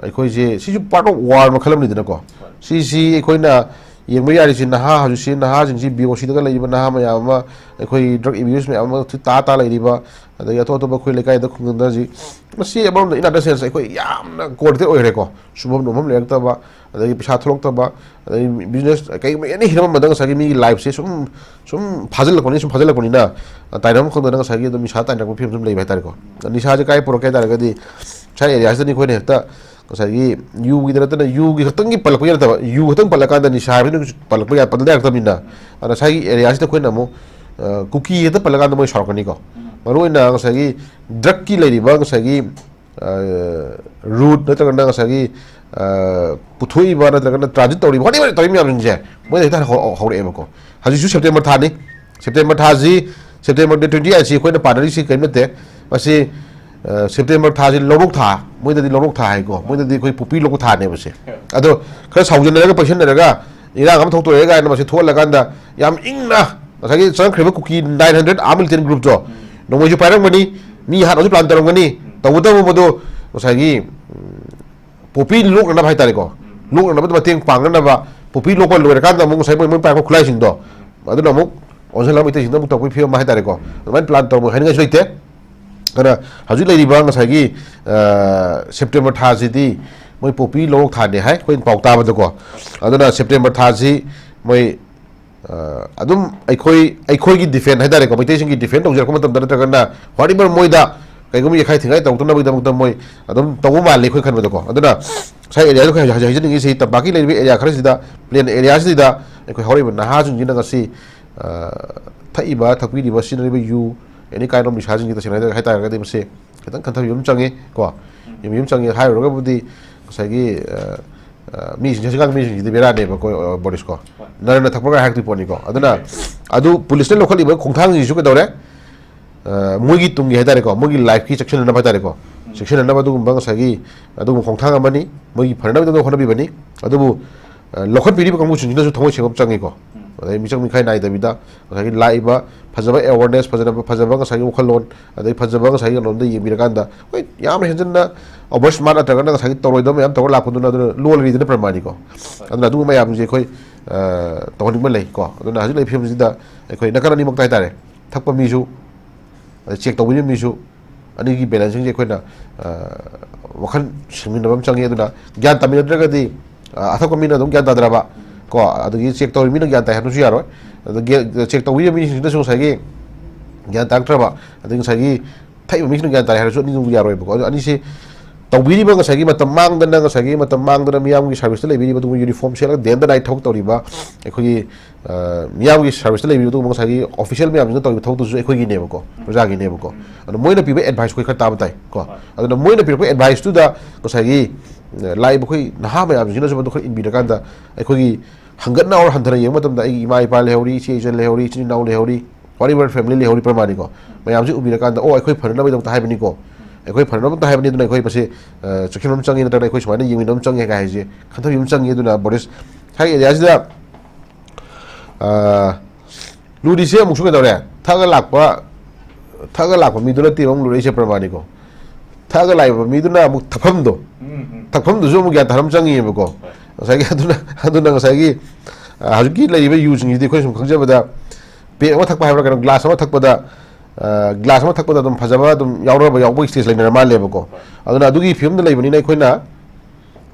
ꯑꯩꯈꯣꯏꯁꯦ ꯁꯤꯁꯨ part of war ꯃꯈꯜ ꯑꯃꯅꯤꯗꯅꯀꯣ꯫ ꯁꯤꯁꯤ ꯑꯩꯈꯣꯏꯅ ꯌꯦꯡꯕ ꯌꯥꯔꯤꯁꯤ ꯅꯍꯥ ꯍꯧꯖꯤꯛꯁꯤ ꯅꯍꯥꯁꯤꯡꯁꯤ ꯕꯤ ꯑꯣ ꯁꯤꯗꯒ ꯂꯩꯔꯤꯕ ꯅꯍꯥ ꯃꯌꯥꯝ ꯑꯃ, ꯑꯩꯈꯣꯏ drug abuse ꯃꯌꯥꯝ ꯑꯃ ꯇꯥ ꯇꯥ ꯂꯩꯔꯤꯕ, ꯑꯗꯒꯤ ꯑꯇꯣꯞ ꯑꯇꯣꯞꯄ ꯑꯩꯈꯣꯏ ꯂꯩꯀꯥꯏꯗ ꯈꯨꯡꯒꯪꯗ ꯍꯧꯖꯤꯛ, ꯃꯁꯤ ꯑꯃꯔꯣꯝꯗ in other sense ꯑꯩꯈꯣꯏ ꯌꯥꯝꯅ corrupted ꯑꯣꯏꯈ꯭ꯔꯦꯀꯣ꯫ ꯁꯨꯐꯝ ꯅꯣꯝꯐꯝ ꯂꯩꯔꯛꯇꯕ, ꯑꯗꯒꯤ ꯄꯩꯁꯥ ꯊꯣꯛꯂꯛꯇꯕ, ꯑꯗꯒꯤ business ꯀꯩꯒꯨꯝꯕ any ꯍꯤꯔꯝ ꯑꯃꯗ ꯉꯁꯥꯏꯒꯤ ꯃꯤꯒꯤ lifeꯁꯦ ꯁꯨꯝ ꯁꯨꯝ ꯐꯥꯖꯤꯜꯂꯛꯄꯅꯤ, ꯁꯨꯝ ꯐꯥꯖꯤꯜꯂꯛꯄꯅꯤꯅ, ꯇꯥꯏꯅꯐꯝ ꯈꯪꯗꯅ ꯉꯁꯥꯏꯒꯤ ꯑꯗꯨꯝ ꯅꯤꯁꯥ ꯇꯥꯏꯅꯔꯛꯄ ꯐꯤꯕꯝ ꯁꯨꯝ ꯂꯩꯕ ꯍꯥꯏꯇꯥꯔꯦꯀꯣ꯫ ꯅꯤꯁꯥꯁꯦ ꯀꯥꯏ ꯄꯨꯔꯛꯀꯦ ꯍꯥꯏ ꯇꯥꯔꯒꯗꯤ, ꯉꯁꯥꯏ areaꯁꯤꯗꯅꯤ ꯑꯩꯈꯣꯏꯅ ꯍꯦꯛꯇ ꯉꯁꯥꯏꯒꯤ ꯌꯨꯒꯤꯗ ꯅꯠꯇꯅ, ꯌꯨꯒꯤ ꯈꯛꯇꯪꯒꯤ ꯄꯜꯂꯛꯄꯒꯤ ꯅꯠꯇꯕ, ꯌꯨ ꯈꯛꯇꯪ ꯄꯜꯂꯀꯥꯟꯗ ꯅꯤꯁꯥ ꯍꯥꯏꯕꯗꯨ ꯄꯜꯂꯛꯄ ꯌꯥ-, ꯄꯟꯗ ꯌꯥꯔꯛꯇꯕꯅꯤꯅ, ꯑꯗ ꯉꯁꯥꯏꯒꯤ areaꯁꯤꯗ ꯑꯩꯈꯣꯏꯅ ꯑꯃꯨꯛ, ꯑ, ꯀꯨꯀꯤ ꯍꯦꯛꯇ ꯄꯜꯂꯀꯥꯟꯗ ꯃꯣꯏ ꯁꯥꯎꯔꯛꯀꯅꯤꯀꯣ꯫ ꯃꯔꯨꯑꯣꯏꯅ ꯉꯁꯥꯏꯒꯤ drugꯀꯤ ꯂꯩꯔꯤꯕ ꯉꯁꯥꯏꯒꯤ, ꯑ, route ꯅꯠꯇ꯭ꯔꯒꯅ ꯉꯁꯥꯏꯒꯤ, ꯑ, ꯄꯨꯊꯣꯛꯏꯕ ꯅꯠꯇ꯭ꯔꯒꯅ transit ꯇꯧꯔꯤꯕ, whatever ꯇꯧꯔꯤꯕ ꯃꯌꯥꯝꯁꯤꯡꯁꯦ ꯃꯣꯏꯗ ꯍꯦꯛꯇ ꯍꯧ-, ꯍꯧꯔꯛꯑꯦꯕꯀꯣ꯫ ꯍꯧꯖꯤꯛꯁꯨ September ꯊꯥꯅꯤ꯫ September ꯊꯥꯁꯤ, September date twenty eightꯁꯤ ꯑꯩꯈꯣꯏꯅ ꯄꯥꯟꯅꯔꯤꯁꯤ ꯀꯔꯤꯝ ꯅꯠꯇꯦ꯫ ꯃꯁꯤ, ꯑ, September ꯊꯥꯁꯤ ꯂꯧꯔꯣꯛ ꯊꯥ, ꯃꯣꯏꯗꯗꯤ ꯂꯧꯔꯣꯛ ꯊꯥ ꯍꯥꯏꯀꯣ, ꯃꯣꯏꯗꯗꯤ ꯑꯩꯈꯣꯏ ꯄꯣꯄꯤ ꯂꯣꯛꯄ ꯊꯥꯅꯦꯕꯁꯦ꯫ ꯑꯗꯣ ꯈꯔ ꯁꯥꯎꯖꯟꯅꯔꯒ ꯄꯩꯁꯟꯅꯔꯒ ꯏꯔꯥꯡ ꯑꯃ ꯊꯣꯛꯇꯣꯔꯦ ꯀꯥꯏꯅ ꯃꯁꯤ ꯊꯣꯛꯍꯜꯂꯀꯥꯟꯗ ꯌꯥꯝ ꯏꯪꯅ ꯉꯁꯥꯏꯒꯤ ꯆꯪꯉꯛꯈ꯭ꯔꯤꯕ ꯀꯨꯀꯤ nine hundred armed militant groupꯇꯣ ꯅꯣꯡꯃꯩꯁꯨ ꯄꯥꯏꯔꯝꯒꯅꯤ, ꯃꯤ ꯍꯥꯠꯅꯕꯁꯨ plan ꯇꯧꯔꯝꯒꯅꯤ꯫ ꯇꯧꯕꯇꯕꯨ ꯃꯗꯨ ꯉꯁꯥꯏꯒꯤ, ꯎꯝ, ꯄꯣꯄꯤ ꯂꯣꯛꯅꯅꯕ ꯍꯥꯏꯇꯥꯔꯦꯀꯣ, ꯂꯣꯛꯅꯅꯕꯗ ꯃꯇꯦꯡ ꯄꯥꯡꯅꯅꯕ, ꯄꯣꯄꯤ ꯂꯣꯛꯄ ꯂꯣꯏꯔꯀꯥꯟꯗ ꯑꯃꯨꯛ ꯉꯁꯥꯏ ꯃꯣꯏ, ꯃꯣꯏ ꯄꯥꯏꯔꯛꯄ ꯈꯨꯠꯂꯥꯏꯁꯤꯡꯗꯣ ꯑꯗꯨꯅ ꯑꯃꯨꯛ ꯑꯣꯟꯁꯤꯜꯂꯒ ꯃꯩꯇꯩꯁꯤꯡꯗ ꯑꯃꯨꯛ ꯇꯧꯕꯒꯤ ꯐꯤꯕꯝ ꯑꯃ ꯍꯥꯏꯇꯥꯔꯦꯀꯣ꯫ ꯑꯗꯨꯃꯥꯏꯅ plan ꯇꯧꯕ ꯍꯥꯏꯅꯤꯡꯉꯥꯏꯁꯨ ꯂꯩꯇꯦ꯫ ꯑꯗꯨꯅ ꯍꯧꯖꯤꯛ ꯂꯩꯔꯤꯕ ꯉꯁꯥꯏꯒꯤ, ꯑ, September ꯊꯥꯁꯤꯗꯤ ꯃꯣꯏ ꯄꯣꯄꯤ ꯂꯧꯔꯣꯛ ꯊꯥꯅꯦ ꯍꯥꯏ, ꯑꯩꯈꯣꯏꯅ ꯄꯥꯎ ꯇꯥꯕꯗꯀꯣ꯫ ꯑꯗꯨꯅ September ꯊꯥꯁꯤ ꯃꯣꯏ, ꯑ, ꯑꯗꯨꯝ ꯑꯩꯈꯣꯏ, ꯑꯩꯈꯣꯏꯒꯤ defend ꯍꯥꯏꯇꯥꯔꯦꯀꯣ, ꯃꯩꯇꯩꯁꯤꯡꯒꯤ defend ꯇꯧꯖꯔꯛꯄ ꯃꯇꯝꯗ ꯅꯠꯇ꯭ꯔꯒꯅ whatever ꯃꯣꯏꯗ ꯀꯩꯒꯨꯝꯕ ꯌꯦꯈꯥꯏ ꯊꯤꯡꯒꯥꯏ ꯇꯧꯗꯅꯕꯒꯤꯗꯃꯛꯇ ꯃꯣꯏ ꯑꯗꯨꯝ ꯇꯧꯕ ꯃꯥꯜꯂꯤ ꯑꯩꯈꯣꯏ ꯈꯟꯕꯗꯀꯣ꯫ ꯑꯗꯨꯅ ꯉꯁꯥꯏ areaꯗ ꯑꯩꯈꯣꯏ ꯍꯧꯖꯤꯛ ꯍꯥꯏꯖꯅꯤꯡꯉꯤꯁꯤ ꯇꯝꯄꯥꯛꯀꯤ ꯂꯩꯔꯤꯕ area ꯈꯔꯁꯤꯗ, plain areaꯁꯤꯗ ꯑꯩꯈꯣꯏ ꯍꯧꯔꯛꯏꯕ ꯅꯍꯥꯁꯤꯡꯁꯤꯅ ꯉꯁꯤ, ꯑ, ꯊꯛꯏꯕ, ꯊꯛꯄꯤꯔꯤꯕ, ꯁꯤꯖꯤꯟꯅꯔꯤꯕ ꯌꯨ, any kind of ꯅꯤꯁꯥꯁꯤꯡꯁꯤ ꯇꯁꯦꯡꯅ ꯍꯥꯏꯇꯥꯔꯒꯗꯤ ꯃꯁꯤ ꯈꯤꯇꯪ ꯈꯟꯊꯕꯤꯕ ꯑꯃ ꯆꯪꯉꯤ ꯀꯣ꯫ ꯌꯦꯡꯕꯤꯕ ꯑꯃ ꯆꯪꯉꯤ ꯍꯥꯏꯔꯨꯔꯒꯕꯨꯗꯤ ꯉꯁꯥꯏꯒꯤ, ꯑ, ꯑ, ꯃꯤꯁꯤꯡꯁꯦ, ꯍꯧꯖꯤꯛꯀꯥꯟꯒꯤ ꯃꯤꯁꯤꯡꯁꯤꯗꯤ ꯕꯦꯔꯥꯅꯦꯕꯀꯣ, ꯑ, ꯕꯣꯔꯤꯁ ꯀꯣ꯫ ꯅꯔꯅ ꯊꯛꯄꯒ ꯍꯥꯏꯔꯛꯇꯣꯏ ꯄꯣꯠꯅꯤꯀꯣ꯫ ꯑꯗꯨꯅ ꯑꯗꯨ ꯄꯨꯂꯤꯁꯅ ꯂꯧꯈꯠꯂꯤꯕ ꯈꯣꯡꯊꯥꯡꯁꯤꯁꯨ ꯀꯩꯗꯧꯔꯦ? ꯑ, ꯃꯣꯏꯒꯤ ꯇꯨꯡꯒꯤ ꯍꯥꯏꯇꯥꯔꯦꯀꯣ, ꯃꯣꯏꯒꯤ lifeꯀꯤ ꯆꯦꯛꯁꯤꯟꯅꯅꯕ ꯍꯥꯏꯇꯥꯔꯦꯀꯣ, ꯆꯦꯛꯁꯤꯟꯅꯅꯕ ꯑꯗꯨꯒꯨꯝꯕ ꯉꯁꯥꯏꯒꯤ ꯑꯗꯨꯒꯨꯝꯕ ꯈꯣꯡꯊꯥꯡ ꯑꯃꯅꯤ꯫ ꯃꯣꯏꯒꯤ ꯐꯅꯅꯕꯒꯤꯗꯃꯛ ꯍꯣꯠꯅꯕꯤꯕꯅꯤ꯫ ꯑꯗꯨꯕꯨ, ꯑ, ꯂꯧꯈꯠꯄꯤꯔꯤꯕ ꯀꯥꯡꯕꯨꯁꯤꯡꯁꯤꯅꯁꯨ ꯊꯃꯣꯏ ꯁꯦꯡꯕ ꯑꯃ ꯆꯪꯉꯤꯀꯣ꯫ ꯑꯗꯩ ꯃꯤꯆꯪ ꯃꯤꯈꯥꯏ ꯅꯥꯏꯗꯕꯤꯗ ꯉꯁꯥꯏꯒꯤ ꯂꯥꯛꯏꯕ ꯐꯖꯕ awareness, ꯐꯖꯅ, ꯐꯖꯕ ꯉꯁꯥꯏꯒꯤ ꯋꯥꯈꯜꯂꯣꯟ, ꯑꯗꯩ ꯐꯖꯕ ꯉꯁꯥꯏꯒꯤ ꯂꯣꯝꯗ ꯌꯦꯡꯕꯤꯔꯀꯥꯟꯗ, ꯍꯣꯏ, ꯌꯥꯝ ꯍꯦꯟꯖꯟꯅ over smart ꯅꯠꯇ꯭ꯔꯒꯅ ꯉꯁꯥꯏꯒꯤ ꯇꯧꯔꯣꯏꯗꯕ ꯃꯌꯥꯝ ꯇꯧꯔ ꯂꯥꯛꯄꯗꯨꯅ ꯑꯗꯨꯅ ꯂꯣꯜꯂꯤꯗꯅ ꯄ꯭ꯔꯃꯥꯅꯤꯀꯣ꯫ ꯑꯗꯨꯅ ꯑꯗꯨꯒꯨꯝꯕ ꯃꯌꯥꯝꯁꯦ ꯑꯩꯈꯣꯏ, ꯑ, ꯇꯧꯍꯟꯅꯤꯡꯕ ꯂꯩ ꯀꯣ꯫ ꯑꯗꯨꯅ ꯍꯧꯖꯤꯛ ꯂꯩꯔꯤꯕ ꯐꯤꯕꯝꯁꯤꯗ ꯑꯩꯈꯣꯏ ꯅꯥꯀꯟ ꯑꯅꯤꯃꯛꯇ ꯍꯥꯏꯇꯥꯔꯦ, ꯊꯛꯄ ꯃꯤꯁꯨ, ꯑꯗꯩ check ꯇꯧꯕꯤꯕ ꯃꯤꯁꯨ, ꯑꯅꯤꯒꯤ balancing ꯁꯦ ꯑꯩꯈꯣꯏꯅ, ꯑ, ꯋꯥꯈꯜ ꯁꯤꯡꯃꯤꯟꯅꯕ ꯑꯃ ꯆꯪꯉꯤ꯫ ꯑꯗꯨꯅ ꯒ꯭ꯌꯥꯟ ꯇꯥꯃꯤꯟꯅꯗ꯭ꯔꯒꯗꯤ, ꯑ, ꯑꯊꯛꯄ ꯃꯤꯅ ꯑꯗꯨꯝ ꯒ꯭ꯌꯥꯟ ꯇꯥꯗ꯭ꯔꯕ ꯀꯣ, ꯑꯗꯒꯤ check ꯇꯧꯔꯤ ꯃꯤꯅ ꯒ꯭ꯌꯥꯟ ꯇꯥꯏ ꯍꯥꯏꯕꯁꯨ ꯌꯥꯔꯣꯏ꯫ ꯑꯗꯒꯤ check ꯇꯧꯕꯤꯕ ꯃꯤꯁꯤꯡꯁꯤꯅꯁꯨ ꯉꯁꯥꯏꯒꯤ ꯒ꯭ꯌꯥꯟ ꯇꯥꯔꯛꯇ꯭ꯔꯕ, ꯑꯗꯒꯤ ꯉꯁꯥꯏꯒꯤ ꯊꯛꯏꯕ ꯃꯤꯁꯤꯅ ꯒ꯭ꯌꯥꯟ ꯇꯥꯔꯦ ꯍꯥꯏꯔꯁꯨ ꯑꯅꯤꯗꯨ ꯌꯥꯔꯣꯏꯕꯀꯣ꯫ ꯑꯗꯨ ꯑꯅꯤꯁꯤ ꯇꯧꯕꯤꯔꯤꯕ ꯉꯁꯥꯏꯒꯤ ꯃꯇꯝ ꯃꯥꯡꯗꯅ, ꯉꯁꯥꯏꯒꯤ ꯃꯇꯝ ꯃꯥꯡꯗꯅ ꯃꯤꯌꯥꯝꯒꯤ service ꯇ ꯂꯩꯕꯤꯔꯤꯕ, ꯑꯗꯨꯒ uniform ꯁꯦꯠꯂꯒ day and night ꯊꯕꯛ ꯇꯧꯔꯤꯕ ꯑꯩꯈꯣꯏꯒꯤ, ꯑ, ꯃꯤꯌꯥꯝꯒꯤ service ꯇ ꯂꯩꯕꯤꯔꯤꯕ, ꯑꯗꯨꯒꯨꯝꯕ ꯉꯁꯥꯏꯒꯤ official ꯃꯌꯥꯝꯁꯤꯅ ꯇꯧꯔꯤꯕ ꯊꯕꯛꯇꯨꯁꯨ ꯑꯩꯈꯣꯏꯒꯤꯅꯦꯕꯀꯣ, ꯄ꯭ꯔꯖꯥꯒꯤꯅꯦꯕꯀꯣ꯫ ꯑꯗꯣ ꯃꯣꯏꯅ ꯄꯤꯕ advice ꯑꯩꯈꯣꯏ ꯈꯔ ꯇꯥꯕ ꯇꯥꯏ ꯀꯣ꯫ ꯑꯗꯨꯅ ꯃꯣꯏꯅ ꯄꯤꯔꯛꯄ advice ꯇꯨꯗ ꯉꯁꯥꯏꯒꯤ, ꯑ, ꯂꯥꯛꯏꯕ ꯑꯩꯈꯣꯏ ꯅꯍꯥ ꯃꯌꯥꯝꯁꯤꯅꯁꯨ ꯃꯗꯨ ꯈꯔ ꯏꯟꯕꯤꯔꯀꯥꯟꯗ, ꯑꯩꯈꯣꯏꯒꯤ ꯍꯪꯒꯠꯅ ꯑꯣꯔ ꯍꯟꯊꯅ ꯌꯦꯡꯕ ꯃꯇꯝꯗ ꯑꯩꯒꯤ ꯏꯃꯥ ꯏꯄꯥ ꯂꯩꯍꯧꯔꯤ, ꯏꯆꯦ ꯏꯆꯟ ꯂꯩꯍꯧꯔꯤ, ꯏꯆꯤꯟ ꯏꯅꯥꯎ ꯂꯩꯍꯧꯔꯤ, whatever family ꯂꯩꯍꯧꯔꯤ ꯄ꯭ꯔꯃꯥꯅꯤꯀꯣ꯫ ꯃꯌꯥꯝꯁꯤ ꯎꯕꯤꯔꯀꯥꯟꯗ, "ꯑꯣ, ꯑꯩꯈꯣꯏ ꯐꯅꯅꯕꯒꯤꯗꯃꯛꯇ ꯍꯥꯏꯕꯅꯤꯀꯣ, ꯑꯩꯈꯣꯏ ꯐꯅꯅꯕꯒꯤꯗꯃꯛꯇ ꯍꯥꯏꯕꯅꯤ, ꯑꯗꯨꯅ ꯑꯩꯈꯣꯏ ꯃꯁꯤ, ꯑ, ꯆꯦꯛꯁꯤꯟꯕ ꯑꯃ ꯆꯪꯉꯤ, ꯅꯠꯇ꯭ꯔꯒꯅ ꯑꯩꯈꯣꯏ ꯁꯨꯃꯥꯏꯅ ꯌꯦꯡꯃꯤꯟꯅꯕ ꯑꯃ ꯆꯪꯉꯤ" ꯀꯥꯏ ꯍꯥꯏꯁꯦ ꯈꯟꯊꯕꯤꯕ ꯑꯃ ꯆꯪꯉꯤ꯫ ꯑꯗꯨꯅ ꯕꯣꯔꯤꯁ, ꯁ꯭ꯋꯥꯏꯒꯤ area ꯁꯤꯗ, ꯑ, ꯂꯨꯔꯤꯁꯦ ꯑꯃꯨꯛꯁꯨ ꯀꯩꯗꯧꯔꯦ? ꯊꯛꯑꯒ ꯂꯥꯛꯄ, ꯊꯛꯑꯒ ꯂꯥꯛꯄ ꯃꯤꯗꯨ ꯅꯠꯇꯦꯕ ꯑꯃꯨꯛ ꯂꯨꯔꯛꯏꯁꯦ ꯄ꯭ꯔꯃꯥꯅꯤꯀꯣ꯫ ꯊꯛꯑꯒ ꯂꯥꯛꯏꯕ ꯃꯤꯗꯨꯅ ꯑꯃꯨꯛ ꯊꯛꯐꯝꯗꯣ, ꯎꯝ, ꯎꯝ꯫ ꯊꯛꯐꯝꯗꯨꯁꯨ ꯑꯃꯨꯛ ꯒ꯭ꯌꯥꯟ ꯇꯥꯕ ꯑꯃ ꯆꯪꯉꯤꯑꯕꯀꯣ꯫ ꯍꯣꯏ꯫ ꯉꯁꯥꯏꯒꯤ ꯑꯗꯨꯅ, ꯑꯗꯨꯅ ꯉꯁꯥꯏꯒꯤ, ꯑ, ꯍꯧꯖꯤꯛꯀꯤ ꯂꯩꯔꯤꯕ ꯌꯨꯁꯤꯡꯁꯤꯗꯤ ꯑꯩꯈꯣꯏꯅ ꯁꯨꯝ ꯈꯪꯖꯕꯗ, ꯄꯦꯛ ꯑꯃ ꯊꯛꯄ ꯍꯥꯏꯕ꯭ꯔꯥ, ꯀꯩꯅꯣ, ꯒ꯭ꯂꯥꯁ ꯑꯃ ꯊꯛꯄꯗ, ꯑ, ꯒ꯭ꯂꯥꯁ ꯑꯃ ꯊꯛꯄꯗ ꯑꯗꯨꯝ ꯐꯖꯕ ꯑꯗꯨꯝ ꯌꯥꯎꯔꯕ, ꯌꯥꯎꯕꯒꯤ stage ꯂꯩꯅꯔ ꯃꯥꯜꯂꯦꯕꯀꯣ꯫ ꯍꯣꯏ꯫ ꯑꯗꯨꯅ ꯑꯗꯨꯒꯤ ꯐꯤꯕꯝꯗ ꯂꯩꯕꯅꯤꯅ ꯑꯩꯈꯣꯏꯅ,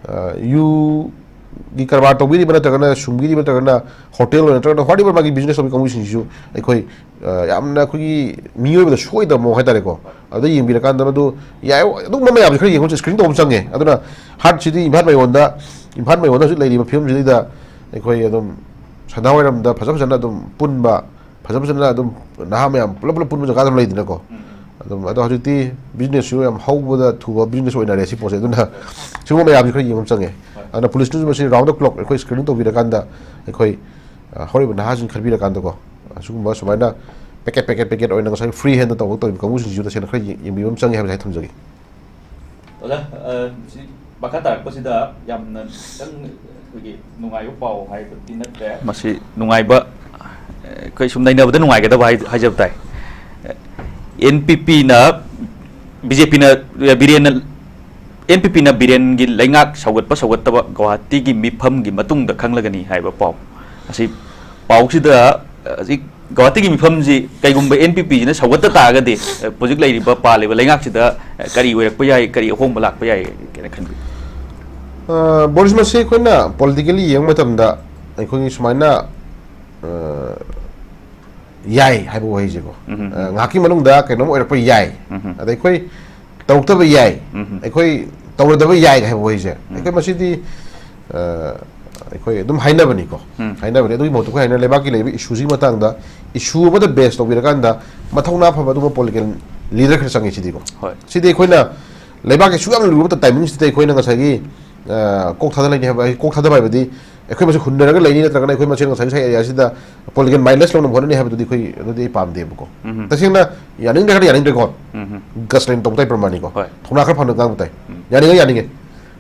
ꯑ, ꯌꯨꯒꯤ ꯀꯔꯕꯥꯔ ꯇꯧꯕꯤꯔꯤꯕ ꯅꯠꯇ꯭ꯔꯒꯅ ꯁꯨꯝꯕꯤꯔꯤꯕ ꯅꯠꯇ꯭ꯔꯒꯅ hotel ꯑꯣꯏꯅ ꯅꯠꯇ꯭ꯔꯒꯅ whatever ꯃꯥꯒꯤ business ꯇꯧꯕ ꯀꯥꯡꯕꯨꯁꯤꯡꯁꯤꯁꯨ ꯑꯩꯈꯣꯏ, ꯑ, ꯌꯥꯝꯅ ꯑꯩꯈꯣꯏꯒꯤ ꯃꯤꯑꯣꯏꯕꯗ ꯁꯣꯏꯗꯕ ꯃꯑꯣꯡ ꯍꯥꯏꯇꯥꯔꯦꯀꯣ꯫ ꯑꯗꯨ ꯌꯦꯡꯕꯤꯔꯀꯥꯟꯗ ꯃꯗꯨ ꯌꯥꯏ, ꯑꯗꯨꯒꯨꯝꯕ ꯃꯌꯥꯝꯁꯦ ꯈꯔ ꯌꯦꯡꯉꯨ, screening ꯇꯧꯕ ꯑꯃ ꯆꯪꯉꯦ꯫ ꯑꯗꯨꯅ ꯍꯥꯔꯠꯁꯤꯗꯤ ꯏꯝꯐꯥꯜ ꯃꯌꯣꯟꯗ, ꯏꯝꯐꯥꯜ ꯃꯌꯣꯟꯗ ꯍꯧꯖꯤꯛ ꯂꯩꯔꯤꯕ ꯐꯤꯕꯝꯁꯤꯗꯩꯗ ꯑꯩꯈꯣꯏ ꯑꯗꯨꯝ ꯁꯟꯙꯥꯋꯥꯏꯔꯝꯗ ꯐꯖ ꯐꯖꯅ ꯑꯗꯨꯝ ꯄꯨꯟꯕ, ꯐꯖ ꯐꯖꯅ ꯑꯗꯨꯝ ꯅꯍꯥ ꯃꯌꯥꯝ ꯄꯨꯂꯞ ꯄꯨꯂꯞ ꯄꯨꯟꯕ ꯖꯒꯥ ꯑꯗꯨꯝ ꯂꯩꯗꯅꯀꯣ꯫ ꯎꯝ, ꯎꯝ꯫ ꯑꯗꯨꯝ, ꯑꯗꯣ ꯍꯧꯖꯤꯛꯇꯤ business ꯁꯨ ꯌꯥꯝ ꯍꯧꯕꯗ ꯊꯨꯕ business ꯑꯣꯏꯅꯔꯦ ꯁꯤ ꯄꯣꯠꯁꯦ꯫ ꯑꯗꯨꯅ ꯁꯤꯒꯨꯝꯕ ꯃꯌꯥꯝꯁꯤ ꯈꯔ ꯌꯦꯡꯕ ꯑꯃ ꯆꯪꯉꯦ꯫ ꯍꯣꯏ꯫ ꯑꯗꯨꯅ ꯄꯨꯂꯤꯁꯅꯁꯨ ꯃꯁꯤ round the clock ꯑꯩꯈꯣꯏ screening ꯇꯧꯕꯤꯔꯀꯥꯟꯗ ꯑꯩꯈꯣꯏ, ꯑ, ꯍꯧꯔꯤꯕ ꯅꯍꯥꯁꯤꯡ ꯈꯟꯕꯤꯔꯀꯥꯟꯗꯀꯣ, ꯑꯁꯤꯒꯨꯝꯕ ꯁꯨꯃꯥꯏꯅ packet, packet, packet ꯑꯣꯏꯅ ꯉꯁꯥꯏ free hand ꯇꯧꯕ, ꯇꯧꯔꯤꯕ ꯀꯥꯡꯕꯨꯁꯤꯡꯁꯤꯁꯨ ꯇꯁꯦꯡꯅ ꯈꯔ ꯌꯦꯡ-, ꯌꯦꯡꯕꯤꯕ ꯑꯃ ꯆꯪꯉꯦ ꯍꯥꯏꯕꯁꯦ ꯍꯥꯏ ꯊꯝꯖꯒꯦ꯫ ꯑꯣꯖꯥ, ꯑ, ꯁꯤ ꯃꯈꯥ ꯇꯥꯔꯛꯄꯁꯤꯗ ꯌꯥꯝꯅ ꯈꯤꯇꯪ ꯑꯩꯈꯣꯏꯒꯤ ꯅꯨꯡꯉꯥꯏꯕ ꯄꯥꯎ ꯍꯥꯏꯕꯗꯤ ꯅꯠꯇ꯭ꯔꯦ꯫ ꯃꯁꯤ ꯅꯨꯡꯉꯥꯏꯕ, ꯑꯩꯈꯣꯏ ꯁꯨꯝ ꯅꯩꯅꯕꯗ ꯅꯨꯡꯉꯥꯏꯒꯗꯕ ꯍꯥꯏ-, ꯍꯥꯏꯖꯕ ꯇꯥꯏ꯫ ꯑꯦꯟ ꯄꯤ ꯄꯤꯅ, ꯕꯤ ꯖꯦ ꯄꯤꯅ, ꯕꯤꯔꯦꯟꯅ, ꯑꯦꯟ ꯄꯤ ꯄꯤꯅ ꯕꯤꯔꯦꯟꯒꯤ ꯂꯩꯉꯥꯛ ꯁꯧꯒꯠꯄ ꯁꯧꯒꯠꯇꯕ ꯒꯧꯍꯥꯇꯤꯒꯤ ꯃꯤꯐꯝꯒꯤ ꯃꯇꯨꯡꯗ ꯈꯪꯂꯒꯅꯤ ꯍꯥꯏꯕ ꯄꯥꯎ꯫ ꯑꯁꯤ ꯄꯥꯎꯁꯤꯗ, ꯍꯧꯖꯤꯛ ꯒꯧꯍꯥꯇꯤꯒꯤ ꯃꯤꯐꯝꯁꯤ ꯀꯩꯒꯨꯝꯕ ꯑꯦꯟ ꯄꯤ ꯄꯤꯁꯤꯅ ꯁꯧꯒꯠꯇ ꯇꯥꯔꯒꯗꯤ, ꯑ, ꯍꯧꯖꯤꯛ ꯂꯩꯔꯤꯕ, ꯄꯥꯜꯂꯤꯕ ꯂꯩꯉꯥꯛꯁꯤꯗ, ꯑ, ꯀꯔꯤ ꯑꯣꯏꯔꯛꯄ ꯌꯥꯏ, ꯀꯔꯤ ꯑꯍꯣꯡꯕ ꯂꯥꯛꯄ ꯌꯥꯏ ꯀꯥꯏꯅ ꯈꯟꯕꯤ? ꯑ, ꯕꯣꯔꯤꯁ, ꯃꯁꯤ ꯑꯩꯈꯣꯏꯅ politically ꯌꯦꯡꯕ ꯃꯇꯝꯗ, ꯑꯩꯈꯣꯏꯒꯤ ꯁꯨꯃꯥꯏꯅ, ꯑ, ꯌꯥꯏ ꯍꯥꯏꯕ ꯋꯥꯍꯩꯁꯦꯀꯣ, ꯎꯝ, ꯎꯝ, ꯑ, ꯎꯝ꯫ ꯉꯥꯏꯍꯥꯛꯀꯤ ꯃꯅꯨꯡꯗ ꯀꯩꯅꯣꯝ ꯑꯣꯏꯔꯛꯄ ꯌꯥꯏ꯫ ꯎꯝ, ꯎꯝ꯫ ꯑꯗ ꯑꯩꯈꯣꯏ ꯇꯧꯔꯛꯇꯕ ꯌꯥꯏ, ꯎꯝ, ꯎꯝ꯫ ꯑꯩꯈꯣꯏ ꯇꯧꯔꯗꯕ ꯌꯥꯏ ꯍꯥꯏꯕ ꯋꯥꯍꯩꯁꯦ, ꯎꯝ꯫ ꯑꯩꯈꯣꯏ ꯃꯁꯤꯗꯤ, ꯑ, ꯑꯩꯈꯣꯏ ꯑꯗꯨꯝ ꯍꯥꯏꯅꯕꯅꯤꯀꯣ꯫ ꯎꯝ꯫ ꯍꯥꯏꯅꯕꯅꯤ꯫ ꯑꯗꯨꯒꯤ ꯃꯍꯨꯠꯇ ꯑꯩꯈꯣꯏ ꯍꯥꯏꯅ ꯂꯩꯕꯥꯛꯀꯤ ꯂꯩꯔꯤꯕ issueꯁꯤꯒꯤ ꯃꯇꯥꯡꯗ, issue ꯑꯃꯗ base ꯇꯧꯕꯤꯔꯀꯥꯟꯗ ꯃꯊꯧꯅꯥ ꯐꯕ ꯑꯗꯨꯒꯨꯝꯕ political leader ꯈꯔ ꯆꯪꯉꯤ ꯁꯤꯗꯤꯀꯣ꯫ ꯍꯣꯏ꯫ ꯁꯤꯗꯤ ꯑꯩꯈꯣꯏꯅ ꯂꯩꯕꯥꯛꯀꯤ ꯑꯁꯨꯛ ꯌꯥꯝꯅ ꯂꯨꯔꯕ timingꯁꯤꯗ ꯑꯩꯈꯣꯏꯅ ꯉꯁꯥꯏꯒꯤ, ꯑ, ꯀꯣꯛ ꯊꯥꯗ ꯂꯩꯅꯤ ꯍꯥꯏꯕ, ꯀꯣꯛ ꯊꯥꯗꯕ ꯍꯥꯏꯕꯗꯤ ꯑꯩꯈꯣꯏ ꯃꯁꯦꯟ ꯍꯨꯟꯅꯔꯒ ꯂꯩꯅꯤ, ꯅꯠꯇ꯭ꯔꯒꯅ ꯑꯩꯈꯣꯏ ꯃꯁꯦꯟ ꯉꯁꯥꯏꯒꯤ ꯉꯁꯥꯏ areaꯁꯤꯗ political mileage ꯂꯧꯅꯕ ꯍꯣꯠꯅꯅꯤ ꯍꯥꯏꯕꯗꯨꯗꯤ ꯑꯩꯈꯣꯏ, ꯑꯗꯨꯗꯤ ꯑꯩ ꯄꯥꯝꯗꯦꯕꯀꯣ꯫ ꯎꯝ꯫ ꯇꯁꯦꯡꯅ ꯌꯥꯅꯤꯡꯗ꯭ꯔꯒꯅ ꯌꯥꯅꯤꯡꯗ꯭ꯔꯦꯀꯣ꯫ ꯎꯝ꯫ Guts ꯂꯩꯅ ꯇꯧ ꯇꯥꯏ ꯄ꯭ꯔꯃꯥꯅꯤꯀꯣ꯫ ꯍꯣꯏ꯫ ꯊꯧꯅꯥ ꯈꯔ ꯐꯅ ꯉꯥꯡꯕ ꯇꯥꯏ꯫ ꯎꯝ꯫ ꯌꯥꯅꯤꯡꯉꯦ, ꯌꯥꯅꯤꯡꯉꯦ꯫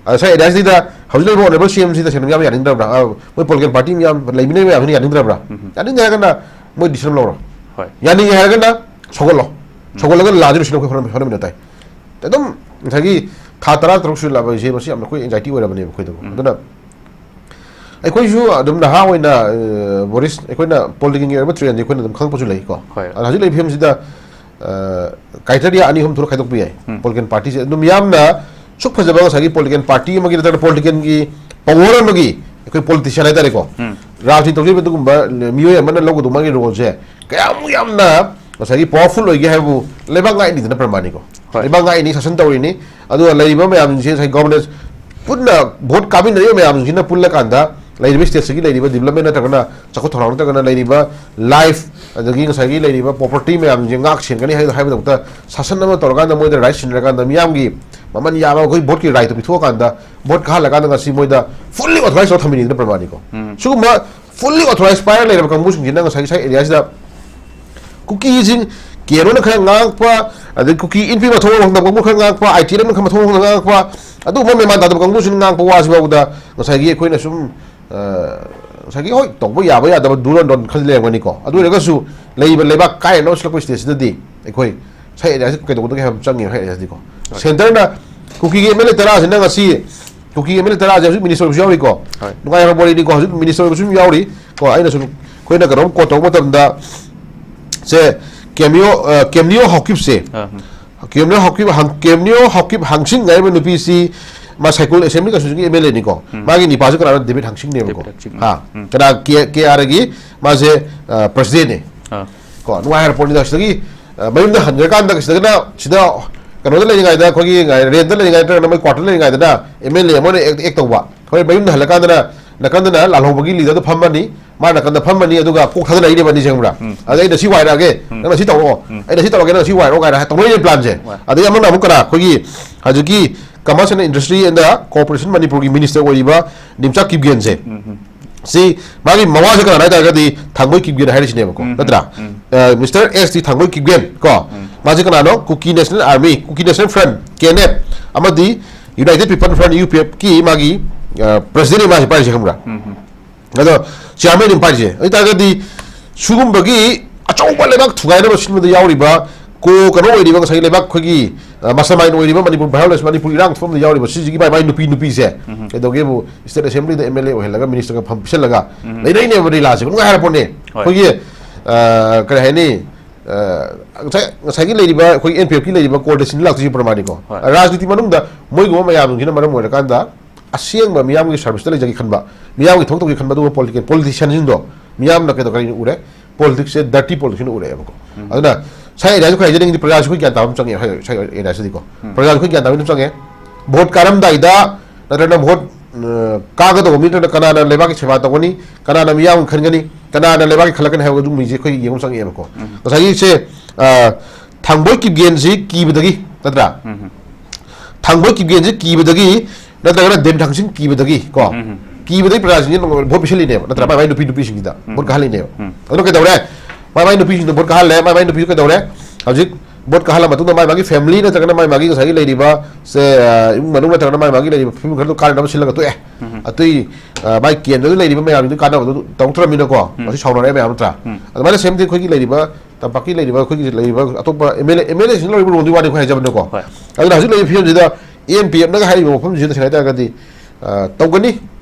ꯑ, ꯉꯁꯥꯏ areaꯁꯤꯗ ꯍꯧꯖꯤꯛ ꯂꯩꯔꯤꯕ honourable CMꯁꯤ ꯇꯁꯦꯡꯅ ꯃꯤꯌꯥꯝ ꯌꯥꯅꯤꯡꯗ꯭ꯔꯕ꯭ꯔꯥ? ꯑ, ꯃꯣꯏ political party ꯃꯤꯌꯥꯝ ꯂꯩꯃꯤꯟꯅꯔꯤꯕ ꯃꯌꯥꯝꯁꯤꯅ ꯌꯥꯅꯤꯡꯗ꯭ꯔꯕ꯭ꯔꯥ? ꯎꯝ꯫ ꯌꯥꯅꯤꯡꯗꯦ ꯍꯥꯏꯔꯒꯅ ꯃꯣꯏ decision ꯂꯧꯔꯣ꯫ ꯍꯣꯏ꯫ ꯌꯥꯅꯤꯡꯉꯦ ꯍꯥꯏꯔꯒꯅ ꯁꯧꯒꯠꯂꯣ꯫ ꯎꯝ꯫ ꯁꯧꯒꯠꯂꯒ ꯂꯥꯟꯁꯤ ꯂꯣꯏꯁꯤꯟꯅꯕ ꯑꯩꯈꯣꯏ ꯍꯣꯠꯅ-, ꯍꯣꯠꯅꯃꯤꯟꯅ ꯇꯥꯏ꯫ ꯑꯗꯨꯝ ꯉꯁꯥꯏꯒꯤ ꯊꯥ ꯇꯔꯥ ꯇꯔꯨꯛ ꯁꯨꯖꯜꯂꯛꯑꯕ ꯍꯥꯏꯁꯦ, ꯃꯁꯤ ꯌꯥꯝꯅ ꯑꯩꯈꯣꯏ anxiety ꯑꯣꯏꯔꯕꯅꯦꯕ ꯑꯩꯈꯣꯏꯗꯕꯨ꯫ ꯎꯝ꯫ ꯑꯗꯨꯅ ꯑꯩꯈꯣꯏꯁꯨ ꯑꯗꯨꯝ ꯅꯍꯥ ꯑꯣꯏꯅ, ꯑ, ꯕꯣꯔꯤꯁ, ꯑꯩꯈꯣꯏꯅ politicalꯒꯤ ꯑꯣꯏꯕ trendꯁꯦ ꯑꯩꯈꯣꯏꯅ ꯑꯗꯨꯝ ꯈꯪꯉꯛꯄꯁꯨ ꯂꯩꯀꯣ꯫ ꯍꯣꯏ꯫ ꯑꯗ ꯍꯧꯖꯤꯛ ꯂꯩꯔꯤꯕ ꯐꯤꯕꯝꯁꯤꯗ, ꯑ, criteria ꯑꯅꯤ ꯑꯍꯨꯝ ꯊꯣꯛꯅ ꯈꯥꯏꯗꯣꯛꯄ ꯌꯥꯏ꯫ ꯎꯝ꯫ Political partyꯁꯦ ꯑꯗꯨꯝ ꯌꯥꯝꯅ ꯁꯨꯛ ꯐꯖꯕ ꯉꯁꯥꯏꯒꯤ political party ꯑꯃꯒꯤ ꯅꯠꯇ꯭ꯔꯒ politicalꯒꯤ power ꯑꯃꯒꯤ ꯑꯩꯈꯣꯏ politician ꯍꯥꯏꯇꯥꯔꯦꯀꯣ꯫ ꯎꯝ꯫ ꯔꯥꯖꯅꯤꯇꯤ ꯇꯧꯖꯔꯤꯕ ꯑꯗꯨꯒꯨꯝꯕ ꯃꯤꯑꯣꯏ ꯑꯃꯅ ꯂꯧꯒꯗꯧꯕ ꯃꯥꯒꯤ roleꯁꯦ ꯀꯌꯥꯃꯨꯛ ꯌꯥꯝꯅ ꯉꯁꯥꯏꯒꯤ powerful ꯑꯣꯏꯒꯦ ꯍꯥꯏꯕꯕꯨ ꯂꯩꯕꯥꯛ ꯉꯥꯛꯏꯅꯤꯗꯅ ꯄ꯭ꯔꯃꯥꯅꯤꯀꯣ꯫ ꯍꯣꯏ꯫ ꯂꯩꯕꯥꯛ ꯉꯥꯛꯏꯅꯤ, ꯁꯥꯁꯟ ꯇꯧꯔꯤꯅꯤ꯫ ꯑꯗꯨꯒ ꯂꯩꯔꯤꯕ ꯃꯌꯥꯝꯁꯤꯡꯁꯦ ꯉꯁꯥꯏ governance ꯄꯨꯟꯅ vote ꯀꯥꯃꯤꯟꯅꯔꯤꯕ ꯃꯌꯥꯝꯁꯤꯅ ꯄꯨꯜꯂꯀꯥꯟꯗ ꯂꯩꯔꯤꯕ stateꯁꯤꯒꯤ ꯂꯩꯔꯤꯕ development ꯅꯠꯇ꯭ꯔꯒꯅ ꯆꯥꯎꯈꯠ ꯊꯧꯔꯥꯡ ꯅꯠꯇ꯭ꯔꯒꯅ ꯂꯩꯔꯤꯕ life ꯑꯗꯒꯤ ꯉꯁꯥꯏꯒꯤ ꯂꯩꯔꯤꯕ property ꯃꯌꯥꯝꯁꯦ ꯉꯥꯛ ꯁꯦꯟꯒꯅꯤ ꯍꯥꯏ-, ꯍꯥꯏꯕꯗꯃꯛꯇ ꯁꯥꯁꯟ ꯑꯃ ꯇꯧꯔꯀꯥꯟꯗ ꯃꯣꯏꯗ right ꯁꯤꯟꯅꯔꯀꯥꯟꯗ ꯃꯤꯌꯥꯝꯒꯤ ꯃꯃꯜ ꯌꯥꯝꯕ ꯑꯩꯈꯣꯏ voteꯀꯤ rightꯇꯣ ꯄꯤꯊꯣꯛꯑꯀꯥꯟꯗ vote ꯀꯥꯍꯜꯂꯀꯥꯟꯗ ꯉꯁꯤ ꯃꯣꯏꯗ fully authorized ꯇꯧꯔ ꯊꯝꯃꯤꯅꯤꯗꯅ ꯄ꯭ꯔꯃꯥꯅꯤꯀꯣ꯫ ꯎꯝ꯫ ꯁꯤꯒꯨꯝꯕ fully authorized power ꯂꯩꯔꯕ ꯀꯥꯡꯕꯨꯁꯤꯡꯁꯤꯅ ꯉꯁꯥꯏꯒꯤ ꯉꯁꯥꯏ areaꯁꯤꯗ ꯀꯨꯀꯤꯁꯤꯡ, ꯀꯦꯔꯣꯅ ꯈꯔ ꯉꯥꯡꯉꯛꯄ, ꯑꯗꯩ ꯀꯨꯀꯤ ꯏꯟꯄꯤ ꯃꯊꯧ ꯃꯐꯝꯗ ꯀꯥꯡꯕꯨ ꯈꯔ ꯉꯥꯡꯉꯛꯄ, ITLFꯅ ꯈꯔ ꯃꯊꯧ ꯃꯐꯝꯗ ꯉꯥꯡꯉꯛꯄ, ꯑꯗꯨꯒꯨꯝꯕ ꯃꯦꯃꯥꯟ ꯇꯥꯗꯕ ꯀꯥꯡꯕꯨꯁꯤꯅ ꯉꯥꯡꯕ ꯋꯥꯁꯤ ꯐꯥꯎꯕꯗ ꯉꯁꯥꯏꯒꯤ ꯑꯩꯈꯣꯏꯅ ꯁꯨꯝ, ꯑ, ꯉꯁꯥꯏꯒꯤ, ꯍꯣꯏ, ꯇꯧꯕ ꯌꯥꯕ ꯌꯥꯗꯕ do or don't ꯈꯔꯗꯤ ꯂꯩꯔꯝꯒꯅꯤꯀꯣ꯫ ꯑꯗꯨ ꯑꯣꯏꯔꯒꯁꯨ ꯂꯩꯕ ꯂꯩꯕꯥꯛ ꯀꯥꯏꯔꯅꯕ ꯁꯤꯜꯂꯛꯄ stage ꯁꯤꯗꯗꯤ ꯑꯩꯈꯣꯏ ꯁꯥꯏ ꯑꯦꯔꯤꯌꯥꯁꯤ ꯀꯩꯗꯧꯒꯗꯒꯦ ꯍꯥꯏꯕ ꯑꯃ ꯆꯪꯉꯦꯕ, ꯁꯥꯏ ꯑꯦꯔꯤꯌꯥꯁꯤꯗꯤꯀꯣ꯫ ꯍꯣꯏ꯫ ꯁꯦꯟꯇꯔꯅ ꯀꯨꯀꯤꯒꯤ M L A ꯇꯔꯥꯁꯤꯅ ꯉꯁꯤ, ꯀꯨꯀꯤꯒꯤ M L A ꯇꯔꯥꯁꯦ ꯍꯧꯖꯤꯛ ꯃꯤꯅꯤꯁꯇꯔ ꯑꯣꯏꯕꯁꯨ ꯌꯥꯎꯔꯤꯀꯣ꯫ ꯍꯣꯏ꯫ ꯅꯨꯡꯉꯥꯏꯕ ꯋꯥꯔꯤꯅꯤꯀꯣ, ꯍꯧꯖꯤꯛ ꯃꯤꯅꯤꯁꯇꯔ ꯑꯣꯏꯕꯁꯨ ꯌꯥꯎꯔꯤ ꯀꯣ꯫ ꯑꯩꯅ ꯁꯨꯝ, ꯑꯩꯈꯣꯏꯅ ꯀꯩꯅꯣꯝ ꯀꯣꯠ ꯇꯧꯕ ꯃꯇꯝꯗ, ꯁꯦ, ꯀꯦꯝꯅꯤꯌꯣ, ꯑ, ꯀꯦꯝꯅꯤꯌꯣ ꯍꯥꯎꯀꯤꯞꯁꯦ, ꯑꯥ, ꯎꯝ꯫ ꯀꯦꯝꯅꯤꯌꯣ ꯍꯥꯎꯀꯤꯞ ꯍꯪ-, ꯀꯦꯝꯅꯤꯌꯣ ꯍꯥꯎꯀꯤꯞ ꯍꯪꯁꯤꯡ ꯍꯥꯏꯔꯤꯕ ꯅꯨꯄꯤꯁꯤ ꯃꯥ ꯁꯥꯏꯀꯨꯜ ꯑꯦꯁꯦꯝꯕ꯭ꯂꯤ ꯀꯟꯁꯇꯤꯇ꯭ꯌꯨꯟꯁꯤꯒꯤ M L A ꯅꯤꯀꯣ꯫ ꯎꯝ꯫ ꯃꯥꯒꯤ ꯅꯤꯄꯥꯁꯨ ꯀꯅꯥꯅꯣ? ꯗꯦꯕꯤꯠ ꯍꯪꯁꯤꯡꯅꯦꯕꯀꯣ꯫ ꯗꯦꯕꯤꯠ ꯍꯪꯁꯤꯡ꯫ ꯍꯥ꯫ ꯎꯝ꯫ ꯀꯅꯥ? ꯀꯦ-, ꯀꯦ ꯑꯥꯔꯒꯤ ꯃꯥꯁꯦ, ꯑ, ꯄ꯭ꯔꯁꯤꯗꯦꯟꯅꯦ꯫ ꯑꯥ꯫ ꯀꯣ, ꯅꯨꯡꯉꯥꯏ ꯍꯥꯏꯔ ꯄꯣꯠꯅꯤꯗ꯫ ꯁꯤꯗꯒꯤ, ꯑ, ꯃꯌꯨꯝꯗ ꯍꯟꯈ꯭ꯔꯀꯥꯟꯗ ꯁꯤꯗꯒꯤꯅ, ꯁꯤꯗ ꯀꯩꯅꯣꯗ ꯂꯩꯔꯤꯉꯩꯗ, ꯑꯩꯈꯣꯏꯒꯤ ꯔꯦꯟꯠꯇ ꯂꯩꯔꯤꯉꯩꯗ ꯅꯠꯇ꯭ꯔꯒꯅ ꯃꯣꯏ ꯀ꯭ꯋꯥꯇꯔꯗ ꯂꯩꯔꯤꯉꯩꯗꯅ M L A ꯑꯃꯅ act, act ꯇꯧꯕ꯫ ꯍꯣꯏ, ꯃꯌꯨꯝꯗ ꯍꯜꯂꯀꯥꯟꯗꯅ ꯅꯥꯀꯟꯗꯅ ꯂꯥꯜꯍꯧꯕꯒꯤ ꯂꯤꯗꯔꯗꯣ ꯐꯝꯃꯅꯤ, ꯃꯥ ꯅꯥꯀꯟꯗ ꯐꯝꯃꯅꯤ, ꯑꯗꯨꯒ ꯀꯣꯛ ꯊꯥꯗꯅꯔꯤꯅꯦꯕ ꯑꯅꯤꯁꯦ, ꯈꯪꯕ꯭ꯔꯥ? ꯎꯝ꯫ ꯑꯗꯩ ꯑꯩꯅ ꯁꯤ ꯋꯥꯏꯔꯛꯑꯒꯦ, ꯎꯝ꯫ ꯅꯪꯅ ꯁꯤ ꯇꯧꯔꯛꯑꯣ, ꯎꯝ꯫ ꯑꯩꯅ ꯁꯤ ꯇꯧꯔꯛꯑꯒꯦ, ꯅꯪꯅ ꯁꯤ ꯋꯥꯏꯔꯛꯑꯣ ꯀꯥꯏꯅ ꯇꯧꯅꯔꯤꯅꯦ ꯄ꯭ꯂꯥꯟꯁꯦ꯫ ꯍꯣꯏ꯫ ꯑꯗꯩ ꯑꯃꯅ ꯑꯃꯨꯛ ꯀꯅꯥ? ꯑꯩꯈꯣꯏꯒꯤ ꯍꯧꯖꯤꯛꯀꯤ Commerce and Industry and Cooperation ꯃꯅꯤꯄꯨꯔꯒꯤ ꯃꯤꯅꯤꯁꯇꯔ ꯑꯣꯏꯔꯤꯕ ꯅꯤꯝꯆꯥ ꯀꯤꯞꯒꯦꯟꯁꯦ꯫ ꯎꯝ, ꯎꯝ꯫ ꯁꯤ ꯃꯥꯒꯤ ꯃꯃꯥꯁꯦ ꯀꯅꯥꯅꯣ ꯍꯥꯏ ꯇꯥꯔꯒꯗꯤ ꯊꯥꯡꯕꯣꯏ ꯀꯤꯞꯒꯦꯟ ꯍꯥꯏꯔꯤꯁꯤꯅꯦꯕꯀꯣ, ꯎꯝ, ꯅꯠꯇ꯭ꯔꯥ? ꯎꯝ꯫ ꯑ, ꯃꯤꯁꯇꯔ ꯑꯦꯁ ꯇꯤ ꯊꯥꯡꯕꯣꯏ ꯀꯤꯞꯒꯦꯟ ꯀꯣ꯫ ꯎꯝ꯫ ꯃꯥꯁꯦ ꯀꯅꯥꯅꯣ? Kuki National Army, Kuki National Front, K N F, ꯑꯃꯗꯤ United People Front, U P F ꯀꯤ ꯃꯥꯒꯤ, ꯑ, ꯄ꯭ꯔꯁꯤꯗꯦꯟꯅꯤ ꯃꯥꯁꯦ ꯄꯥꯏꯔꯤꯁꯦ, ꯈꯪꯕ꯭ꯔꯥ? ꯎꯝ, ꯎꯝ꯫ ꯑꯗꯣ ꯆꯤꯌꯥꯔꯃꯦꯟ ꯑꯃ ꯄꯥꯏꯔꯤꯁꯦ꯫ ꯑꯗꯨ ꯑꯣꯏ ꯇꯥꯔꯒꯗꯤ ꯁꯤꯒꯨꯝꯕꯒꯤ ꯑꯆꯧꯕ ꯂꯩꯕꯥꯛ ꯊꯨꯒꯥꯏꯅꯕ ꯁꯤꯟꯕꯗ ꯌꯥꯎꯔꯤꯕ ꯀꯣ ꯀꯩꯅꯣ ꯑꯣꯏꯔꯤꯕ ꯉꯁꯥꯏꯒꯤ ꯂꯩꯕꯥꯛ ꯑꯩꯈꯣꯏꯒꯤ, ꯑ, mastermind ꯑꯣꯏꯔꯤꯕ ꯃꯅꯤꯄꯨꯔ violence, ꯃꯅꯤꯄꯨꯔ ꯏꯔꯥꯡ ꯊꯣꯛꯐꯝꯗ ꯌꯥꯎꯔꯤꯕ ꯁꯤꯁꯤꯒꯤ ꯃꯥꯏ ꯃꯥꯏ ꯅꯨꯄꯤ ꯅꯨꯄꯤꯁꯦ ꯎꯝ꯫ ꯀꯩꯗꯧꯒꯦꯕꯨ state assembly the M L A ꯑꯣꯏꯍꯜꯂꯒ ꯃꯤꯅꯤꯁꯇꯔꯒ ꯐꯝ ꯄꯤꯁꯜꯂꯒ ꯎꯝ꯫ ꯂꯩꯅꯩꯅꯦꯕ ꯂꯤꯂꯥꯁꯦ꯫ ꯅꯨꯡꯉꯥꯏ ꯍꯥꯏꯔ ꯄꯣꯠꯅꯦ꯫ ꯍꯣꯏ꯫ ꯑꯩꯈꯣꯏꯒꯤ, ꯑ, ꯀꯔꯤ ꯍꯥꯏꯅꯤ? ꯑ, ꯉꯁꯥꯏ, ꯉꯁꯥꯏꯒꯤ ꯂꯩꯔꯤꯕ ꯑꯩꯈꯣꯏ N P F ꯀꯤ ꯂꯩꯔꯤꯕ ꯀꯣꯔꯗꯁꯤꯅ ꯂꯥꯛꯇꯣꯏꯁꯤ ꯄ꯭ꯔꯃꯥꯅꯤꯀꯣ꯫ ꯍꯣꯏ꯫ ꯔꯥꯖꯅꯤꯇꯤ ꯃꯅꯨꯡꯗ ꯃꯣꯏꯒꯨꯝꯕ ꯃꯌꯥꯝꯁꯤꯅ ꯃꯔꯝ ꯑꯣꯏꯔꯀꯥꯟꯗ ꯑꯁꯦꯡꯕ ꯃꯤꯌꯥꯝꯒꯤ ꯁꯔꯚꯤꯁꯇ ꯂꯩꯖꯒꯦ ꯈꯟꯕ, ꯃꯤꯌꯥꯝꯒꯤ ꯊꯕꯛ ꯇꯧꯒꯦ ꯈꯟꯕ ꯑꯗꯨꯒꯨꯝꯕ ꯄꯣꯂꯤꯇꯤꯀꯦꯜ ꯄꯣꯂꯤꯇꯤꯁꯤꯌꯥꯟꯁꯤꯡꯗꯣ ꯃꯤꯌꯥꯝꯅ ꯀꯩꯗꯧ ꯀꯔꯤꯅ ꯎꯔꯦ? ꯄꯣꯂꯤꯇꯤꯛꯁꯁꯦ ꯗꯔꯇꯤ ꯄꯣꯂꯤꯇꯤꯛꯁꯅ ꯎꯔꯛꯑꯦꯕꯀꯣ꯫ ꯎꯝ꯫ ꯑꯗꯨꯅ ꯁꯥꯏ ꯑꯦꯔꯤꯌꯥꯁꯨ ꯈꯔ ꯍꯥꯏꯖꯅꯤꯡꯉꯤꯗꯤ ꯄ꯭ꯔꯖꯥꯁꯨ ꯑꯩꯈꯣꯏ ꯒ꯭ꯌꯥꯟ ꯇꯥꯕ ꯑꯃ ꯆꯪꯉꯦ, ꯁꯥꯏ, ꯁꯥꯏ ꯑꯦꯔꯤꯌꯥꯁꯤꯗꯤꯀꯣ꯫ ꯎꯝ꯫ ꯄ꯭ꯔꯖꯥꯁꯨ ꯑꯩꯈꯣꯏ ꯒ꯭ꯌꯥꯟ ꯇꯥꯕ ꯑꯃ ꯆꯪꯉꯦ꯫ ꯚꯣꯠ ꯀꯥꯔꯝꯗꯥꯏꯗ ꯅꯠꯇ꯭ꯔꯒꯅ ꯚꯣꯠ, ꯑ, ꯀꯥꯒꯗꯧꯕ ꯃꯤ ꯅꯠꯇ꯭ꯔꯒꯅ ꯀꯅꯥꯅ ꯂꯩꯕꯥꯛꯀꯤ ꯁꯦꯕꯥ ꯇꯧꯒꯅꯤ, ꯀꯅꯥꯅ ꯃꯤꯌꯥꯝ ꯈꯟꯒꯅꯤ, ꯀꯅꯥꯅ ꯂꯩꯕꯥꯛꯀꯤ ꯈꯜꯂꯛꯀꯅꯤ ꯍꯥꯏꯕ ꯑꯗꯨꯒꯨꯝꯕꯁꯦ ꯑꯩꯈꯣꯏ ꯌꯦꯡꯕ ꯆꯪꯉꯛꯑꯦꯕꯀꯣ꯫ ꯎꯝ꯫ ꯉꯁꯥꯏꯒꯤ ꯁꯦ, ꯑ, ꯊꯥꯡꯕꯣꯏ ꯀꯤꯞꯒꯦꯟꯁꯤ ꯀꯤꯕꯗꯒꯤ, ꯅꯠꯇ꯭ꯔꯥ? ꯎꯝ꯫ ꯊꯥꯡꯕꯣꯏ ꯀꯤꯞꯒꯦꯟꯁꯤ ꯀꯤꯕꯗꯒꯤ ꯅꯠꯇ꯭ꯔꯒꯅ ꯗꯦꯝ ꯊꯥꯡꯁꯤꯡ ꯀꯤꯕꯗꯒꯤ ꯀꯣ, ꯎꯝ꯫ ꯀꯤꯕꯗꯒꯤ ꯄ꯭ꯔꯖꯥꯁꯤꯡꯁꯤ ꯅꯣꯡꯃ ꯚꯣꯠ ꯄꯤꯁꯜꯂꯤꯅꯦꯕ, ꯅꯠꯇ꯭ꯔꯥ? ꯎꯝ꯫ ꯃꯥꯏ ꯃꯥꯏ ꯅꯨꯄꯤ ꯅꯨꯄꯤꯁꯤꯡꯁꯤꯗ ꯎꯝ꯫ ꯚꯣꯠ ꯀꯥꯍꯜꯂꯤꯅꯦꯕ꯫ ꯎꯝ꯫ ꯑꯗꯨꯅ ꯀꯩꯗꯧꯔꯦ? ꯃꯥꯏ ꯃꯥꯏ ꯅꯨꯄꯤꯁꯤꯡꯗ ꯚꯣꯠ ꯀꯥꯍꯜꯂꯦ, ꯃꯥꯏ ꯃꯥꯏ ꯅꯨꯄꯤꯁꯨ ꯀꯩꯗꯧꯔꯦ? ꯍꯧꯖꯤꯛ ꯚꯣꯠ ꯀꯥꯍꯜꯂ ꯃꯇꯨꯡꯗ ꯃꯥꯏ ꯃꯥꯒꯤ family ꯅꯠꯇ꯭ꯔꯒꯅ ꯃꯥꯏ ꯃꯥꯒꯤ ꯉꯁꯥꯏꯒꯤ ꯂꯩꯔꯤꯕ ꯁꯦ, ꯑ, ꯏꯃꯨꯡ ꯃꯅꯨꯡ ꯅꯠꯇ꯭ꯔꯒꯅ ꯃꯥꯏ ꯃꯥꯒꯤ ꯂꯩꯔꯤꯕ ꯐꯤꯕꯝ ꯈꯔꯗꯨ ꯀꯥꯟꯅꯅꯕ ꯁꯤꯜꯂꯒ ꯇꯣꯛꯑꯦ꯫ ꯎꯝ꯫ ꯑꯇꯩ, ꯑ, ꯃꯥꯏ ꯀꯦꯟꯗ꯭ꯔꯗ ꯂꯩꯔꯤꯕ ꯃꯌꯥꯝꯗꯨ ꯀꯥꯟꯅꯕꯗꯨ ꯇꯧꯔꯛꯇ꯭ꯔꯕꯅꯤꯅꯀꯣ, ꯎꯝ꯫ ꯃꯁꯤ ꯁꯥꯎꯅꯔꯛꯑꯦ ꯃꯌꯥꯝ ꯅꯠꯇ꯭ꯔꯥ? ꯎꯝ꯫ ꯑꯗꯨꯃꯥꯏꯅ same thing ꯑꯩꯈꯣꯏꯒꯤ ꯂꯩꯔꯤꯕ ꯇꯝꯄꯥꯛꯀꯤ ꯂꯩꯔꯤꯕ ꯑꯩꯈꯣꯏꯒꯤ ꯂꯩꯔꯤꯕ ꯑꯇꯣꯞꯄ MLA, MLA ꯁꯤꯡ ꯂꯧꯔꯤꯕ ꯔꯣꯜꯗꯨꯒꯤ ꯋꯥꯅꯤ ꯑꯩꯈꯣꯏ ꯍꯥꯏꯖꯕꯅꯤꯀꯣ꯫ ꯍꯣꯏ꯫ ꯑꯗꯨꯅ ꯍꯧꯖꯤꯛ ꯂꯩꯔꯤꯕ ꯐꯤꯕꯝꯁꯤꯗ ANPFꯅꯒ ꯍꯥꯏꯔꯤꯕ ꯃꯐꯝꯁꯤꯗ ꯁꯦꯡꯅ ꯍꯥꯏꯇꯥꯔꯒꯗꯤ, ꯑ, ꯇꯧꯒꯅꯤ,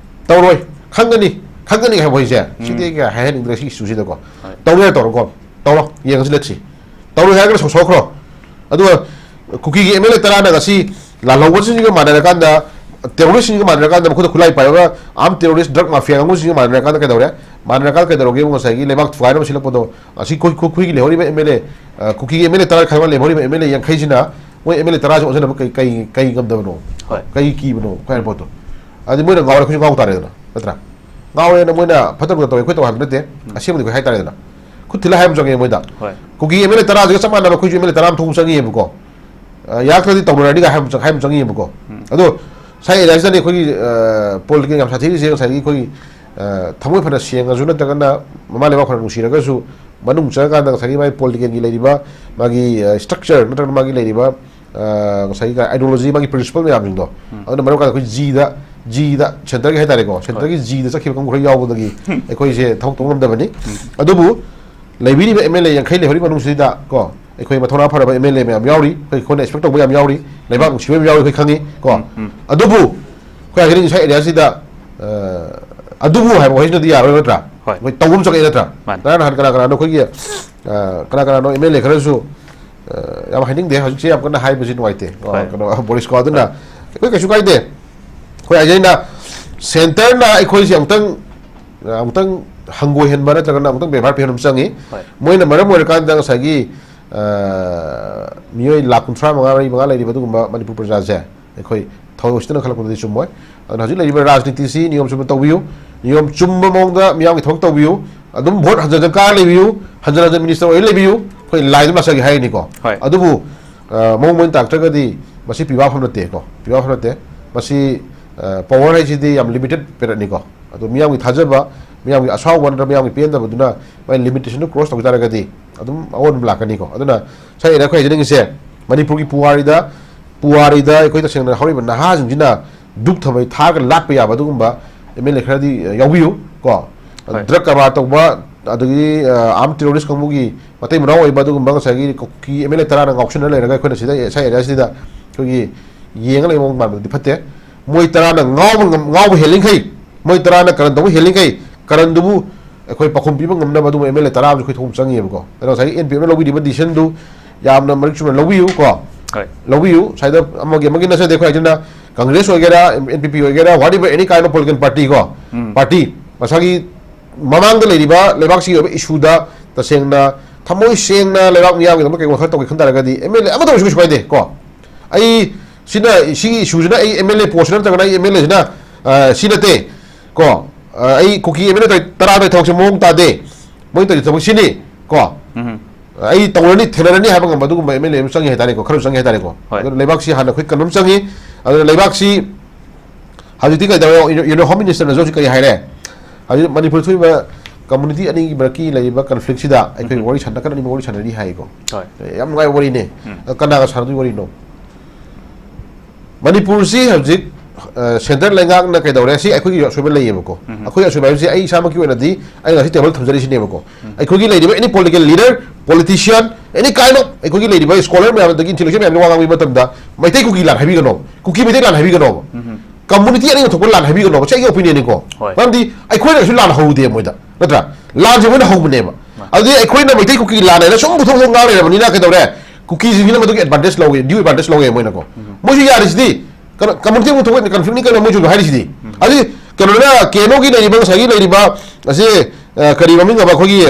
ꯇꯧꯔꯣꯏ, ꯈꯪꯒꯅꯤ, ꯈꯪꯒꯅꯤ ꯍꯥꯏꯕ ꯋꯥꯍꯩꯁꯦ, ꯎꯝ꯫ ꯁꯤꯗꯤ ꯑꯩ ꯀꯌꯥ ꯍꯥꯏꯍꯟꯅꯤꯡꯗ꯭ꯔꯦ ꯁꯤꯒꯤ issueꯁꯤꯗꯀꯣ꯫ ꯍꯣꯏ꯫ ꯇꯧꯔꯣꯏ ꯍꯥꯏꯔꯒꯅ ꯁꯣꯛ ꯁꯣꯛꯈ꯭ꯔꯣ, ꯇꯧꯔꯣ, ꯌꯦꯡꯉꯁꯤ, let's see꯫ ꯇꯧꯔꯣꯏ ꯍꯥꯏꯔꯒꯅ ꯁꯣꯛ ꯁꯣꯛꯈ꯭ꯔꯣ꯫ ꯑꯗꯨꯒ ꯀꯨꯀꯤꯒꯤ MLA ꯇꯔꯥꯅ ꯉꯁꯤ ꯂꯥꯜꯍꯧꯕꯁꯤꯡꯒ ꯃꯥꯟꯅꯔꯀꯥꯟꯗ, terroristꯁꯤꯡꯒ ꯃꯥꯟꯅꯔꯀꯥꯟꯗ, ꯃꯈꯣꯏꯗ ꯈꯨꯠꯂꯥꯏ ꯄꯥꯏꯔꯒ armed terrorist drug mafia ꯀꯥꯡꯕꯨꯁꯤꯡꯒ ꯃꯥꯟꯅꯔꯀꯥꯟꯗ ꯀꯩꯗꯧꯔꯦ? ꯃꯥꯟꯅꯔꯀꯥꯟꯗ ꯀꯩꯗꯧꯔꯒꯦꯕꯨ ꯉꯁꯥꯏꯒꯤ ꯂꯩꯕꯥꯛ ꯊꯨꯒꯥꯏꯅꯕ ꯁꯤꯜꯂꯛꯄꯗꯣ, ꯑꯁꯤ ꯑꯩꯈꯣꯏ, ꯑꯩꯈꯣꯏꯒꯤ ꯂꯩꯍꯧꯔꯤꯕ MLA, ꯑ, ꯀꯨꯀꯤꯒꯤ MLA ꯇꯔꯥ ꯈꯥꯏꯕ ꯂꯩꯍꯧꯔꯤꯕ MLA ꯌꯥꯡꯈꯩꯁꯤꯅ ꯃꯣꯏ MLA ꯇꯔꯥꯁꯤ ꯑꯣꯟꯁꯤꯟꯅꯕ ꯀꯩ, ꯀꯩ, ꯀꯩ ꯉꯝꯗꯕꯅꯣ? ꯍꯣꯏ꯫ ꯀꯩ ꯀꯤꯕꯅꯣ? ꯑꯩꯈꯣꯏ ꯍꯥꯏꯕ ꯄꯣꯠꯇꯣ꯫ ꯑꯗꯨꯗꯤ ꯃꯣꯏꯅ ꯉꯥꯎꯔꯦ, ꯑꯩꯈꯣꯏꯁꯨ ꯉꯥꯎ ꯇꯥꯔꯦꯗꯅ, ꯅꯠꯇ꯭ꯔꯥ? ꯉꯥꯎꯔꯦꯅ ꯃꯣꯏꯅ ꯐꯠꯇꯕ ꯇꯧꯋꯦ, ꯑꯩꯈꯣꯏ ꯇꯧ ꯍꯥꯏꯕ ꯅꯠꯇꯦ꯫ ꯎꯝ꯫ ꯑꯁꯦꯡꯕꯗꯤ ꯑꯩꯈꯣꯏ ꯍꯥꯏ ꯇꯥꯔꯦꯗꯅ꯫ ꯈꯨꯠ ꯊꯤꯜꯂ ꯍꯥꯏꯕ ꯆꯪꯉꯦ ꯃꯣꯏꯗ꯫ ꯍꯣꯏ꯫ ꯀꯨꯀꯤ MLA ꯇꯔꯥꯁꯤꯒ ꯆꯞ ꯃꯥꯟꯅꯕ ꯑꯩꯈꯣꯏꯁꯨ MLA ꯇꯔꯥ ꯑꯃ ꯊꯣꯛꯄ ꯆꯪꯉꯤꯑꯕꯀꯣ꯫ ꯑ, ꯌꯥꯔꯛꯇ꯭ꯔꯗꯤ ꯇꯧꯅꯔꯅꯤꯒ ꯍꯥꯏꯕ ꯆꯪ-, ꯍꯥꯏꯕ ꯆꯪꯉꯤꯑꯕꯀꯣ꯫ ꯎꯝ꯫ ꯑꯗꯣ ꯁꯥꯏ areaꯁꯤꯗꯅꯤ ꯑꯩꯈꯣꯏꯒꯤ, ꯑ, political ꯌꯥꯝ ꯁꯥꯊꯤꯔꯤꯁꯦ ꯉꯁꯥꯏꯒꯤ ꯑꯩꯈꯣꯏꯒꯤ, ꯑ, ꯊꯃꯣꯏ ꯐꯅ ꯁꯦꯡꯉꯁꯨ ꯅꯠꯇ꯭ꯔꯒꯅ ꯃꯃꯥ ꯂꯩꯕꯥꯛ ꯐꯅ ꯅꯨꯡꯁꯤꯔꯒꯁꯨ ꯃꯅꯨꯡ ꯆꯪꯉꯀꯥꯟꯗ ꯉꯁꯥꯏꯒꯤ ꯃꯥꯒꯤ politicalꯒꯤ ꯂꯩꯔꯤꯕ ꯃꯥꯒꯤ, ꯑ, structure ꯅꯠꯇ꯭ꯔꯒꯅ ꯃꯥꯒꯤ ꯂꯩꯔꯤꯕ, ꯑ, ꯉꯁꯥꯏꯒꯤ ideology, ꯃꯥꯒꯤ principle ꯃꯌꯥꯝꯁꯤꯡꯗꯣ, ꯎꯝ꯫ ꯑꯗꯨꯅ ꯃꯔꯝ ꯑꯣꯏꯔꯀꯥꯟꯗ ꯑꯩꯈꯣꯏ Gꯗ, Gꯗ centreꯒꯤ ꯍꯥꯏꯇꯥꯔꯦꯀꯣ, ꯍꯣꯏ꯫ centreꯒꯤ Gꯗ ꯆꯠꯈꯤꯕ ꯀꯥꯡꯕꯨ ꯈꯔ ꯌꯥꯎꯕꯗꯒꯤ ꯎꯝ꯫ ꯑꯩꯈꯣꯏꯁꯦ ꯊꯕꯛ ꯇꯧꯕ ꯉꯝꯗꯕꯅꯤ꯫ ꯎꯝ꯫ ꯑꯗꯨꯕꯨ ꯂꯩꯕꯤꯔꯤꯕ MLA ꯌꯥꯡꯈꯩ ꯂꯩꯍꯧꯔꯤꯕ ꯃꯅꯨꯡꯁꯤꯗ ꯀꯣ, ꯑꯩꯈꯣꯏ ꯃꯊꯧꯅꯥ ꯐꯔꯕ MLA ꯃꯌꯥꯝ ꯌꯥꯎꯔꯤ, ꯑꯩꯈꯣꯏ, ꯑꯩꯈꯣꯏꯅ expect ꯇꯧꯕ ꯌꯌꯥꯝ ꯌꯥꯎꯔꯤ, ꯂꯩꯕꯥꯛ ꯅꯨꯡꯁꯤꯕ ꯌꯥꯝ ꯌꯥꯎꯔꯤ, ꯑꯩꯈꯣꯏ ꯈꯪꯉꯤ ꯀꯣ꯫ ꯎꯝ, ꯎꯝ꯫ ꯑꯗꯨꯕꯨ ꯑꯩꯈꯣꯏ ꯍꯥꯏꯖꯅꯤꯡꯉꯤ ꯉꯁꯥꯏ areaꯁꯤꯗ, ꯑ, ꯑꯗꯨꯕꯨ ꯍꯥꯏꯕ ꯋꯥꯍꯩꯁꯤꯅꯗꯤ ꯌꯥꯔꯣꯏ ꯅꯠꯇ꯭ꯔꯥ? ꯍꯣꯏ꯫ ꯑꯩꯈꯣꯏ ꯇꯧꯐꯝ ꯆꯪꯉꯛꯑꯦ ꯅꯠꯇ꯭ꯔꯥ? ꯃꯥꯅꯤ꯫ ꯉꯔꯥꯡ ꯅꯍꯥꯟ ꯀꯅꯥ ꯀꯅꯥꯅꯣ ꯑꯩꯈꯣꯏꯒꯤ, ꯑ, ꯀꯅꯥ ꯀꯅꯥꯅꯣ MLA ꯈꯔꯁꯨ, ꯑ, ꯌꯥꯝ ꯍꯥꯏꯅꯤꯡꯗꯦ ꯍꯧꯖꯤꯛꯁꯦ, ꯌꯥꯝ ꯀꯟꯅ ꯍꯥꯏꯕꯁꯤ ꯅꯨꯡꯉꯥꯏꯇꯦ꯫ ꯑ, ꯍꯣꯏ꯫ ꯀꯩꯅꯣ, ꯕꯣꯔꯤꯁꯀꯣ ꯑꯗꯨꯅ ꯍꯣꯏ꯫ ꯑꯩꯈꯣꯏ ꯀꯩꯁꯨ ꯀꯥꯏꯗꯦ꯫ ꯑꯩꯈꯣꯏ ꯍꯥꯏꯖꯩꯅ centreꯅ ꯑꯩꯈꯣꯏꯁꯦ ꯑꯃꯨꯛꯇꯪ, ꯑ, ꯑꯃꯨꯛꯇꯪ ꯍꯪꯒꯣꯏꯍꯟꯕ ꯅꯠꯇ꯭ꯔꯒꯅ ꯑꯃꯨꯛꯇꯪ ꯕꯦꯕꯥꯔ ꯄꯤꯍꯟꯕ ꯑꯃ ꯆꯪꯉꯤ꯫ ꯍꯣꯏ꯫ ꯃꯣꯏꯅ ꯃꯔꯝ ꯑꯣꯏꯔꯀꯥꯟꯗ ꯉꯁꯥꯏꯒꯤ, ꯑ, ꯃꯤꯑꯣꯏ ꯂꯥꯈ ꯀꯨꯟꯊ꯭ꯔꯥ ꯃꯉꯥ, ꯃꯔꯤ ꯃꯉꯥ ꯂꯩꯔꯤꯕ ꯑꯗꯨꯒꯨꯝꯕ ꯃꯅꯤꯄꯨꯔ ꯄ꯭ꯔꯖꯥꯁꯦ ꯑꯩꯈꯣꯏ ꯊꯑꯣꯏ ꯎꯁꯤꯠꯇꯅ ꯈꯜꯂꯛꯄꯗꯗꯤ ꯆꯨꯝꯃꯣꯏ꯫ ꯑꯗꯨꯅ ꯍꯧꯖꯤꯛ ꯂꯩꯔꯤꯕ ꯔꯥꯖꯅꯤꯇꯤꯁꯤ ꯅꯤꯌꯣꯝ ꯆꯨꯝꯕ ꯇꯧꯕꯤꯌꯨ, ꯅꯤꯌꯣꯝ ꯆꯨꯝꯕ ꯃꯑꯣꯡꯗ ꯃꯤꯌꯥꯝꯒꯤ ꯊꯕꯛ ꯇꯧꯕꯤꯌꯨ, ꯑꯗꯨꯝ ꯚꯣꯠ ꯍꯟꯖꯟ ꯍꯟꯖꯟ ꯀꯥꯔ ꯂꯩꯕꯤꯌꯨ, ꯍꯟꯖꯟ ꯍꯟꯖꯟ ꯃꯤꯅꯤꯁꯇꯔ ꯑꯣꯏꯔ ꯂꯩꯕꯤꯌꯨ, ꯑꯩꯈꯣꯏ ꯂꯥꯏ ꯑꯗꯨꯝ ꯂꯥꯛꯆꯒꯦ ꯍꯥꯏꯔꯤꯅꯤꯀꯣ꯫ ꯍꯣꯏ꯫ ꯑꯗꯨꯕꯨ, ꯑ, ꯃꯑꯣꯡ ꯃꯔꯤꯟ ꯇꯥꯛꯇ꯭ꯔꯒꯗꯤ ꯃꯁꯤ ꯄꯤꯕꯥ ꯐꯝ ꯅꯠꯇꯦꯀꯣ, ꯄꯤꯕꯥ ꯐꯝ ꯅꯠꯇꯦ꯫ ꯃꯁꯤ, ꯑ, power ꯍꯥꯏꯁꯤꯗꯤ ꯌꯥꯝ limited periodꯅꯤꯀꯣ꯫ ꯑꯗꯣ ꯃꯤꯌꯥꯝꯒꯤ ꯊꯥꯖꯕ, ꯃꯤꯌꯥꯝꯒꯤ ꯑꯁꯥꯎꯕ ꯅꯠꯇ꯭ꯔꯒ ꯃꯤꯌꯥꯝꯒꯤ ꯄꯦꯟꯗꯕꯗꯨꯅ ꯃꯥꯏ ꯂꯤꯃꯤꯇꯦꯁꯟꯗꯨ ꯀ꯭ꯔꯣꯁ ꯇꯧꯈꯤ ꯇꯥꯔꯒꯗꯤ ꯑꯗꯨꯝ ꯑꯑꯣꯟꯕ ꯂꯥꯛꯀꯅꯤꯀꯣ꯫ ꯑꯗꯨꯅ ꯁ꯭ꯋꯥꯏ ꯑꯩꯅ ꯑꯩꯈꯣꯏ ꯍꯥꯏꯖꯅꯤꯡꯉꯤꯁꯦ, ꯃꯅꯤꯄꯨꯔꯒꯤ ꯄꯨꯋꯥꯔꯤꯗ, ꯄꯨꯋꯥꯔꯤꯗ ꯑꯩꯈꯣꯏ ꯇꯁꯦꯡꯅ ꯍꯧꯔꯤꯕ ꯅꯍꯥꯁꯤꯡꯁꯤꯅ ꯗꯨꯛ ꯊꯝꯃꯩ ꯊꯥꯔꯒ ꯂꯥꯠꯄ ꯌꯥꯕ ꯑꯗꯨꯒꯨꯝꯕ ꯑꯦꯝ ꯑꯦꯜ ꯑꯦ ꯈꯔꯗꯤ, ꯑ, ꯌꯥꯎꯕꯤꯌꯨ ꯀꯣ꯫ ꯍꯣꯏ꯫ ꯗ꯭ꯔꯒ ꯀꯔꯕꯥꯔ ꯇꯧꯕ, ꯑꯗꯒꯤ, ꯑ, ꯑꯥꯔꯝ ꯇꯦꯔꯣꯔꯤꯁ ꯀꯥꯡꯕꯨꯒꯤ ꯃꯇꯩ ꯃꯅꯥꯎ ꯑꯣꯏꯕ ꯑꯗꯨꯒꯨꯝꯕ ꯉꯁꯥꯏꯒꯤ ꯀꯨꯀꯤ ꯑꯦꯝ ꯑꯦꯜ ꯑꯦ ꯇꯔꯥꯅ ꯉꯥꯎꯁꯤꯟꯅ ꯂꯩꯔꯒ ꯑꯩꯈꯣꯏꯅ ꯁꯤꯗ, ꯁ꯭ꯋꯥꯏ ꯑꯦꯔꯤꯌꯥꯁꯤꯗ ꯑꯩꯈꯣꯏꯒꯤ ꯌꯦꯡꯉ ꯂꯩꯕ ꯃꯑꯣꯡ ꯃꯥꯟꯕꯗꯨꯗꯤ ꯐꯠꯇꯦ꯫ ꯃꯣꯏ ꯇꯔꯥꯅ ꯉꯥꯎꯕ ꯉꯝ-, ꯉꯥꯎꯕ ꯍꯦꯜꯂꯤꯈꯩ, ꯃꯣꯏ ꯇꯔꯥꯅ ꯀꯔꯟ ꯇꯧꯕ ꯍꯦꯜꯂꯤꯈꯩ, ꯀꯔꯟꯗꯨꯕꯨ ꯑꯩꯈꯣꯏ ꯄꯥꯎꯈꯨꯝ ꯄꯤꯕ ꯉꯝꯅꯕ ꯑꯗꯨꯒꯨꯝꯕ ꯑꯦꯝ ꯑꯦꯜ ꯑꯦ ꯇꯔꯥ ꯑꯃꯁꯨ ꯑꯩꯈꯣꯏ ꯊꯣꯛꯄ ꯆꯪꯉꯤꯕꯀꯣ꯫ ꯑꯗꯨꯅ ꯉꯁꯥꯏꯒꯤ ꯑꯦꯟ ꯄꯤ ꯑꯦꯐꯅ ꯂꯧꯕꯤꯔꯤꯕ ꯗꯤꯁꯤꯖꯟꯗꯨ ꯌꯥꯝꯅ ꯃꯔꯤꯛ ꯆꯨꯝꯅ ꯂꯧꯕꯤꯌꯨ ꯀꯣ꯫ ꯍꯣꯏ꯫ ꯂꯧꯕꯤꯌꯨ꯫ ꯁ꯭ꯋꯥꯏꯗ ꯑꯃꯒꯤ ꯑꯃꯒꯤ ꯅꯠꯆꯗꯦ꯫ ꯑꯩꯈꯣꯏ ꯍꯥꯏꯁꯤꯅ ꯀꯪꯒ꯭ꯔꯦꯁ ꯑꯣꯏꯒꯦꯔꯥ, ꯑꯦꯟ ꯄꯤ ꯄꯤ ꯑꯣꯏꯒꯦꯔꯥ, whatever, any kind of political party ꯀꯣ, ꯎꯝ꯫ ꯄꯥꯔꯇꯤ, ꯃꯁꯥꯒꯤ ꯃꯃꯥꯡꯗ ꯂꯩꯔꯤꯕ ꯂꯩꯕꯥꯛꯁꯤꯒꯤ ꯑꯣꯏꯕ ꯏꯁꯨꯗ ꯇꯁꯦꯡꯅ ꯊꯃꯣꯏ ꯁꯦꯡꯅ ꯂꯩꯕꯥꯛ ꯃꯤꯌꯥꯝꯒꯤꯗꯃꯛ ꯀꯩꯒꯨꯝꯕ ꯈꯔ ꯇꯧꯒꯦ ꯈꯟ ꯇꯥꯔꯒꯗꯤ ꯑꯦꯝ ꯑꯦꯜ ꯑꯦ ꯑꯃꯗ ꯑꯣꯏꯔꯁꯨ ꯀꯩꯁꯨ ꯀꯥꯏꯗꯦ ꯀꯣ꯫ ꯑꯩ ꯁꯤꯅ, ꯁꯤꯒꯤ ꯏꯁꯨꯁꯤꯅ ꯑꯩ ꯑꯦꯝ ꯑꯦꯜ ꯑꯦ ꯄꯣꯁꯁꯤꯅ ꯅꯠꯇ꯭ꯔꯒꯅ ꯑꯩ ꯑꯦꯝ ꯑꯦꯜ ꯑꯦꯁꯤꯅ, ꯑ, ꯁꯤ ꯅꯠꯇꯦ ꯀꯣ꯫ ꯑ, ꯑꯩ ꯀꯨꯀꯤ ꯑꯦꯝ ꯑꯦꯜ ꯑꯦ ꯇꯔꯥ ꯇꯧꯔꯤ ꯊꯕꯛꯁꯦ ꯃꯑꯣꯡ ꯇꯥꯗꯦ, ꯃꯣꯏ ꯇꯧꯔꯤ ꯊꯕꯛ ꯁꯤꯅꯤ ꯀꯣ꯫ ꯎꯝ꯫ ꯑꯩ ꯇꯧꯔꯅꯤ, ꯊꯦꯡꯅꯔꯅꯤ ꯍꯥꯏꯕ ꯉꯝꯕ ꯑꯗꯨꯒꯨꯝꯕ ꯑꯦꯝ ꯑꯦꯜ ꯑꯦ ꯑꯃ ꯆꯪꯉꯤ ꯍꯥꯏꯇꯥꯔꯦꯀꯣ, ꯈꯔꯁꯨ ꯆꯪꯉꯤ ꯍꯥꯏꯇꯥꯔꯦꯀꯣ꯫ ꯍꯣꯏ꯫ ꯑꯗꯨꯅ ꯂꯩꯕꯥꯛꯁꯤ ꯍꯥꯟꯅ ꯑꯩꯈꯣꯏ ꯀꯟꯕ ꯑꯃ ꯆꯪꯉꯤ꯫ ꯑꯗꯨꯅ ꯂꯩꯕꯥꯛꯁꯤ ꯍꯧꯖꯤꯛꯇꯤ ꯀꯩꯗꯧꯔꯦ? ꯌꯨ-, ꯌꯨꯅꯤꯌꯟ ꯍꯣꯝ ꯃꯤꯅꯤꯁꯇꯔꯅꯁꯨ ꯍꯧꯖꯤꯛ ꯀꯔꯤ ꯍꯥꯏꯔꯦ? ꯍꯧꯖꯤꯛ ꯃꯅꯤꯄꯨꯔꯗ ꯊꯣꯛꯏꯕ ꯀꯝꯃꯨꯅꯤꯇꯤ ꯑꯅꯤꯒꯤ ꯃꯔꯛꯀꯤ ꯂꯩꯔꯤꯕ ꯀꯟꯐ꯭ꯂꯤꯛꯁꯤꯗ ꯑꯩꯈꯣꯏ ꯎꯝ꯫ ꯋꯥꯔꯤ ꯁꯥꯟꯅ-, ꯅꯥꯀꯟ ꯑꯅꯤꯃꯛ ꯋꯥꯔꯤ ꯁꯥꯟꯅꯔꯤ ꯍꯥꯏꯀꯣ꯫ ꯍꯣꯏ꯫ ꯌꯥꯝ ꯅꯨꯡꯉꯥꯏꯕ ꯋꯥꯔꯤꯅꯦ꯫ ꯎꯝ꯫ ꯀꯅꯥꯒ ꯁꯥꯟꯅꯗꯣꯏ ꯋꯥꯔꯤꯅꯣ? ꯃꯅꯤꯄꯨꯔꯁꯤ ꯍꯧꯖꯤꯛ, ꯑ, ꯁꯦꯟꯇꯔ ꯂꯩꯉꯥꯛꯅ ꯀꯩꯗꯧꯔꯦ? ꯁꯤ ꯑꯩꯈꯣꯏꯒꯤ ꯑꯁꯣꯏꯕ ꯂꯩꯌꯦꯕꯀꯣ꯫ ꯎꯝ꯫ ꯑꯩꯈꯣꯏ ꯑꯁꯣꯏꯕ ꯍꯥꯏꯕꯁꯤ ꯑꯩ ꯏꯁꯥꯃꯛꯀꯤ ꯑꯣꯏꯅꯗꯤ ꯑꯩꯅ ꯉꯁꯤ ꯇꯦꯕꯜ ꯊꯝꯖꯔꯤꯁꯤꯅꯦꯕꯀꯣ꯫ ꯎꯝ꯫ ꯑꯩꯈꯣꯏꯒꯤ ꯂꯩꯔꯤꯕ any political leader, politician, any kind of, ꯑꯩꯈꯣꯏꯒꯤ ꯂꯩꯔꯤꯕ scholar ꯃꯌꯥꯝ ꯑꯗꯒꯤ intellectual ꯃꯌꯥꯝꯅ ꯋꯥ ꯉꯥꯡꯕꯒꯤ ꯃꯇꯝꯗ ꯃꯩꯇꯩ ꯀꯨꯀꯤ ꯂꯥꯟ ꯍꯥꯏꯕꯤꯒꯅꯣ, ꯀꯨꯀꯤ ꯃꯩꯇꯩ ꯂꯥꯟ ꯍꯥꯏꯕꯤꯒꯅꯣꯕ꯫ ꯎꯝ꯫ ꯀꯝꯃꯨꯅꯤꯇꯤ ꯑꯅꯤꯃꯛ ꯊꯣꯛꯄ ꯂꯥꯟ ꯍꯥꯏꯕꯤꯒꯅꯣꯕ꯫ ꯁꯤ ꯑꯩꯒꯤ ꯑꯣꯄꯤꯅꯤꯌꯟꯅꯤꯀꯣ꯫ ꯍꯣꯏ꯫ ꯃꯔꯝꯗꯤ ꯑꯩꯈꯣꯏꯅ ꯀꯩꯁꯨ ꯂꯥꯟ ꯍꯧꯔꯨꯗꯦ ꯃꯣꯏꯗ, ꯅꯠꯇ꯭ꯔꯥ? ꯂꯥꯟꯁꯦ ꯃꯣꯏꯅ ꯍꯧꯕꯅꯦꯕ꯫ ꯃꯥꯅꯤ꯫ ꯑꯗꯨꯗꯤ ꯑꯩꯈꯣꯏꯅ ꯃꯩꯇꯩ ꯀꯨꯀꯤ ꯂꯥꯟ ꯍꯥꯏꯅ ꯁꯨꯝ ꯄꯨꯊꯣꯛ ꯄꯨꯊꯣꯛ ꯉꯥꯡ ꯂꯩꯔꯕꯅꯤꯅ ꯀꯩꯗꯧꯔꯦ? ꯀꯨꯀꯤꯁꯤꯡꯁꯤꯅ ꯃꯗꯨꯒꯤ advantage ꯂꯧꯋꯦ, due advantage ꯂꯧꯋꯦ ꯃꯣꯏꯅꯀꯣ꯫ ꯎꯝ꯫ ꯃꯣꯏꯁꯨ ꯌꯥꯔꯤꯁꯤꯗꯤ, ꯀꯩꯅꯣ, ꯀꯝꯃꯨꯅꯤꯇꯤ ꯑꯃ ꯊꯣꯛꯄ conflict ꯅꯤ ꯀꯩꯅꯣ ꯃꯣꯏꯁꯨ ꯍꯥꯏꯔꯤꯁꯤꯗꯤ꯫ ꯎꯝ꯫ ꯑꯗꯨꯗꯤ ꯀꯩꯅꯣꯅ, ꯀꯦꯅꯣꯒꯤ ꯂꯩꯔꯤꯕ, ꯉꯁꯥꯏꯒꯤ ꯂꯩꯔꯤꯕ ꯑꯁꯤ, ꯑ, ꯀꯔꯤ ꯃꯃꯤꯡ ꯑꯃ ꯑꯩꯈꯣꯏꯒꯤ,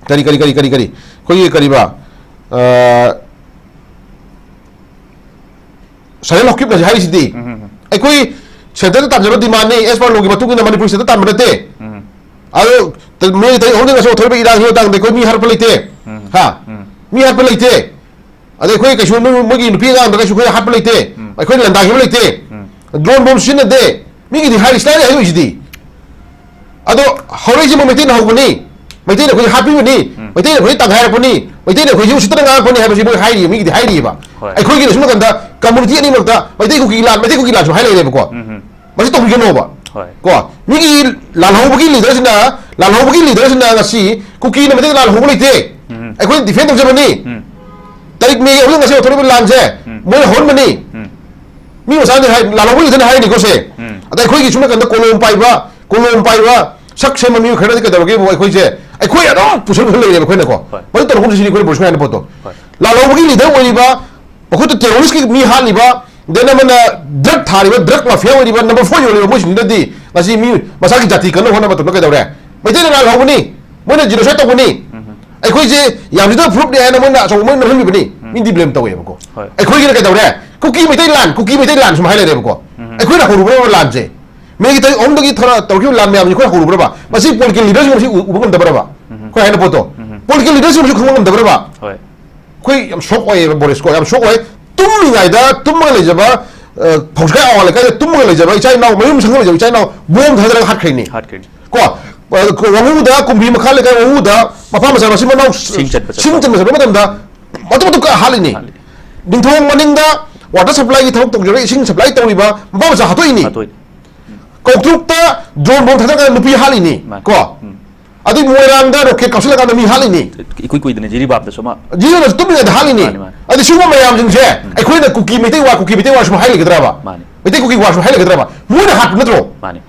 ꯀꯔꯤ, ꯀꯔꯤ, ꯀꯔꯤ, ꯀꯔꯤ, ꯀꯔꯤ, ꯑꯩꯈꯣꯏꯒꯤ ꯀꯔꯤꯕ, ꯑ, ꯁꯔꯦꯜ ꯍꯣꯀꯤꯞꯅ ꯍꯥꯏꯔꯤꯁꯤꯗꯤ, ꯎꯝ, ꯎꯝ, ꯎꯝ꯫ ꯑꯩꯈꯣꯏ ꯁꯦꯟꯇꯔꯗ ꯇꯥꯟꯖꯕ ꯗꯤꯃꯥꯟꯅꯤ, as per ꯂꯣꯒꯤ ꯃꯇꯨꯡ ꯏꯟꯅ ꯃꯅꯤꯄꯨꯔ ꯁꯦꯟꯇꯔꯗ ꯇꯥꯟꯕ ꯅꯠꯇꯦ꯫ ꯎꯝ꯫ ꯑꯗꯣ ꯃꯣꯏ ꯇꯥꯔꯤꯛ ꯑꯍꯨꯝꯗ ꯉꯁꯤ ꯊꯣꯛꯂꯤꯕ ꯏꯔꯥꯡꯒꯤ ꯃꯇꯥꯡꯗ ꯑꯩꯈꯣꯏ ꯃꯤ ꯍꯥꯠꯄ ꯂꯩꯇꯦ꯫ ꯎꯝ꯫ ꯍꯥ? ꯎꯝ꯫ ꯃꯤ ꯍꯥꯠꯄ ꯂꯩꯇꯦ꯫ ꯑꯗꯩ ꯑꯩꯈꯣꯏ ꯀꯩꯁꯨ ꯃꯣꯏ-, ꯃꯣꯏꯒꯤ ꯅꯨꯄꯤ ꯑꯉꯥꯡꯗ ꯀꯩꯁꯨ ꯑꯩꯈꯣꯏ ꯍꯥꯠꯄ ꯂꯩꯇꯦ꯫ ꯎꯝ꯫ ꯑꯩꯈꯣꯏ ꯂꯥꯟꯗꯥꯈꯤꯕ ꯂꯩꯇꯦ꯫ ꯎꯝ꯫ ꯗ꯭ꯔꯣꯟ ꯕꯣꯝ ꯁꯤꯖꯤꯟꯅꯗꯦ꯫ ꯃꯤꯒꯤꯗꯤ ꯍꯥꯏꯔꯤꯁꯤ ꯇꯥꯔꯦ ꯍꯥꯏꯔꯛꯏꯁꯤꯗꯤ꯫ ꯑꯗꯣ ꯍꯧꯔꯛꯏꯁꯤꯕꯨ ꯃꯩꯇꯩꯅ ꯍꯧꯕꯅꯤ, ꯃꯩꯇꯩꯅ ꯑꯩꯈꯣꯏ ꯍꯥꯠꯄꯤꯕꯅꯤ, ꯎꯝ꯫ ꯃꯩꯇꯩꯅ ꯑꯩꯈꯣꯏ ꯇꯪꯈꯥꯏꯔꯛꯄꯅꯤ, ꯃꯩꯇꯩꯅ ꯑꯩꯈꯣꯏꯁꯤ ꯎꯁꯤꯠꯇꯅ ꯉꯥꯡꯉꯛꯄꯅꯤ ꯍꯥꯏꯕꯁꯤ ꯃꯣꯏ ꯍꯥꯏꯔꯤꯕ, ꯃꯤꯒꯤꯗꯤ ꯍꯥꯏꯔꯤꯕ꯫ ꯍꯣꯏ꯫ ꯑꯩꯈꯣꯏꯒꯤꯅ ꯁꯨꯝ ꯀꯥꯟꯗ ꯀꯝꯃꯨꯅꯤꯇꯤ ꯑꯅꯤꯃꯛꯇ ꯃꯩꯇꯩ ꯀꯨꯀꯤ ꯂꯥꯟ, ꯃꯩꯇꯩ ꯀꯨꯀꯤ ꯂꯥꯟꯁꯨ ꯍꯥꯏ ꯂꯩꯔꯦꯕꯀꯣ꯫ ꯎꯝ, ꯎꯝ꯫ ꯃꯁꯤ ꯇꯧꯕꯤꯒꯅꯣꯕ꯫ ꯍꯣꯏ꯫ ꯀꯣ, ꯃꯤꯒꯤ ꯂꯥꯜꯍꯧꯕꯒꯤ ꯂꯤꯗꯔꯁꯤꯅ, ꯂꯥꯜꯍꯧꯕꯒꯤ ꯂꯤꯗꯔꯁꯤꯅ ꯉꯁꯤ ꯀꯨꯀꯤꯅ ꯃꯩꯇꯩꯗ ꯂꯥꯜꯍꯧꯕ ꯂꯩꯇꯦ, ꯎꯝ꯫ ꯑꯩꯈꯣꯏꯅ ꯗꯤꯐꯦꯟ ꯇꯧꯖꯕꯅꯤ꯫ ꯎꯝ꯫ ꯇꯥꯔꯤꯛ ꯃꯦꯒꯤ ꯑꯍꯨꯝꯗ ꯉꯁꯤ ꯍꯧꯊꯣꯔꯛꯏꯕ ꯂꯥꯟꯁꯦ ꯎꯝ꯫ ꯃꯣꯏꯅ ꯍꯧꯍꯟꯕꯅꯤ꯫ ꯎꯝ꯫ ꯃꯤ ꯃꯆꯥꯅ ꯍꯥꯏ, ꯂꯥꯜꯍꯧꯕ ꯂꯤꯗꯔꯅ ꯍꯥꯏꯅꯤꯀꯣ ꯁꯦ꯫ ꯎꯝ꯫ ꯑꯗ ꯑꯩꯈꯣꯏꯒꯤ ꯁꯨꯝ ꯅꯥꯀꯟꯗ ꯀꯣꯂꯣꯝ ꯄꯥꯏꯕ, ꯀꯣꯂꯣꯝ ꯄꯥꯏꯕ, ꯁꯛ ꯁꯦꯝꯕ ꯃꯤꯑꯣꯏ ꯈꯔꯅꯗꯤ ꯀꯩꯗꯧꯔꯒꯦꯕꯨ ꯑꯩꯈꯣꯏꯁꯦ, ꯑꯩꯈꯣꯏ ꯑꯗꯨꯝ ꯄꯨꯁꯜ ꯄꯨꯁꯜ ꯂꯩꯔꯦꯕ ꯑꯩꯈꯣꯏꯅꯀꯣ꯫ ꯍꯣꯏ꯫ ꯃꯗꯨ ꯇꯧꯔꯛꯀꯨꯝꯁꯤ ꯁꯤꯅꯤ ꯑꯩꯈꯣꯏꯅ ꯄꯨꯂꯤꯁ ꯍꯥꯏꯅ ꯄꯣꯠꯇꯣ꯫ ꯍꯣꯏ꯫ ꯂꯥꯜꯍꯧꯕꯒꯤ ꯂꯤꯗꯔ ꯑꯣꯏꯔꯤꯕ, ꯃꯈꯨꯠꯇ ꯇꯦꯔꯣꯔꯤꯁꯀꯤ ꯃꯤ ꯍꯥꯠꯂꯤꯕ, then ꯑꯃꯅ ꯗ꯭ꯔꯒ ꯊꯥꯔꯤꯕ, ꯗ꯭ꯔꯒ ꯃꯥꯐꯤꯌꯥ ꯑꯣꯏꯔꯤꯕ, ꯅꯝꯕꯔ ꯐꯣꯔ ꯌꯣꯜꯂꯤꯕ ꯃꯣꯏꯁꯤꯡꯗꯨꯅꯗꯤ ꯉꯁꯤ ꯃꯤ ꯃꯁꯥꯒꯤ ꯖꯥꯇꯤ ꯀꯟꯅ ꯍꯣꯠꯅꯕ ꯃꯇꯝꯗ ꯀꯩꯗꯧꯔꯦ? ꯃꯩꯇꯩꯅ ꯂꯥꯜꯍꯧꯕꯅꯤ, ꯃꯣꯏꯅ ꯖꯤꯅꯣꯁꯥꯏꯗ ꯇꯧꯕꯅꯤ, ꯎꯝ꯫ ꯑꯩꯈꯣꯏꯁꯦ ꯌꯥꯝꯁꯤꯗ ꯐꯨꯔꯨꯞꯅꯤ ꯍꯥꯏꯅ ꯃꯣꯏꯅ ꯑꯆꯧꯕ ꯃꯣꯏ ꯅꯝꯍꯟꯕꯤꯕꯅꯤ, ꯎꯝ꯫ ꯃꯤꯗꯤ ꯕ꯭ꯂꯦꯝ ꯇꯧꯋꯦꯕꯀꯣ꯫ ꯍꯣꯏ꯫ ꯑꯩꯈꯣꯏꯒꯤꯅ ꯀꯩꯗꯧꯔꯦ? ꯀꯨꯀꯤ ꯃꯩꯇꯩ ꯂꯥꯟ, ꯀꯨꯀꯤ ꯃꯩꯇꯩ ꯂꯥꯟ ꯁꯨꯝ ꯍꯥꯏ ꯂꯩꯔꯦꯕꯀꯣ꯫ ꯎꯝ꯫ ꯑꯩꯈꯣꯏꯅ ꯍꯧꯔꯨꯕ꯭ꯔꯕ ꯂꯥꯟꯁꯦ? ꯃꯦꯒꯤ ꯇꯥꯔꯤꯛ ꯑꯍꯨꯝꯗꯒꯤ ꯊꯣꯔ-, ꯇꯧꯔꯛꯈꯤꯕ ꯂꯥꯟ ꯃꯌꯥꯝꯁꯦ ꯑꯩꯈꯣꯏꯅ ꯍꯧꯔꯨꯕ꯭ꯔꯕ? ꯃꯁꯤ ꯄꯣꯂꯤꯇꯤꯀꯦꯜ ꯂꯤꯗꯔꯁꯤꯡ ꯃꯁꯤ ꯎ-, ꯎꯕ ꯉꯝꯗꯕ꯭ꯔꯕ? ꯎꯝ꯫ ꯑꯩꯈꯣꯏ ꯍꯥꯏꯅ ꯄꯣꯠꯇꯣ꯫ ꯎꯝ꯫ ꯄꯣꯂꯤꯇꯤꯀꯦꯜ ꯂꯤꯗꯔꯁꯤꯡ ꯃꯁꯤ ꯈꯪꯕ ꯉꯝꯗꯕ꯭ꯔꯕ? ꯍꯣꯏ꯫ ꯑꯩꯈꯣꯏ ꯌꯥꯝ ꯁꯣꯛ ꯑꯣꯏꯌꯦꯕ ꯕꯣꯔꯤꯁꯀꯣ, ꯌꯥꯝ ꯁꯣꯛ ꯑꯣꯏ꯫ ꯇꯨꯝꯃꯤꯉꯩꯗ ꯇꯨꯝꯃꯒ ꯂꯩꯖꯕ, ꯑ, ꯐꯧꯁꯀꯥꯏ ꯑꯋꯥꯡ ꯂꯩꯀꯥꯏꯗ ꯇꯨꯝꯃꯒ ꯂꯩꯖꯕ ꯏꯆꯥ ꯏꯅꯥꯎ, ꯃꯌꯨꯝ ꯁꯪꯉ ꯂꯩꯖꯕ ꯏꯆꯥ ꯏꯅꯥꯎ ꯕꯣꯝ ꯊꯥꯗꯔꯒ ꯍꯥꯠꯈ꯭ꯔꯤꯅꯤ꯫ ꯍꯥꯠꯈ꯭ꯔꯤꯅꯤ꯫ ꯀꯣ, ꯑ, ꯀꯣ, ꯋꯥꯉꯨꯗ, ꯀꯨꯝꯕꯤ ꯃꯈꯥ ꯂꯩꯀꯥꯏ ꯋꯥꯉꯨꯗ ꯃꯄꯥ ꯃꯆꯥ ꯃꯆꯤꯟ ꯃꯅꯥꯎ ꯁ-, ꯁꯤꯡ ꯆꯠꯄ ꯆꯠꯄ꯫ ꯁꯤꯡ ꯆꯠꯄ ꯆꯠꯄ ꯃꯇꯝꯗ ꯃꯇꯨ ꯃꯇꯨ ꯀꯛꯑ ꯍꯥꯠꯂꯤꯅꯤ꯫ ꯍꯥꯠꯂꯤ꯫ ꯅꯤꯡꯊꯧ ꯃꯅꯤꯡꯗ ꯋꯥꯇꯔ ꯁꯄ꯭ꯂꯥꯏꯒꯤ ꯊꯕꯛ ꯇꯧꯖꯔꯒ ꯏꯁꯤꯡ ꯁꯄ꯭ꯂꯥꯏ ꯇꯧꯔꯤꯕ ꯃꯄꯥ ꯃꯆꯥ ꯍꯥꯠꯇꯣꯛꯏꯅꯤ꯫ ꯍꯥꯠꯇꯣꯛꯏꯅꯤ꯫ ꯀꯧꯇ꯭ꯔꯨꯛꯇ ꯗ꯭ꯔꯣꯟ ꯕꯣꯝ ꯊꯥꯗꯔꯒ ꯅꯨꯄꯤ ꯍꯥꯠꯂꯤꯅꯤ꯫ ꯃꯥꯅꯤ꯫ ꯀꯣ? ꯎꯝ꯫ ꯑꯗꯨꯒꯤ ꯃꯣꯏꯔꯥꯡꯗ ꯔꯣꯀꯦꯠ ꯀꯥꯞꯁꯤꯜꯂꯀꯥꯟꯗ ꯃꯤ ꯍꯥꯠꯂꯤꯅꯤ꯫ ꯏꯀꯨꯏ ꯀꯨꯏꯗꯅ ꯖꯤꯔꯤꯕꯥꯝꯗꯁꯨ ꯑꯃ꯫ ꯖꯤꯔꯤꯕꯥꯝꯗꯁꯨ ꯇꯨꯝꯃꯤꯉꯩꯗ ꯍꯥꯠꯂꯤꯅꯤ꯫ ꯃꯥꯅꯤ, ꯃꯥꯅꯤ꯫ ꯑꯗꯨ ꯁꯤꯒꯨꯝꯕ ꯃꯌꯥꯝꯁꯤꯡꯁꯦ ꯎꯝ꯫ ꯑꯩꯈꯣꯏꯅ ꯀꯨꯀꯤ ꯃꯩꯇꯩ ꯋꯥ, ꯀꯨꯀꯤ ꯃꯩꯇꯩ ꯋꯥ ꯁꯨꯝ ꯍꯥꯏ ꯂꯩꯒꯗ꯭ꯔꯕ? ꯃꯥꯅꯤ꯫ ꯃꯩꯇꯩ ꯀꯨꯀꯤ ꯋꯥ ꯁꯨꯝ ꯍꯥꯏ ꯂꯩꯒꯗ꯭ꯔꯕ? ꯃꯣꯏꯅ ꯍꯥꯠꯄ ꯅꯠꯇ꯭ꯔꯣ? ꯃꯥꯅꯤ꯫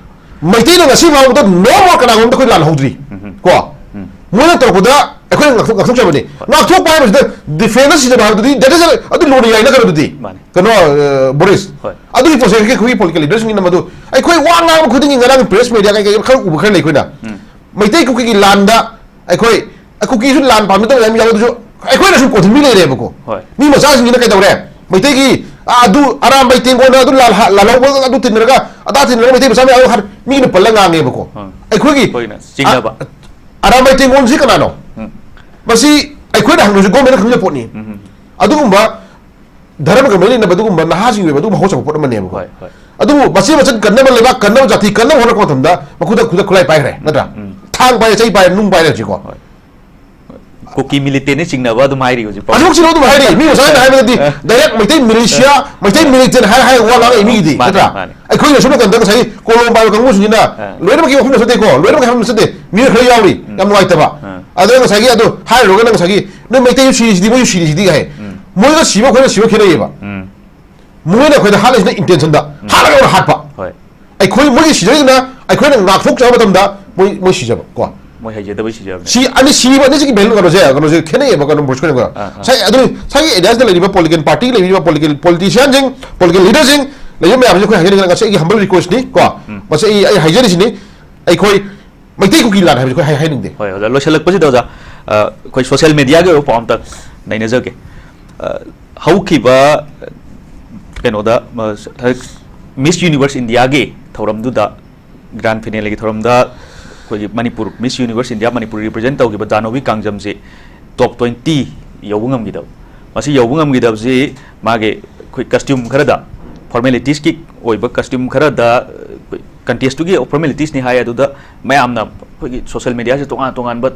ꯃꯩꯇꯩꯅ ꯉꯁꯤ ꯐꯥꯎꯕꯗ ꯅꯣꯡꯃ ꯀꯅꯥꯒꯨꯝꯕꯗ ꯑꯩꯈꯣꯏ ꯂꯥꯜꯍꯧꯗ꯭ꯔꯤ꯫ ꯎꯝ꯫ ꯀꯣ? ꯎꯝ꯫ ꯃꯣꯏꯅ ꯇꯧꯔꯛꯄꯗ ꯑꯩꯈꯣꯏꯅ ꯉꯥꯛꯊꯣꯛ-, ꯉꯥꯛꯊꯣꯛꯆꯕꯅꯤ꯫ ꯍꯣꯏ꯫ ꯉꯥꯛꯊꯣꯛꯄ ꯍꯥꯏꯕꯁꯤꯗ ꯗꯤꯐꯦꯟꯁ ꯁꯤꯖꯤꯟꯅꯕ ꯍꯥꯏꯕꯗꯨꯗꯤ, that is a, ꯑꯗꯨ ꯂꯣꯟꯅ ꯌꯥꯏꯅ ꯀꯩꯅꯣꯗꯨꯗꯤ꯫ ꯃꯥꯅꯤ꯫ ꯀꯩꯅꯣ, ꯑ, ꯕꯣꯔꯤꯁ꯫ ꯍꯣꯏ꯫ ꯑꯗꯨꯒꯤ ꯄꯣꯠꯁꯦ ꯑꯩꯈꯣꯏ ꯄꯣꯂꯤꯇꯤꯀꯦꯜ ꯂꯤꯗꯔꯁꯤꯡꯒꯤꯅ ꯃꯗꯨ ꯑꯩꯈꯣꯏ ꯋꯥ ꯉꯥꯡꯕ ꯈꯨꯗꯤꯡꯒꯤ ꯉꯔꯥꯡ ꯄ꯭ꯔꯦꯁ ꯃꯦꯗꯤꯌꯥ ꯀꯩꯀꯩ ꯈꯔ ꯎꯕ ꯈꯔ ꯂꯩ ꯑꯩꯈꯣꯏꯅ꯫ ꯎꯝ꯫ ꯃꯩꯇꯩ ꯀꯨꯀꯤꯒꯤ ꯂꯥꯟꯗ ꯑꯩꯈꯣꯏ, ꯑ, ꯀꯨꯀꯤꯁꯨ ꯂꯥꯟ ꯄꯥꯝꯃꯤ ꯇꯧꯕ ꯌꯥꯝ ꯌꯥꯎꯋꯦ, ꯑꯗꯨꯁꯨ ꯑꯩꯈꯣꯏꯅ ꯁꯨꯝ ꯀꯣꯟꯊꯤꯟꯕꯤ ꯂꯩꯔꯦꯕꯀꯣ꯫ ꯍꯣꯏ꯫ ꯃꯤ ꯃꯆꯥꯁꯤꯡꯁꯤꯅ ꯀꯩꯗꯧꯔꯦ? ꯃꯩꯇꯩꯒꯤ, ꯑ, ꯑꯗꯨ ꯑꯔꯥꯝꯕꯩ ꯇꯦꯡꯒꯣꯟꯗ ꯑꯗꯨ ꯂꯥꯜ-, ꯂꯥꯜꯍꯧꯕ ꯑꯗꯨ ꯇꯤꯟꯅꯔꯒ, ꯑꯗꯥ ꯇꯤꯟꯅꯔꯒ ꯃꯩꯇꯩ ꯃꯆꯥ ꯃꯌꯥꯝ ꯍꯥꯠ-, ꯃꯤꯅ ꯄꯜꯂ ꯉꯥꯡꯉꯦꯕꯀꯣ꯫ ꯎꯝ꯫ ꯑꯩꯈꯣꯏꯒꯤ ꯑꯩꯈꯣꯏꯅ ꯆꯤꯡꯅꯕ꯫ ꯑ-, ꯑꯔꯥꯝꯕꯩ ꯇꯦꯡꯒꯣꯟꯁꯤ ꯀꯅꯥꯅꯣ? ꯎꯝ꯫ ꯃꯁꯤ ꯑꯩꯈꯣꯏꯅ ꯍꯪꯗ꯭ꯔꯁꯨ ꯒꯣꯔꯃꯦꯟꯅ ꯈꯪꯖ ꯄꯣꯠꯅꯤ꯫ ꯎꯝ꯫ ꯑꯗꯨꯒꯨꯝꯕ ꯙꯔꯃꯒ ꯃꯔꯤ ꯂꯩꯅꯕ ꯑꯗꯨꯒꯨꯝꯕ ꯅꯍꯥꯁꯤꯡꯒꯤ ꯑꯣꯏꯕ ꯑꯗꯨꯒꯨꯝꯕ ꯍꯧ ꯆꯥꯎꯕ ꯄꯣꯠ ꯑꯃꯅꯦꯕꯀꯣ꯫ ꯍꯣꯏ, ꯍꯣꯏ꯫ ꯑꯗꯨꯕꯨ ꯃꯆꯦ ꯃꯆꯟ ꯀꯟꯅꯕ, ꯂꯩꯕꯥꯛ ꯀꯟꯅꯕ, ꯖꯥꯇꯤ ꯀꯟꯅꯕ ꯍꯣꯠꯅꯔꯛꯄ ꯃꯇꯝꯗ ꯃꯈꯨꯠꯇ ꯈꯨꯗ ꯈꯨꯠꯂꯥꯏ ꯄꯥꯏꯈ꯭ꯔꯦ, ꯅꯠꯇ꯭ꯔꯥ? ꯎꯝ꯫ ꯊꯥꯡ ꯄꯥꯏꯔꯦ, ꯆꯩ ꯄꯥꯏꯔꯦ, ꯅꯨꯡ ꯄꯥꯏꯔꯦ ꯍꯧꯖꯤꯛꯀꯣ꯫ ꯍꯣꯏ꯫ ꯀꯨꯀꯤ ꯃꯤꯂꯤꯇꯦꯟꯅ ꯆꯤꯡꯅꯕ ꯑꯗꯨꯝ ꯍꯥꯏꯔꯤ ꯍꯧꯖꯤꯛ ꯐꯥꯎ꯫ ꯑꯗꯨꯃꯛꯁꯤꯅ ꯑꯗꯨꯝ ꯍꯥꯏꯔꯤ꯫ ꯃꯤ ꯉꯁꯥꯏꯅ ꯍꯥꯏꯕꯗꯗꯤ ꯗꯥꯏꯔꯦꯛ ꯃꯩꯇꯩ ꯃꯤꯂꯤꯁꯤꯌꯥ, ꯃꯩꯇꯩ ꯃꯤꯂꯤꯇꯦꯟ ꯍꯥꯏꯔ ꯍꯥꯏꯔ ꯋꯥ ꯉꯥꯡꯉꯛꯏ ꯃꯤꯒꯤꯗꯤ, ꯃꯥꯅꯦ, ꯅꯠꯇ꯭ꯔꯥ? ꯃꯥꯅꯦ꯫ ꯑꯩꯈꯣꯏꯅ ꯁꯣꯝ ꯅꯥꯀꯟꯗ ꯉꯁꯥꯏꯒꯤ ꯀꯣꯂꯣꯝ ꯄꯥꯏꯕ ꯀꯥꯡꯕꯨꯁꯤꯡꯁꯤꯅ ꯑꯥ꯫ ꯂꯣꯏꯅꯃꯛꯀꯤ ꯋꯥꯐꯝ ꯅꯠꯇꯦꯀꯣ, ꯂꯣꯏꯅꯃꯛꯀꯤ ꯋꯥꯐꯝ ꯅꯠꯇꯦ, ꯃꯤꯑꯣꯏ ꯈꯔ ꯌꯥꯎꯔꯤ, ꯌꯥꯝ ꯅꯨꯡꯉꯥꯏꯇꯕ꯫ ꯑꯥ꯫ ꯑꯗꯨꯅ ꯉꯁꯥꯏꯒꯤ ꯑꯗꯨ ꯍꯥꯏꯔꯨꯔꯒꯅ ꯉꯁꯥꯏꯒꯤ ꯅꯣꯏ ꯃꯩꯇꯩꯁꯨ ꯁꯤꯔꯤꯁꯤꯗꯤ, ꯃꯣꯏꯁꯨ ꯁꯤꯔꯤꯁꯤꯗꯤ ꯍꯥꯏ꯫ ꯎꯝ꯫ ꯃꯣꯏꯒ ꯁꯤꯕ ꯑꯩꯈꯣꯏꯅ ꯁꯤꯕ ꯈꯦꯠꯅꯩꯌꯦꯕ꯫ ꯎꯝ꯫ ꯃꯣꯏꯅ ꯑꯩꯈꯣꯏꯗ ꯍꯥꯠꯂꯤꯁꯤꯅ ꯏꯟꯇꯦꯟꯁꯟꯗ ꯎꯝ꯫ ꯍꯥꯠꯂꯒ ꯑꯣꯏꯅ ꯍꯥꯠꯄ꯫ ꯍꯣꯏ꯫ ꯑꯩꯈꯣꯏ ꯃꯣꯏꯒꯤ ꯁꯤꯖꯔꯤꯗꯨꯅ ꯑꯩꯈꯣꯏꯅ ꯉꯥꯛꯊꯣꯛꯆꯕ ꯃꯇꯝꯗ ꯃꯣꯏ, ꯃꯣꯏ ꯁꯤꯖꯕ ꯀꯣ꯫ ꯃꯣꯏ ꯍꯩꯖꯗꯕꯩ ꯁꯤꯖꯕꯅꯦ꯫ ꯁꯤ ꯑꯅꯤ, ꯁꯤꯕ ꯑꯅꯤꯁꯤꯒꯤ ꯚꯦꯂꯨ ꯀꯩꯅꯣꯁꯦ, ꯀꯩꯅꯣꯁꯦ ꯈꯦꯠꯅꯩꯌꯦꯕ, ꯀꯩꯅꯣ ꯕ꯭ꯔꯨꯁ ꯈꯣꯏꯅꯀꯣ꯫ ꯑꯥ, ꯑꯥ꯫ ꯉꯁꯥꯏ ꯑꯗꯨ ꯉꯁꯥꯏꯒꯤ ꯑꯦꯔꯤꯌꯥꯁꯤꯗ ꯂꯩꯔꯤꯕ ꯄꯣꯂꯤꯇꯤꯀꯦꯜ ꯄꯥꯔꯇꯤ ꯂꯩꯔꯤꯕ ꯄꯣꯂꯤꯇꯤꯀꯦꯜ ꯄꯣꯂꯤꯇꯤꯁꯤꯌꯥꯟꯁꯤꯡ, ꯄꯣꯂꯤꯇꯤꯀꯦꯜ ꯂꯤꯗꯔꯁꯤꯡ ꯂꯩꯕ ꯃꯌꯥꯝꯁꯦ ꯑꯩꯈꯣꯏ ꯍꯥꯏꯖꯅꯤꯡꯉꯤ, ꯉꯁꯥꯏ ꯑꯩꯒꯤ ꯍꯝꯕꯜ ꯔꯤꯀ꯭ꯋꯦꯁꯅꯤ ꯀꯣ꯫ ꯎꯝ꯫ ꯃꯁꯤ ꯑꯩ, ꯑꯩ ꯍꯥꯏꯖꯔꯤꯁꯤꯅꯤ, ꯑꯩꯈꯣꯏ ꯃꯩꯇꯩ ꯀꯨꯀꯤ ꯂꯥꯟ ꯍꯥꯏꯕꯁꯤ ꯑꯩꯈꯣꯏ ꯍꯥꯏ-, ꯍꯥꯏꯅꯤꯡꯗꯦ꯫ ꯍꯣꯏ, ꯑꯣꯖꯥ, ꯂꯣꯏꯁꯤꯜꯂꯛꯄꯁꯤꯗ, ꯑꯣꯖꯥ, ꯑ, ꯑꯩꯈꯣꯏ ꯁꯣꯁꯤꯌꯦꯜ ꯃꯦꯗꯤꯌꯥꯒꯤ ꯑꯣꯏꯕ ꯄꯥꯎ ꯑꯝꯇ ꯅꯩꯅꯖꯒꯦ꯫ ꯑ, ꯍꯧꯈꯤꯕ, ꯑ, ꯀꯩꯅꯣꯗ, ꯑ, ꯃꯤꯁ ꯌꯨꯅꯤꯚꯔꯁ ꯏꯟꯗꯤꯌꯥꯒꯤ ꯊꯧꯔꯝꯗꯨꯗ, ꯒ꯭ꯔꯥꯟ ꯐꯤꯅꯦꯂꯦꯒꯤ ꯊꯧꯔꯝꯗ ꯑꯩꯈꯣꯏꯒꯤ ꯃꯅꯤꯄꯨꯔ, ꯃꯤꯁ ꯌꯨꯅꯤꯚꯔꯁ ꯏꯟꯗꯤꯌꯥ ꯃꯅꯤꯄꯨꯔ ꯔꯤꯄ꯭ꯔꯖꯦꯟ ꯇꯧꯈꯤꯕ ꯖꯥꯅꯣꯕꯤ ꯀꯥꯡꯖꯝꯁꯤ ꯇꯣꯞ ꯇ꯭ꯋꯦꯟꯇꯤ ꯌꯧꯕ ꯉꯝꯈꯤꯗꯕ꯫ ꯃꯁꯤ ꯌꯧꯕ ꯉꯝꯈꯤꯗꯕꯁꯤ ꯃꯥꯒꯤ ꯑꯩꯈꯣꯏ ꯀꯁꯇ꯭ꯌꯨꯝ ꯈꯔꯗ, ꯐꯣꯔꯃꯦꯂꯤꯇꯤꯁꯀꯤ ꯑꯣꯏꯕ ꯀꯁꯇ꯭ꯌꯨꯝ ꯈꯔꯗ, ꯑꯩꯈꯣꯏ ꯀꯟꯇꯦꯁꯇꯨꯒꯤ ꯐꯣꯔꯃꯦꯂꯤꯇꯤꯁꯅꯤ ꯍꯥꯏ, ꯑꯗꯨꯗ ꯃꯌꯥꯝꯅ ꯑꯩꯈꯣꯏꯒꯤ ꯁꯣꯁꯤꯌꯦꯜ ꯃꯦꯗꯤꯌꯥꯁꯤ ꯇꯣꯉꯥꯟ ꯇꯣꯉꯥꯟꯕ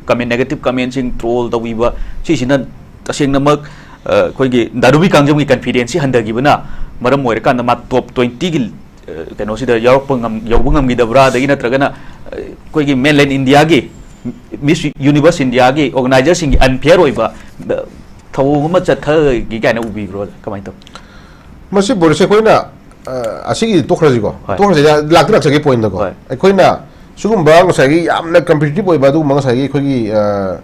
ꯀꯃꯦꯟ, ꯅꯦꯒꯦꯇꯤꯞ ꯀꯃꯦꯟꯁꯤꯡ, ꯇ꯭ꯔꯣꯜ ꯇꯧꯕꯤꯕ, ꯁꯤꯁꯤꯅ ꯇꯁꯦꯡꯅꯃꯛ, ꯑ, ꯑꯩꯈꯣꯏꯒꯤ ꯗꯥꯅꯨꯕꯤ ꯀꯥꯡꯖꯝꯒꯤ ꯀꯟꯐꯤꯗꯦꯟꯁꯁꯤ ꯍꯟꯊꯈꯤꯕꯅ ꯃꯔꯝ ꯑꯣꯏꯔꯀꯥꯟꯗ ꯃꯥ ꯇꯣꯞ ꯇ꯭ꯋꯦꯟꯇꯤꯒꯤ, ꯑ, ꯀꯩꯅꯣꯁꯤꯗ ꯌꯥꯎꯔꯛꯄ ꯉꯝ-, ꯌꯧꯕ ꯉꯝꯈꯤꯗꯕ꯭ꯔꯥ, ꯑꯗꯒꯤ ꯅꯠꯇ꯭ꯔꯒꯅ, ꯑ, ꯑꯩꯈꯣꯏꯒꯤ ꯃꯦꯟꯂꯦꯟ ꯏꯟꯗꯤꯌꯥꯒꯤ ꯃꯤꯁ ꯌꯨꯅꯤꯚꯔꯁ ꯏꯟꯗꯤꯌꯥꯒꯤ ꯑꯣꯔꯒꯅꯥꯏꯖꯔꯁꯤꯡꯒꯤ ꯑꯟꯐꯤꯌꯔ ꯑꯣꯏꯕ, ꯑ, ꯊꯧꯑꯣꯡ ꯑꯃ ꯆꯠꯊꯈꯤ ꯀꯥꯏꯅ ꯎꯕꯤꯕ꯭ꯔꯣ? ꯀꯃꯥꯏꯅ ꯇꯧ? ꯃꯁꯤ ꯕꯣꯔꯤꯁ ꯑꯩꯈꯣꯏꯅ, ꯑ, ꯑꯁꯤꯒꯤꯗꯤ ꯇꯣꯛꯈ꯭ꯔꯁꯤꯀꯣ꯫ ꯍꯣꯏ꯫ ꯇꯣꯛꯈ꯭ꯔꯁꯤꯗꯤ ꯂꯥꯛꯇꯤ ꯂꯥꯛꯆꯒꯦ ꯄꯣꯏꯟꯗꯀꯣ꯫ ꯍꯣꯏ꯫ ꯑꯩꯈꯣꯏꯅ ꯁꯤꯒꯨꯝꯕ ꯉꯁꯥꯏꯒꯤ ꯌꯥꯝꯅ ꯀꯝꯄꯤꯇꯤꯇꯤꯞ ꯑꯣꯏꯕ ꯑꯗꯨꯒꯨꯝꯕ ꯉꯁꯥꯏꯒꯤ ꯑꯩꯈꯣꯏꯒꯤ, ꯑ,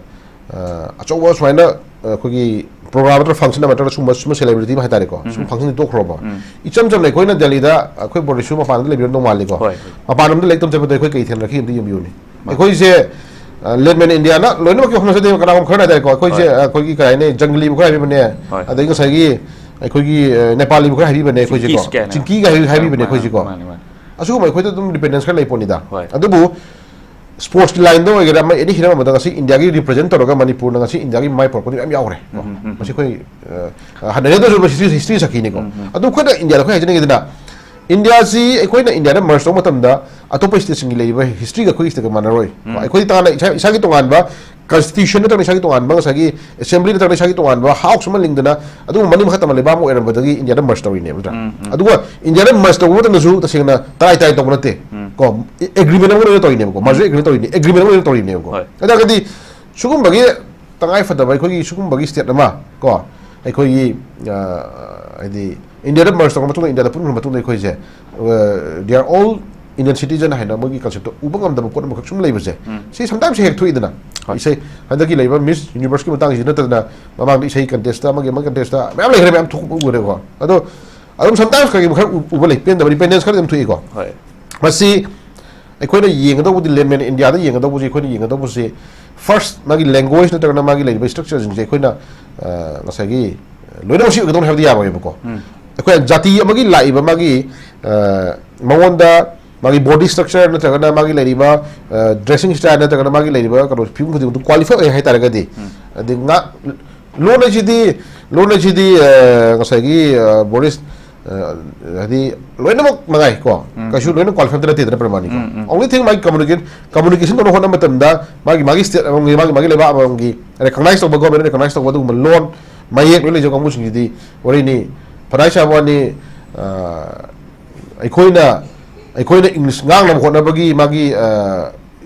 ꯑ, ꯑꯆꯧꯕ ꯁꯨꯃꯥꯏꯅ, ꯑ, ꯑꯩꯈꯣꯏꯒꯤ ꯄ꯭ꯔꯣꯒ꯭ꯔꯥꯝ ꯅꯠꯇ꯭ꯔꯒ ꯐꯪꯁꯟ ꯑꯃ ꯅꯠꯇ꯭ꯔꯒ ꯁꯨꯝꯕ, ꯁꯨꯝꯕ ꯁꯦꯂꯦꯕ꯭ꯔꯤꯇꯤ ꯑꯃ ꯍꯥꯏꯇꯥꯔꯦꯀꯣ꯫ ꯁꯨꯝ ꯎꯝ꯫ ꯐꯪꯁꯟꯗꯤ ꯇꯣꯛꯈ꯭ꯔꯣꯕ꯫ ꯎꯝ꯫ ꯏꯆꯝ ꯆꯝꯅ ꯑꯩꯈꯣꯏꯅ ꯗꯦꯜꯂꯤꯗ ꯑꯩꯈꯣꯏ ꯕꯣꯔꯤꯁꯁꯨ ꯃꯄꯥꯟꯗ ꯂꯩꯕꯤꯔꯝꯗꯧ ꯃꯥꯜꯂꯤꯀꯣ꯫ ꯍꯣꯏ꯫ ꯃꯄꯥꯟ ꯂꯝꯗ ꯂꯥꯏꯔꯤꯛ ꯇꯝ ꯆꯠꯄꯗ ꯑꯩꯈꯣꯏ ꯀꯩ ꯊꯦꯡꯅꯔꯛꯈꯤ ꯑꯝꯇ ꯌꯦꯡꯕꯤꯌꯨꯅꯦ꯫ ꯃꯥꯅꯤ꯫ ꯑꯩꯈꯣꯏꯁꯦ, ꯑ, ꯂꯦꯟꯃꯦꯟ ꯏꯟꯗꯤꯌꯥꯅ ꯂꯣꯏꯅꯃꯛꯀꯤ ꯋꯥꯐꯝ ꯅꯠꯆꯗꯦ, ꯀꯅꯥꯒꯨꯝꯕ ꯈꯔ ꯍꯥꯏꯇꯥꯔꯦꯀꯣ꯫ ꯑꯩꯈꯣꯏꯁꯦ, ꯍꯣꯏ꯫ ꯑ, ꯑꯩꯈꯣꯏꯒꯤ ꯀꯩ ꯍꯥꯏꯅꯤ, ꯖꯪꯒꯂꯤꯕꯨ ꯈꯔ ꯍꯥꯏꯕꯤꯕꯅꯦ, ꯍꯣꯏ꯫ ꯑꯗꯒꯤ ꯉꯁꯥꯏꯒꯤ ꯑꯩꯈꯣꯏꯒꯤ, ꯑ, ꯅꯦꯄꯥꯂꯤꯕꯨ ꯈꯔ ꯍꯥꯏꯕꯤꯕꯅꯦ ꯑꯩꯈꯣꯏꯁꯦꯀꯣ꯫ ꯆꯤꯡꯀꯤꯁ ꯀꯥꯏꯅ꯫ ꯆꯤꯡꯀꯤꯒ ꯍꯥꯏ-, ꯍꯥꯏꯕꯤꯕꯅꯦ ꯃꯥꯅꯤ, ꯑꯩꯈꯣꯏꯁꯦꯀꯣ꯫ ꯃꯥꯅꯤ, ꯃꯥꯅꯤ꯫ ꯑꯁꯤꯒꯨꯝꯕ ꯑꯩꯈꯣꯏꯗ ꯑꯗꯨꯝ ꯗꯤꯄꯦꯟꯗꯦꯟꯁ ꯈꯔ ꯂꯩ ꯄꯣꯠꯅꯤꯗ꯫ ꯍꯣꯏ꯫ ꯑꯗꯨꯕꯨ ꯁ꯭ꯄꯣꯔꯠꯁꯀꯤ ꯂꯥꯏꯟꯗ ꯑꯣꯏꯒꯦꯔꯥ, ꯑꯃ ꯑꯦꯅꯤ ꯍꯤꯔꯝ ꯑꯃꯗ ꯉꯁꯤ ꯏꯟꯗꯤꯌꯥꯒꯤ ꯔꯤꯄ꯭ꯔꯖꯦꯟ ꯇꯧꯔꯒ ꯃꯅꯤꯄꯨꯔꯅ ꯉꯁꯤ ꯏꯟꯗꯤꯌꯥꯒꯤ ꯃꯥꯏ ꯄꯨꯔꯛꯄꯗꯤ ꯃꯌꯥꯝ ꯌꯥꯎꯈ꯭ꯔꯦ꯫ ꯎꯝ, ꯎꯝ, ꯎꯝ꯫ ꯃꯁꯤ ꯑꯩꯈꯣꯏ, ꯑ, ꯍꯟꯅꯔꯦꯗꯁꯨ ꯃꯁꯤ ꯍꯤꯁꯇ꯭ꯔꯤ ꯁꯥꯈꯤꯅꯤꯀꯣ꯫ ꯎꯝ, ꯎꯝ꯫ ꯑꯗꯨ ꯑꯩꯈꯣꯏꯅ ꯏꯟꯗꯤꯌꯥꯗ ꯑꯩꯈꯣꯏ ꯍꯥꯏꯖꯅꯤꯡꯉꯤꯗꯅ, ꯏꯟꯗꯤꯌꯥꯁꯤ ꯑꯩꯈꯣꯏꯅ ꯏꯟꯗꯤꯌꯥꯗ ꯃꯔꯁ ꯇꯧꯕ ꯃꯇꯝꯗ ꯑꯇꯣꯞꯄ ꯁ꯭ꯇꯦꯠꯁꯤꯡꯒꯤ ꯂꯩꯔꯤꯕ ꯍꯤꯁꯇ꯭ꯔꯤꯒ ꯑꯩꯈꯣꯏꯒꯤ ꯁ꯭ꯇꯦꯠꯀ ꯃꯥꯟꯅꯔꯣꯏ꯫ ꯎꯝ꯫ ꯑꯩꯈꯣꯏ ꯇꯣꯉꯥꯟꯅ ꯏꯁꯥ, ꯏꯁꯥꯒꯤ ꯇꯣꯉꯥꯟꯕ ꯀꯟꯁꯇꯤꯇ꯭ꯌꯨꯁꯟ ꯅꯠꯇ꯭ꯔꯒ ꯏꯁꯥꯒꯤ ꯇꯣꯉꯥꯟꯕ ꯉꯁꯥꯏꯒꯤ ꯑꯦꯁꯦꯝꯕ꯭ꯂꯤ ꯅꯠꯇ꯭ꯔꯒ ꯏꯁꯥꯒꯤ ꯇꯣꯉꯥꯟꯕ ꯍꯥꯎꯁ ꯑꯃ ꯂꯤꯡꯗꯅ ꯑꯗꯨꯒꯨꯝꯕ ꯃꯅꯤꯡ ꯃꯈꯥ ꯇꯝꯕ ꯂꯩꯕꯥꯛ ꯑꯃ ꯑꯣꯏꯔꯝꯕꯗꯒꯤ ꯏꯟꯗꯤꯌꯥꯗ ꯃꯔꯁ ꯇꯧꯔꯤꯅꯦꯕ, ꯅꯠꯇ꯭ꯔꯥ? ꯎꯝ, ꯎꯝ꯫ ꯑꯗꯨꯒ ꯏꯟꯗꯤꯌꯥꯗ ꯃꯔꯁ ꯇꯧꯕ ꯃꯇꯝꯗꯁꯨ ꯇꯁꯦꯡꯅ ꯇꯔꯥꯏ ꯇꯔꯥꯏ ꯇꯧꯕ ꯅꯠꯇꯦ꯫ ꯎꯝ꯫ ꯀꯣ, ꯑꯦ-, ꯑꯦꯒ꯭ꯔꯤꯃꯦꯟ ꯑꯃ ꯂꯣꯏꯅ ꯇꯧꯔꯤꯅꯦꯕꯀꯣ, ꯃꯔꯁ ꯎꯝ꯫ ꯑꯦꯒ꯭ꯔꯤꯃꯦꯟ ꯇꯧꯔꯤꯅꯦꯕꯀꯣ꯫ ꯍꯣꯏ꯫ ꯑꯗꯨ ꯑꯣꯏꯔꯒꯗꯤ ꯁꯤꯒꯨꯝꯕꯒꯤ ꯇꯉꯥꯏ ꯐꯗꯕ ꯑꯩꯈꯣꯏꯒꯤ ꯁꯤꯒꯨꯝꯕꯒꯤ ꯁ꯭ꯇꯦꯠ ꯑꯃ ꯀꯣ, ꯑꯩꯈꯣꯏꯒꯤ, ꯑ, ꯍꯥꯏꯗꯤ ꯏꯟꯗꯤꯌꯥꯗ ꯃꯔꯁ ꯇꯧꯔꯕ ꯃꯇꯨꯡꯗ, ꯏꯟꯗꯤꯌꯥꯗ ꯄꯨꯟꯈ꯭ꯔ ꯃꯇꯨꯡꯗ ꯑꯩꯈꯣꯏꯁꯦ, ꯑ, they are all Indian citizen ꯍꯥꯏꯅ ꯃꯣꯏꯒꯤ ꯀꯟꯁꯦꯞꯇꯣ ꯎꯕ ꯉꯝꯗꯕ ꯄꯣꯠ ꯑꯃꯈꯛ ꯁꯨꯝ ꯂꯩꯕꯁꯦ, ꯎꯝ꯫ ꯁꯤ ꯁꯝꯇꯥꯏꯝꯁ ꯍꯦꯛ ꯊꯣꯛꯏꯗꯅ꯫ ꯍꯣꯏ꯫ ꯏꯁꯩ ꯍꯟꯗꯛꯀꯤ ꯂꯩꯕ ꯃꯤꯁ ꯌꯨꯅꯤꯚꯔꯁꯀꯤ ꯃꯇꯥꯡꯁꯤ ꯅꯠꯇꯗꯅ ꯃꯃꯥꯡꯗ ꯏꯁꯩ ꯀꯟꯇꯦꯁꯇ ꯑꯃꯒꯤ ꯑꯃ ꯀꯟꯇꯦꯁꯇ ꯃꯌꯥꯝ ꯂꯩꯈ꯭ꯔꯦ, ꯃꯌꯥꯝ ꯊꯣꯛꯄ ꯎꯔꯦꯀꯣ꯫ ꯑꯗꯣ ꯑꯗꯨꯝ ꯁꯝꯇꯥꯏꯝꯁ ꯀꯔꯤꯒꯨꯝꯕ ꯈꯔ ꯎ-, ꯎꯕ ꯂꯩ, ꯄꯦꯟꯗꯕ, ꯔꯤꯄꯦꯟꯗꯦꯟꯁ ꯈꯔ ꯑꯗꯨꯝ ꯊꯣꯛꯏꯀꯣ꯫ ꯍꯣꯏ꯫ ꯃꯁꯤ ꯑꯩꯈꯣꯏꯅ ꯌꯦꯡꯒꯗꯧꯕꯗꯤ, ꯂꯦꯟꯃꯦꯟ ꯏꯟꯗꯤꯌꯥꯗ ꯌꯦꯡꯒꯗꯧꯕꯁꯤ, ꯑꯩꯈꯣꯏꯅ ꯌꯦꯡꯒꯗꯧꯕꯁꯤ ꯐꯥꯔꯁ ꯃꯥꯒꯤ ꯂꯦꯡꯒ꯭ꯋꯦꯖ ꯅꯠꯇ꯭ꯔꯒꯅ ꯃꯥꯒꯤ ꯂꯩꯔꯤꯕ ꯁ꯭ꯇ꯭ꯔꯛꯆꯔꯁꯤꯡꯁꯦ ꯑꯩꯈꯣꯏꯅ, ꯑ, ꯉꯁꯥꯏꯒꯤ ꯂꯣꯏꯅꯃꯛꯁꯤ ꯑꯣꯏꯒꯗꯧꯅꯤ ꯍꯥꯏꯕꯗꯤ ꯌꯥꯔꯣꯏꯕꯀꯣ꯫ ꯎꯝ꯫ ꯑꯩꯈꯣꯏ ꯖꯥꯇꯤ ꯑꯃꯒꯤ ꯂꯥꯛꯏꯕ ꯃꯥꯒꯤ, ꯑ, ꯃꯉꯣꯟꯗ ꯃꯥꯒꯤ ꯕꯣꯗꯤ ꯁ꯭ꯇ꯭ꯔꯛꯆꯔ ꯅꯠꯇ꯭ꯔꯒꯅ ꯃꯥꯒꯤ ꯂꯩꯔꯤꯕ, ꯑ, ꯗ꯭ꯔꯦꯁꯤꯡ ꯁ꯭ꯇꯥꯏꯜ ꯅꯠꯇ꯭ꯔꯒꯅ ꯃꯥꯒꯤ ꯂꯩꯔꯤꯕ ꯀꯩꯅꯣ ꯐꯤꯕꯝ ꯈꯨꯗꯤꯡꯃꯛꯇ ꯀ꯭ꯋꯥꯂꯤꯐꯥꯏ ꯑꯣꯏ ꯍꯥꯏ ꯇꯥꯔꯒꯗꯤ, ꯎꯝ꯫ ꯑꯗꯩ ꯉꯥ-, ꯂꯣꯟ ꯍꯥꯏꯁꯤꯗꯤ, ꯂꯣꯟ ꯍꯥꯏꯁꯤꯗꯤ, ꯑ, ꯉꯁꯥꯏꯒꯤ, ꯑ, ꯕꯣꯔꯤꯁ, ꯑ, ꯍꯥꯏꯗꯤ ꯂꯣꯏꯅꯃꯛ ꯃꯉꯥꯏ ꯀꯣ, ꯎꯝ꯫ ꯀꯩꯁꯨ ꯂꯣꯏꯅ ꯀ꯭ꯋꯥꯂꯤꯐꯥꯏ ꯅꯠꯇꯦꯗꯅ ꯄ꯭ꯔꯃꯥꯅꯤꯀꯣ꯫ ꯎꯝ, ꯎꯝ꯫ Only thing ꯃꯥꯒꯤ ꯀꯝꯃꯨꯅꯤꯀꯦ-, ꯀꯝꯃꯨꯅꯤꯀꯦꯁꯟ ꯇꯧꯅ ꯍꯣꯠꯅꯕ ꯃꯇꯝꯗ ꯃꯥꯒꯤ, ꯃꯥꯒꯤ ꯁ꯭ꯇꯦꯠ ꯑꯃꯒꯤ, ꯃꯥꯒꯤ, ꯃꯥꯒꯤ ꯂꯩꯕꯥꯛ ꯑꯃꯃꯝꯒꯤ ꯔꯦꯀꯣꯒꯅꯥꯏꯖ ꯇꯧꯕ, ꯒꯣꯔꯃꯦꯟꯅ ꯔꯦꯀꯣꯒꯅꯥꯏꯖ ꯇꯧꯕ ꯑꯗꯨꯒꯨꯝꯕ ꯂꯣꯟ ꯃꯌꯦꯛ ꯂꯣꯏ ꯂꯩꯖꯕ ꯀꯥꯡꯕꯨꯁꯤꯡꯁꯤꯗꯤ ꯋꯥꯔꯤꯅꯤ꯫ ꯐꯅꯥꯏ ꯁꯥꯕ ꯋꯥꯅꯤ, ꯑ, ꯑꯩꯈꯣꯏꯅ, ꯑꯩꯈꯣꯏꯅ ꯏꯪꯂꯤꯁ ꯉꯥꯡꯅꯕ ꯍꯣꯠꯅꯕꯒꯤ ꯃꯥꯒꯤ, ꯑ,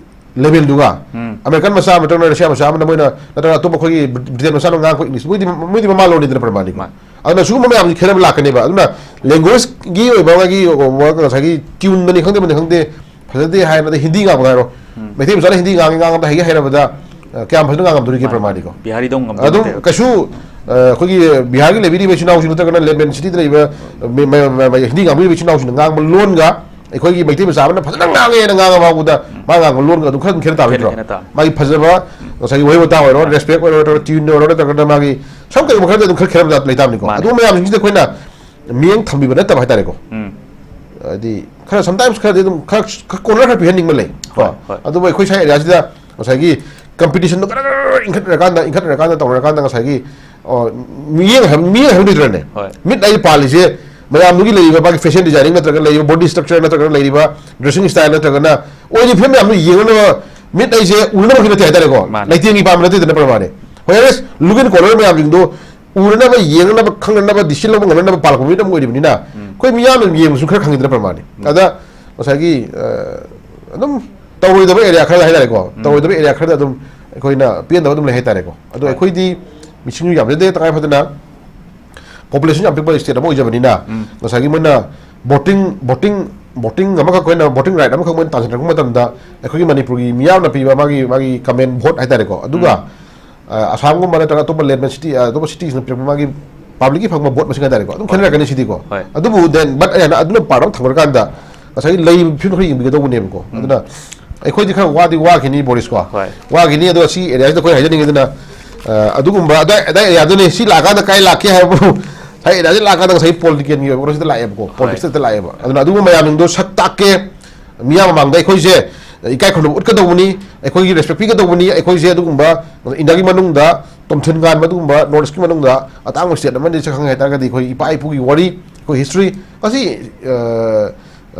ꯂꯦꯚꯦꯜꯗꯨꯒ ꯎꯝ꯫ ꯑꯃꯦꯔꯤꯀꯟ ꯃꯆꯥ ꯑꯃ ꯅꯠꯇ꯭ꯔꯒ ꯔꯁꯤꯌꯥ ꯃꯆꯥ ꯑꯃꯅ ꯃꯣꯏꯅ ꯅꯠꯇ꯭ꯔꯒ ꯑꯇꯣꯞꯄ ꯑꯩꯈꯣꯏꯒꯤ ꯕ꯭ꯔꯤ-, ꯕ꯭ꯔꯤꯇꯦꯟ ꯃꯆꯥꯅ ꯉꯥꯡꯉꯛꯄ ꯏꯪꯂꯤꯁ, ꯃꯣꯏꯗꯤ, ꯃꯣꯏꯗꯤ ꯃꯃꯥ ꯂꯣꯟꯅꯤꯗꯅ ꯄ꯭ꯔꯃꯥꯅꯤꯀꯣ꯫ ꯃꯥꯅꯤ꯫ ꯑꯗꯨꯅ ꯁꯤꯒꯨꯝꯕ ꯃꯌꯥꯝꯁꯤ ꯈꯦꯠꯅꯕ ꯂꯥꯛꯀꯅꯦꯕ꯫ ꯑꯗꯨꯅ ꯂꯦꯡꯒ꯭ꯋꯦꯖꯀꯤ ꯑꯣꯏꯕ ꯃꯥꯒꯤ ꯉꯁꯥꯏꯒꯤ ꯇ꯭ꯌꯨꯟꯗꯅꯤ ꯈꯪꯗꯦ, ꯑꯃꯅꯤ ꯈꯪꯗꯦ, ꯐꯖꯗꯦ ꯍꯥꯏꯅ ꯍꯤꯟꯗꯤ ꯉꯥꯡꯕ ꯍꯥꯏꯔꯣ, ꯎꯝ꯫ ꯃꯩꯇꯩ ꯃꯆꯥꯅ ꯍꯤꯟꯗꯤ ꯉꯥꯡꯉꯤ, ꯉꯥꯡꯉꯗ ꯍꯩꯒ ꯍꯩꯔꯕꯗ, ꯑ, ꯀꯌꯥꯝ ꯐꯖꯅ ꯉꯥꯡꯉꯝꯗꯣꯔꯤꯒꯦ ꯃꯥꯅꯤ꯫ ꯄ꯭ꯔꯃꯥꯅꯤꯀꯣ? ꯕꯤꯍꯥꯔꯤꯗꯧ ꯉꯝꯗꯧ ꯑꯗꯨꯝ ꯅꯠꯇꯦꯕ꯫ ꯀꯩꯁꯨ, ꯑ, ꯑꯩꯈꯣꯏꯒꯤ ꯕꯤꯍꯥꯔꯒꯤ ꯂꯩꯕꯤꯔꯤꯕ ꯏꯆꯤꯟ ꯏꯅꯥꯎꯁꯤꯡ ꯅꯠꯇ꯭ꯔꯒꯅ ꯂꯦꯟꯃꯦꯟ ꯁꯤꯇꯤꯗ ꯂꯩꯕ ꯃ-, ꯃ-, ꯃ-, ꯃ-, ꯍꯤꯟꯗꯤ ꯉꯥꯡꯕꯤꯔꯤꯕ ꯏꯆꯤꯟ ꯏꯅꯥꯎꯁꯤꯡꯅ ꯉꯥꯡꯕ ꯂꯣꯟꯒ ꯑꯩꯈꯣꯏꯒꯤ ꯃꯩꯇꯩ ꯃꯆꯥ ꯑꯃꯅ ꯐꯖꯅ ꯉꯥꯡꯉꯦꯅ ꯉꯥꯡꯉ ꯐꯥꯎꯕꯗ ꯃꯥ ꯉꯥꯡꯕ ꯂꯣꯟꯒ ꯑꯗꯨꯝ ꯈꯔ ꯑꯗꯨꯝ ꯈꯦꯠꯅ ꯇꯥꯕ ꯈꯦꯠꯅ, ꯅꯠꯇ꯭ꯔꯣ? ꯈꯦꯠꯅ ꯇꯥꯕꯅꯤ꯫ ꯃꯥꯒꯤ ꯐꯖꯕ, ꯉꯁꯥꯏꯒꯤ ꯋꯥꯍꯩ ꯋꯥꯇꯥ ꯑꯣꯏꯔꯣ, ꯃꯥꯅꯤ꯫ ꯔꯦꯁꯄꯦꯛ ꯑꯣꯏꯔꯣ, ꯅꯠꯇ꯭ꯔꯒ ꯇ꯭ꯌꯨꯟ ꯑꯣꯏꯔꯣ, ꯅꯠꯇ꯭ꯔꯒꯅ ꯃꯥꯒꯤ ꯁꯝ ꯀꯩꯒꯨꯝꯕ ꯈꯔꯗꯤ ꯑꯗꯨꯝ ꯈꯔ ꯈꯦꯠꯅꯕ ꯂꯩꯇꯥꯕꯅꯤꯀꯣ꯫ ꯃꯥꯅꯤ꯫ ꯑꯗꯨꯒꯨꯝꯕ ꯃꯌꯥꯝꯁꯤꯡꯁꯤꯗ ꯑꯩꯈꯣꯏꯅ ꯃꯤꯠꯌꯦꯡ ꯊꯝꯕꯤꯕ ꯅꯠꯇꯕ ꯍꯥꯏꯇꯥꯔꯦꯀꯣ꯫ ꯎꯝ꯫ ꯍꯥꯏꯗꯤ ꯈꯔ sometimes ꯈꯔꯗꯤ ꯑꯗꯨꯝ ꯈꯔ ꯈꯔ ꯀꯣꯅꯔ ꯈꯔ ꯄꯤꯍꯟꯅꯤꯡꯕ ꯂꯩ ꯀꯣ꯫ ꯍꯣꯏ, ꯍꯣꯏ꯫ ꯑꯗꯨꯕꯨ ꯑꯩꯈꯣꯏ ꯁ꯭ꯋꯥꯏ ꯑꯦꯔꯤꯌꯥꯁꯤꯗ ꯉꯁꯥꯏꯒꯤ ꯀꯝꯄꯤꯇꯤꯁꯟꯗꯣ ꯈꯔ ꯈꯔ ꯏꯟꯈꯠꯅꯔꯀꯥꯟꯗ ꯏꯟꯈꯠꯅꯔꯀꯥꯟꯗ ꯇꯧꯅꯔꯀꯥꯟꯗ ꯉꯁꯥꯏꯒꯤ ꯑꯣ, ꯃꯤꯠꯌꯦꯡ ꯍꯥꯏꯕ ꯃꯤꯠꯌꯦꯡ ꯍꯥꯏꯕ ꯂꯩꯇ꯭ꯔꯅꯦ꯫ ꯍꯣꯏ꯫ ꯃꯤꯠ ꯑꯩ ꯄꯥꯜꯂꯤꯁꯦ ꯃꯌꯥꯝꯗꯨꯒꯤ ꯂꯩꯔꯤꯕ ꯃꯥꯒꯤ ꯐꯦꯁꯟ ꯗꯤꯖꯥꯏꯅꯤꯡ ꯅꯠꯇ꯭ꯔꯒ ꯂꯩꯔꯤꯕ ꯕꯣꯗꯤ ꯁ꯭ꯇ꯭ꯔꯛꯆꯔ ꯅꯠꯇ꯭ꯔꯒ ꯂꯩꯔꯤꯕ ꯗ꯭ꯔꯦꯁꯤꯡ ꯁ꯭ꯇꯥꯏꯜ ꯅꯠꯇ꯭ꯔꯒꯅ ꯑꯣꯏꯔꯤꯕ ꯐꯤꯕꯝ ꯃꯌꯥꯝꯗꯨ ꯌꯦꯡꯅꯅꯕ ꯃꯤꯠ ꯑꯩꯁꯦ ꯎꯅꯅꯕ ꯈꯛꯇ ꯅꯠꯇꯦ ꯍꯥꯏꯇꯥꯔꯦꯀꯣ꯫ ꯃꯥꯅꯦ꯫ ꯂꯩꯇꯦꯡꯒꯤ ꯄꯥꯝꯕ ꯅꯠꯇꯦꯗꯅ ꯄ꯭ꯔꯃꯥꯅꯦ꯫ Whereas look and colour ꯃꯌꯥꯝꯁꯤꯡꯗꯣ ꯎꯅꯅꯕ, ꯌꯦꯡꯅꯅꯕ, ꯈꯪꯅꯅꯕ, decision ꯂꯧꯕ ꯉꯝꯅꯅꯕ ꯄꯥꯜꯂꯛꯄ ꯃꯤꯑꯣꯏ ꯑꯃ ꯑꯣꯏꯔꯤꯕꯅꯤꯅ ꯑꯩꯈꯣꯏ ꯃꯤꯌꯥꯝꯅ ꯌꯦꯡꯕꯁꯨ ꯈꯔ ꯈꯪꯉꯤꯗꯅ ꯄ꯭ꯔꯃꯥꯅꯦ꯫ ꯑꯗ ꯉꯁꯥꯏꯒꯤ ꯑ, ꯑꯗꯨꯝ ꯇꯧꯔꯣꯏꯗꯕ ꯑꯦꯔꯤꯌꯥ ꯈꯔꯗ ꯍꯥꯏꯇꯥꯔꯦꯀꯣ꯫ ꯇꯧꯔꯣꯏꯗꯕ ꯑꯦꯔꯤꯌꯥ ꯈꯔꯗ ꯑꯗꯨꯝ ꯑꯩꯈꯣꯏꯅ ꯄꯦꯟꯗꯕ ꯑꯗꯨꯝ ꯂꯩ ꯍꯥꯏꯇꯥꯔꯦꯀꯣ꯫ ꯑꯗꯣ ꯍꯣꯏ꯫ ꯑꯩꯈꯣꯏꯗꯤ ꯃꯤꯁꯤꯡꯁꯨ ꯌꯥꯝꯖꯗꯦ, ꯇꯉꯥꯏ ꯐꯗꯅ ꯄꯣꯄꯨꯂꯦꯁꯟ ꯌꯥꯝ ꯄꯤꯛꯄ ꯁ꯭ꯇꯦꯠ ꯑꯃ ꯑꯣꯏꯖꯕꯅꯤꯅ ꯉꯁꯥꯏꯒꯤ ꯃꯣꯏꯅ ꯚꯣꯇꯤꯡ ꯚꯣꯇꯤꯡ ꯚꯣꯇꯤꯡ ꯑꯃꯈꯛ ꯑꯩꯈꯣꯏꯅ ꯚꯣꯇꯤꯡ ꯔꯥꯏꯠ ꯑꯃꯈꯛ ꯃꯣꯏꯅ ꯇꯥꯟꯁꯤꯟꯅꯔꯛꯄ ꯃꯇꯝꯗ ꯑꯩꯈꯣꯏꯒꯤ ꯃꯅꯤꯄꯨꯔꯒꯤ ꯃꯤꯌꯥꯝꯅ ꯄꯤꯕ ꯃꯥꯒꯤ ꯃꯥꯒꯤ ꯀꯃꯦꯟ ꯚꯣꯠ ꯍꯥꯏꯇꯥꯔꯦꯀꯣ꯫ ꯑꯗꯨꯒ ꯑ, ꯑꯁꯥꯝꯒꯨꯝꯕ ꯅꯠꯇ꯭ꯔꯒ ꯑꯇꯣꯞꯄ ꯂꯦꯟ ꯁꯤꯇꯤ ꯑ, ꯑꯇꯣꯞꯄ ꯁꯤꯇꯤꯁꯤꯡꯅ ꯄꯤꯔꯛꯄ ꯃꯥꯒꯤ ꯄꯕ꯭ꯂꯤꯛꯀꯤ ꯐꯪꯕ ꯚꯣꯠ ꯃꯁꯤꯡ ꯍꯥꯏꯇꯥꯔꯦꯀꯣ꯫ ꯑꯗꯨꯝ ꯈꯦꯠꯅꯔꯛꯀꯅꯤ ꯁꯤꯗꯤꯀꯣ꯫ ꯍꯣꯏ꯫ ꯑꯗꯨꯕꯨ ꯗꯦꯟ ꯕꯠ ꯑꯩꯅ ꯑꯗꯨꯅ ꯄꯥꯔꯠ ꯑꯃ ꯊꯝꯈ꯭ꯔꯀꯥꯟꯗ ꯉꯁꯥꯏꯒꯤ ꯂꯩꯔꯤꯕ ꯐꯤꯕꯝ ꯈꯔ ꯌꯦꯡꯕꯤꯒꯗꯧꯕꯅꯦꯕꯀꯣ꯫ ꯑꯗꯨꯅ ꯑꯩꯈꯣꯏꯗꯤ ꯈꯔ ꯋꯥꯗꯤ ꯋꯥꯈꯤꯅꯤ ꯕꯣꯔꯤꯁꯀꯣ꯫ ꯍꯣꯏ꯫ ꯋꯥꯈꯤꯅꯤ꯫ ꯑꯗꯣ ꯁꯤ ꯑꯦꯔꯤꯌꯥꯁꯤꯗ ꯑꯩꯈꯣꯏ ꯍꯥꯏꯖꯅꯤꯡꯉꯤꯗꯅ ꯑ, ꯑꯗꯨꯒꯨꯝꯕ ꯑꯗꯥꯏ ꯑꯗꯥꯏ ꯑꯦꯔꯤꯌꯥꯗꯨꯅꯤ꯫ ꯁꯤ ꯂꯥꯛꯑꯀꯥꯟꯗ ꯀꯥꯏ ꯂꯥꯛꯀꯦ ꯍꯥꯏꯕꯕꯨ ꯁꯥꯏ ꯑꯦꯔꯤꯌꯥꯁꯤ ꯂꯥꯛꯑꯀꯥꯟꯗ ꯉꯁꯥꯏ ꯄꯣꯂꯤꯇꯤꯀꯦꯜꯒꯤ ꯑꯣꯏꯕ ꯀꯩꯅꯣꯁꯤꯗ ꯂꯥꯛꯑꯦꯕꯀꯣ꯫ ꯄꯣꯂꯤꯇꯤꯛꯁꯇ ꯂꯥꯛꯑꯦꯕ꯫ ꯑꯗꯨꯅ ꯑꯗꯨꯒꯨꯝꯕ ꯃꯌꯥꯝꯁꯤꯡꯗꯣ ꯁꯛ ꯇꯥꯛꯀꯦ, ꯃꯤꯌꯥꯝ ꯃꯃꯥꯡꯗ ꯑꯩꯈꯣꯏꯁꯦ ꯏꯀꯥꯏ ꯈꯨꯝꯅꯕ ꯎꯠꯀꯗꯧꯕꯅꯤ, ꯑꯩꯈꯣꯏꯒꯤ ꯔꯦꯁꯄꯦꯛ ꯄꯤꯒꯗꯧꯕꯅꯤ꯫ ꯑꯩꯈꯣꯏꯁꯦ ꯑꯗꯨꯒꯨꯝꯕ ꯏꯟꯗꯤꯌꯥꯒꯤ ꯃꯅꯨꯡꯗ ꯇꯣꯝꯊꯤꯟ ꯉꯥꯟꯕ ꯑꯗꯨꯒꯨꯝꯕ ꯅꯣꯔꯠ ꯏꯁꯀꯤ ꯃꯅꯨꯡꯗ ꯑꯇꯥꯡꯕ ꯁ꯭ꯇꯦꯠ ꯑꯃꯅꯤ ꯁꯛꯈꯪꯉꯦ ꯍꯥꯏꯇꯥꯔꯒꯗꯤ ꯑꯩꯈꯣꯏ ꯏꯄꯥ ꯏꯄꯨꯒꯤ ꯋꯥꯔꯤ, ꯑꯩꯈꯣꯏ ꯍꯤꯁꯇ꯭ꯔꯤ ꯑꯁꯤ ꯑ,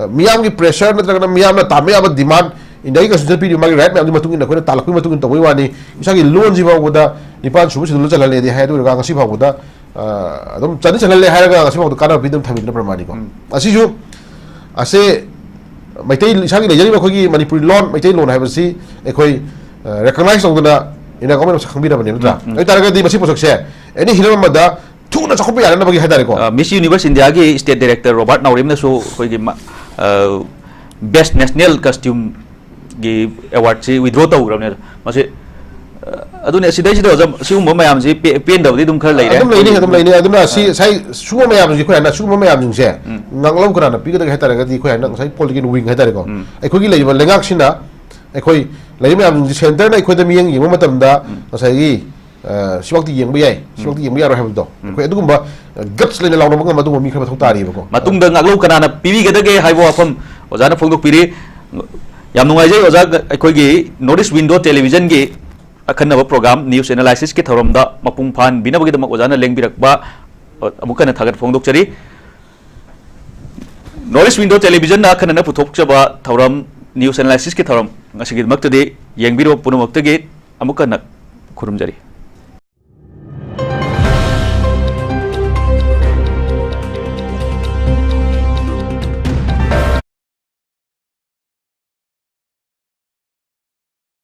ꯑ, ꯃꯤꯌꯥꯝꯒꯤ ꯄ꯭ꯔꯦꯁꯔ ꯅꯠꯇ꯭ꯔꯒꯅ ꯃꯤꯌꯥꯝꯅ ꯇꯥꯟꯕ ꯌꯥꯕ ꯗꯤꯃꯥꯟ, ꯏꯟꯗꯤꯌꯥꯒꯤ ꯀꯟꯁꯇꯤꯇ꯭ꯌꯨꯁꯟꯗ ꯄꯤꯔꯤꯕ ꯃꯥꯒꯤ ꯔꯥꯏꯠ ꯃꯌꯥꯝꯗꯨꯒꯤ ꯃꯇꯨꯡ ꯏꯟꯅ ꯑꯩꯈꯣꯏꯅ ꯇꯥꯜꯂꯛꯄꯒꯤ ꯃꯇꯨꯡ ꯏꯟꯅ ꯇꯧꯕꯒꯤ ꯋꯥꯅꯤ꯫ ꯏꯁꯥꯒꯤ ꯂꯣꯟꯁꯤ ꯐꯥꯎꯕꯗ ꯅꯤꯄꯥꯟ ꯁꯨꯕ ꯁꯦꯗꯨꯜꯗ ꯆꯜꯍꯜꯂꯦꯗꯤ ꯍꯥꯏ, ꯑꯗꯨ ꯑꯣꯏꯔꯒ ꯉꯁꯤ ꯐꯥꯎꯕꯗ ꯑ, ꯑꯗꯨꯝ ꯆꯟꯗꯤ ꯆꯜꯍꯜꯂꯦ ꯍꯥꯏꯔꯒ ꯉꯁꯤ ꯐꯥꯎꯗ ꯀꯥꯟꯅꯕ ꯄꯤꯗꯅ ꯊꯝꯃꯤꯗꯨꯅ ꯄ꯭ꯔꯃꯥꯅꯤꯀꯣ꯫ ꯑꯁꯤꯁꯨ ꯑꯁꯦ ꯃꯩꯇꯩ ꯏꯁꯥꯒꯤ ꯂꯩꯖꯔꯤꯕ ꯑꯩꯈꯣꯏꯒꯤ ꯃꯅꯤꯄꯨꯔꯤ ꯂꯣꯟ, ꯃꯩꯇꯩꯂꯣꯟ ꯍꯥꯏꯕꯁꯤ ꯑꯩꯈꯣꯏ ꯔꯦꯀꯒꯅꯥꯏꯁ ꯇꯧꯗꯅ ꯏꯟꯗꯤꯌꯥ ꯒꯣꯔꯃꯦꯟꯅ ꯃꯁꯛ ꯈꯪꯕꯤꯔꯕꯅꯦ ꯅꯠꯇ꯭ꯔꯥ? ꯑꯗꯨ ꯑꯣꯏꯇꯥꯔꯒꯗꯤ ꯃꯁꯤ ꯄꯣꯠꯁꯛꯁꯦ ꯑꯦꯅꯤ ꯍꯤꯔꯝ ꯑꯃꯗ ꯊꯨꯅ ꯆꯥꯎꯈꯠꯄ ꯌꯥꯅꯅꯕꯒꯤ ꯍꯥꯏꯇꯥꯔꯦꯀꯣ꯫ ꯃꯤꯁ ꯌꯨꯅꯤꯚꯔꯁ ꯏꯟꯗꯤꯌꯥꯒꯤ ꯁ꯭ꯇꯦꯠ ꯗꯥꯏꯔꯦꯛꯇꯔ ꯔꯣꯕꯥꯔꯠ ꯅꯥꯎꯔꯦꯝꯅꯁꯨ ꯑꯩꯈꯣꯏꯒꯤ ꯕꯦꯁ ꯅꯦꯁꯅꯦꯜ ꯀꯁꯇ꯭ꯌꯨꯝꯒꯤ ꯑꯦꯋꯥꯔꯗꯁꯤ ꯋꯤꯗ꯭ꯔꯣ ꯇꯧꯈ꯭ꯔꯕꯅꯦ꯫ ꯃꯁꯤ ꯑ, ꯑꯗꯨꯅꯦ ꯁꯤꯗꯩꯁꯤꯗ ꯑꯣꯖꯥ ꯁꯤꯒꯨꯝꯕ ꯃꯌꯥꯝꯁꯤ ꯄꯦ- ꯄꯦꯟꯗꯕꯗꯤ ꯑꯗꯨꯝ ꯈꯔ ꯂꯩꯔꯦ꯫ ꯑꯗꯨꯝ ꯂꯩꯅꯤ, ꯑꯗꯨꯝ ꯂꯩꯅꯤ꯫ ꯑꯗꯨꯅ ꯁꯤ ꯉꯁꯥꯏ ꯁꯤꯒꯨꯝꯕ ꯃꯌꯥꯝꯁꯤ ꯑꯩꯈꯣꯏ ꯍꯥꯏꯅ ꯁꯤꯒꯨꯝꯕ ꯃꯌꯥꯝꯁꯤꯡꯁꯦ ꯉꯥꯡꯂꯧ ꯀꯅꯥꯅ ꯄꯤꯒꯗꯒꯦ ꯍꯥꯏ ꯇꯥꯔꯒꯗꯤ ꯑꯩꯈꯣꯏ ꯍꯥꯏꯅ ꯉꯁꯥꯏ ꯄꯣꯂꯤꯇꯤꯀꯦꯜ ꯋꯤꯡ ꯍꯥꯏ ꯇꯥꯔꯦꯀꯣ꯫ ꯑꯩꯈꯣꯏꯒꯤ ꯂꯩꯔꯤꯕ ꯂꯩꯉꯥꯛꯁꯤꯅ ꯑꯩꯈꯣꯏ ꯂꯩꯔꯤꯕ ꯃꯌꯥꯝꯁꯤꯡꯁꯤ ꯁꯦꯟꯇꯔꯅ ꯑꯩꯈꯣꯏꯗ ꯃꯤꯠꯌꯦꯡ ꯌꯦꯡꯕ ꯃꯇꯝꯗ ꯉꯁꯥꯏꯒꯤ ꯑ, ꯁꯤꯃꯛꯇꯤ ꯌꯦꯡꯕ ꯌꯥꯏ, ꯁꯤꯃꯛꯇꯤ ꯌꯦꯡꯕ ꯌꯥꯔꯣꯏ ꯍꯥꯏꯕꯗꯣ, ꯑꯩꯈꯣꯏ ꯑꯗꯨꯒꯨꯝꯕ guts ꯂꯩꯅ ꯂꯥꯎꯅꯕ ꯉꯝꯕ ꯑꯗꯨꯒꯨꯝꯕ ꯃꯤ ꯈꯔ ꯃꯊꯧ ꯇꯥꯔꯤꯕꯀꯣ꯫ ꯃꯇꯨꯡꯗ ꯉꯥꯛꯂꯧ ꯀꯅꯥꯅ ꯄꯤꯕꯤꯒꯗꯒꯦ ꯍꯥꯏꯕ ꯋꯥꯐꯝ ꯑꯣꯖꯥꯅ ꯐꯣꯡꯗꯣꯛꯄꯤꯔꯤ꯫ ꯌꯥꯝ ꯅꯨꯡꯉꯥꯏꯖꯩ ꯑꯣꯖꯥ, ꯑꯩꯈꯣꯏꯒꯤ North East Window Television ꯒꯤ ꯑꯈꯟꯅꯕ program News Analysis ꯀꯤ ꯊꯧꯔꯝꯗ ꯃꯄꯨꯡ ꯐꯥꯍꯟꯕꯤꯅꯕꯒꯤꯗꯃꯛ ꯑꯣꯖꯥꯅ ꯂꯦꯡꯕꯤꯔꯛꯄ, ꯑ, ꯑꯃꯨꯛ ꯍꯟꯅ ꯊꯥꯒꯠ ꯐꯣꯡꯗꯣꯛꯆꯔꯤ꯫ North East Window Television ꯅ ꯑꯈꯟꯅꯅ ꯄꯨꯊꯣꯛꯆꯕ ꯊꯧꯔꯝ News Analysis ꯀꯤ ꯊꯧꯔꯝ ꯉꯁꯤꯒꯤꯗꯃꯛꯇꯗꯤ ꯌꯦꯡꯕꯤꯔꯕ ꯄꯨꯝꯅꯃꯛꯇꯒꯤ ꯑꯃꯨꯛ ꯍꯟꯅ ꯈꯨꯔꯨꯝꯖꯔꯤ꯫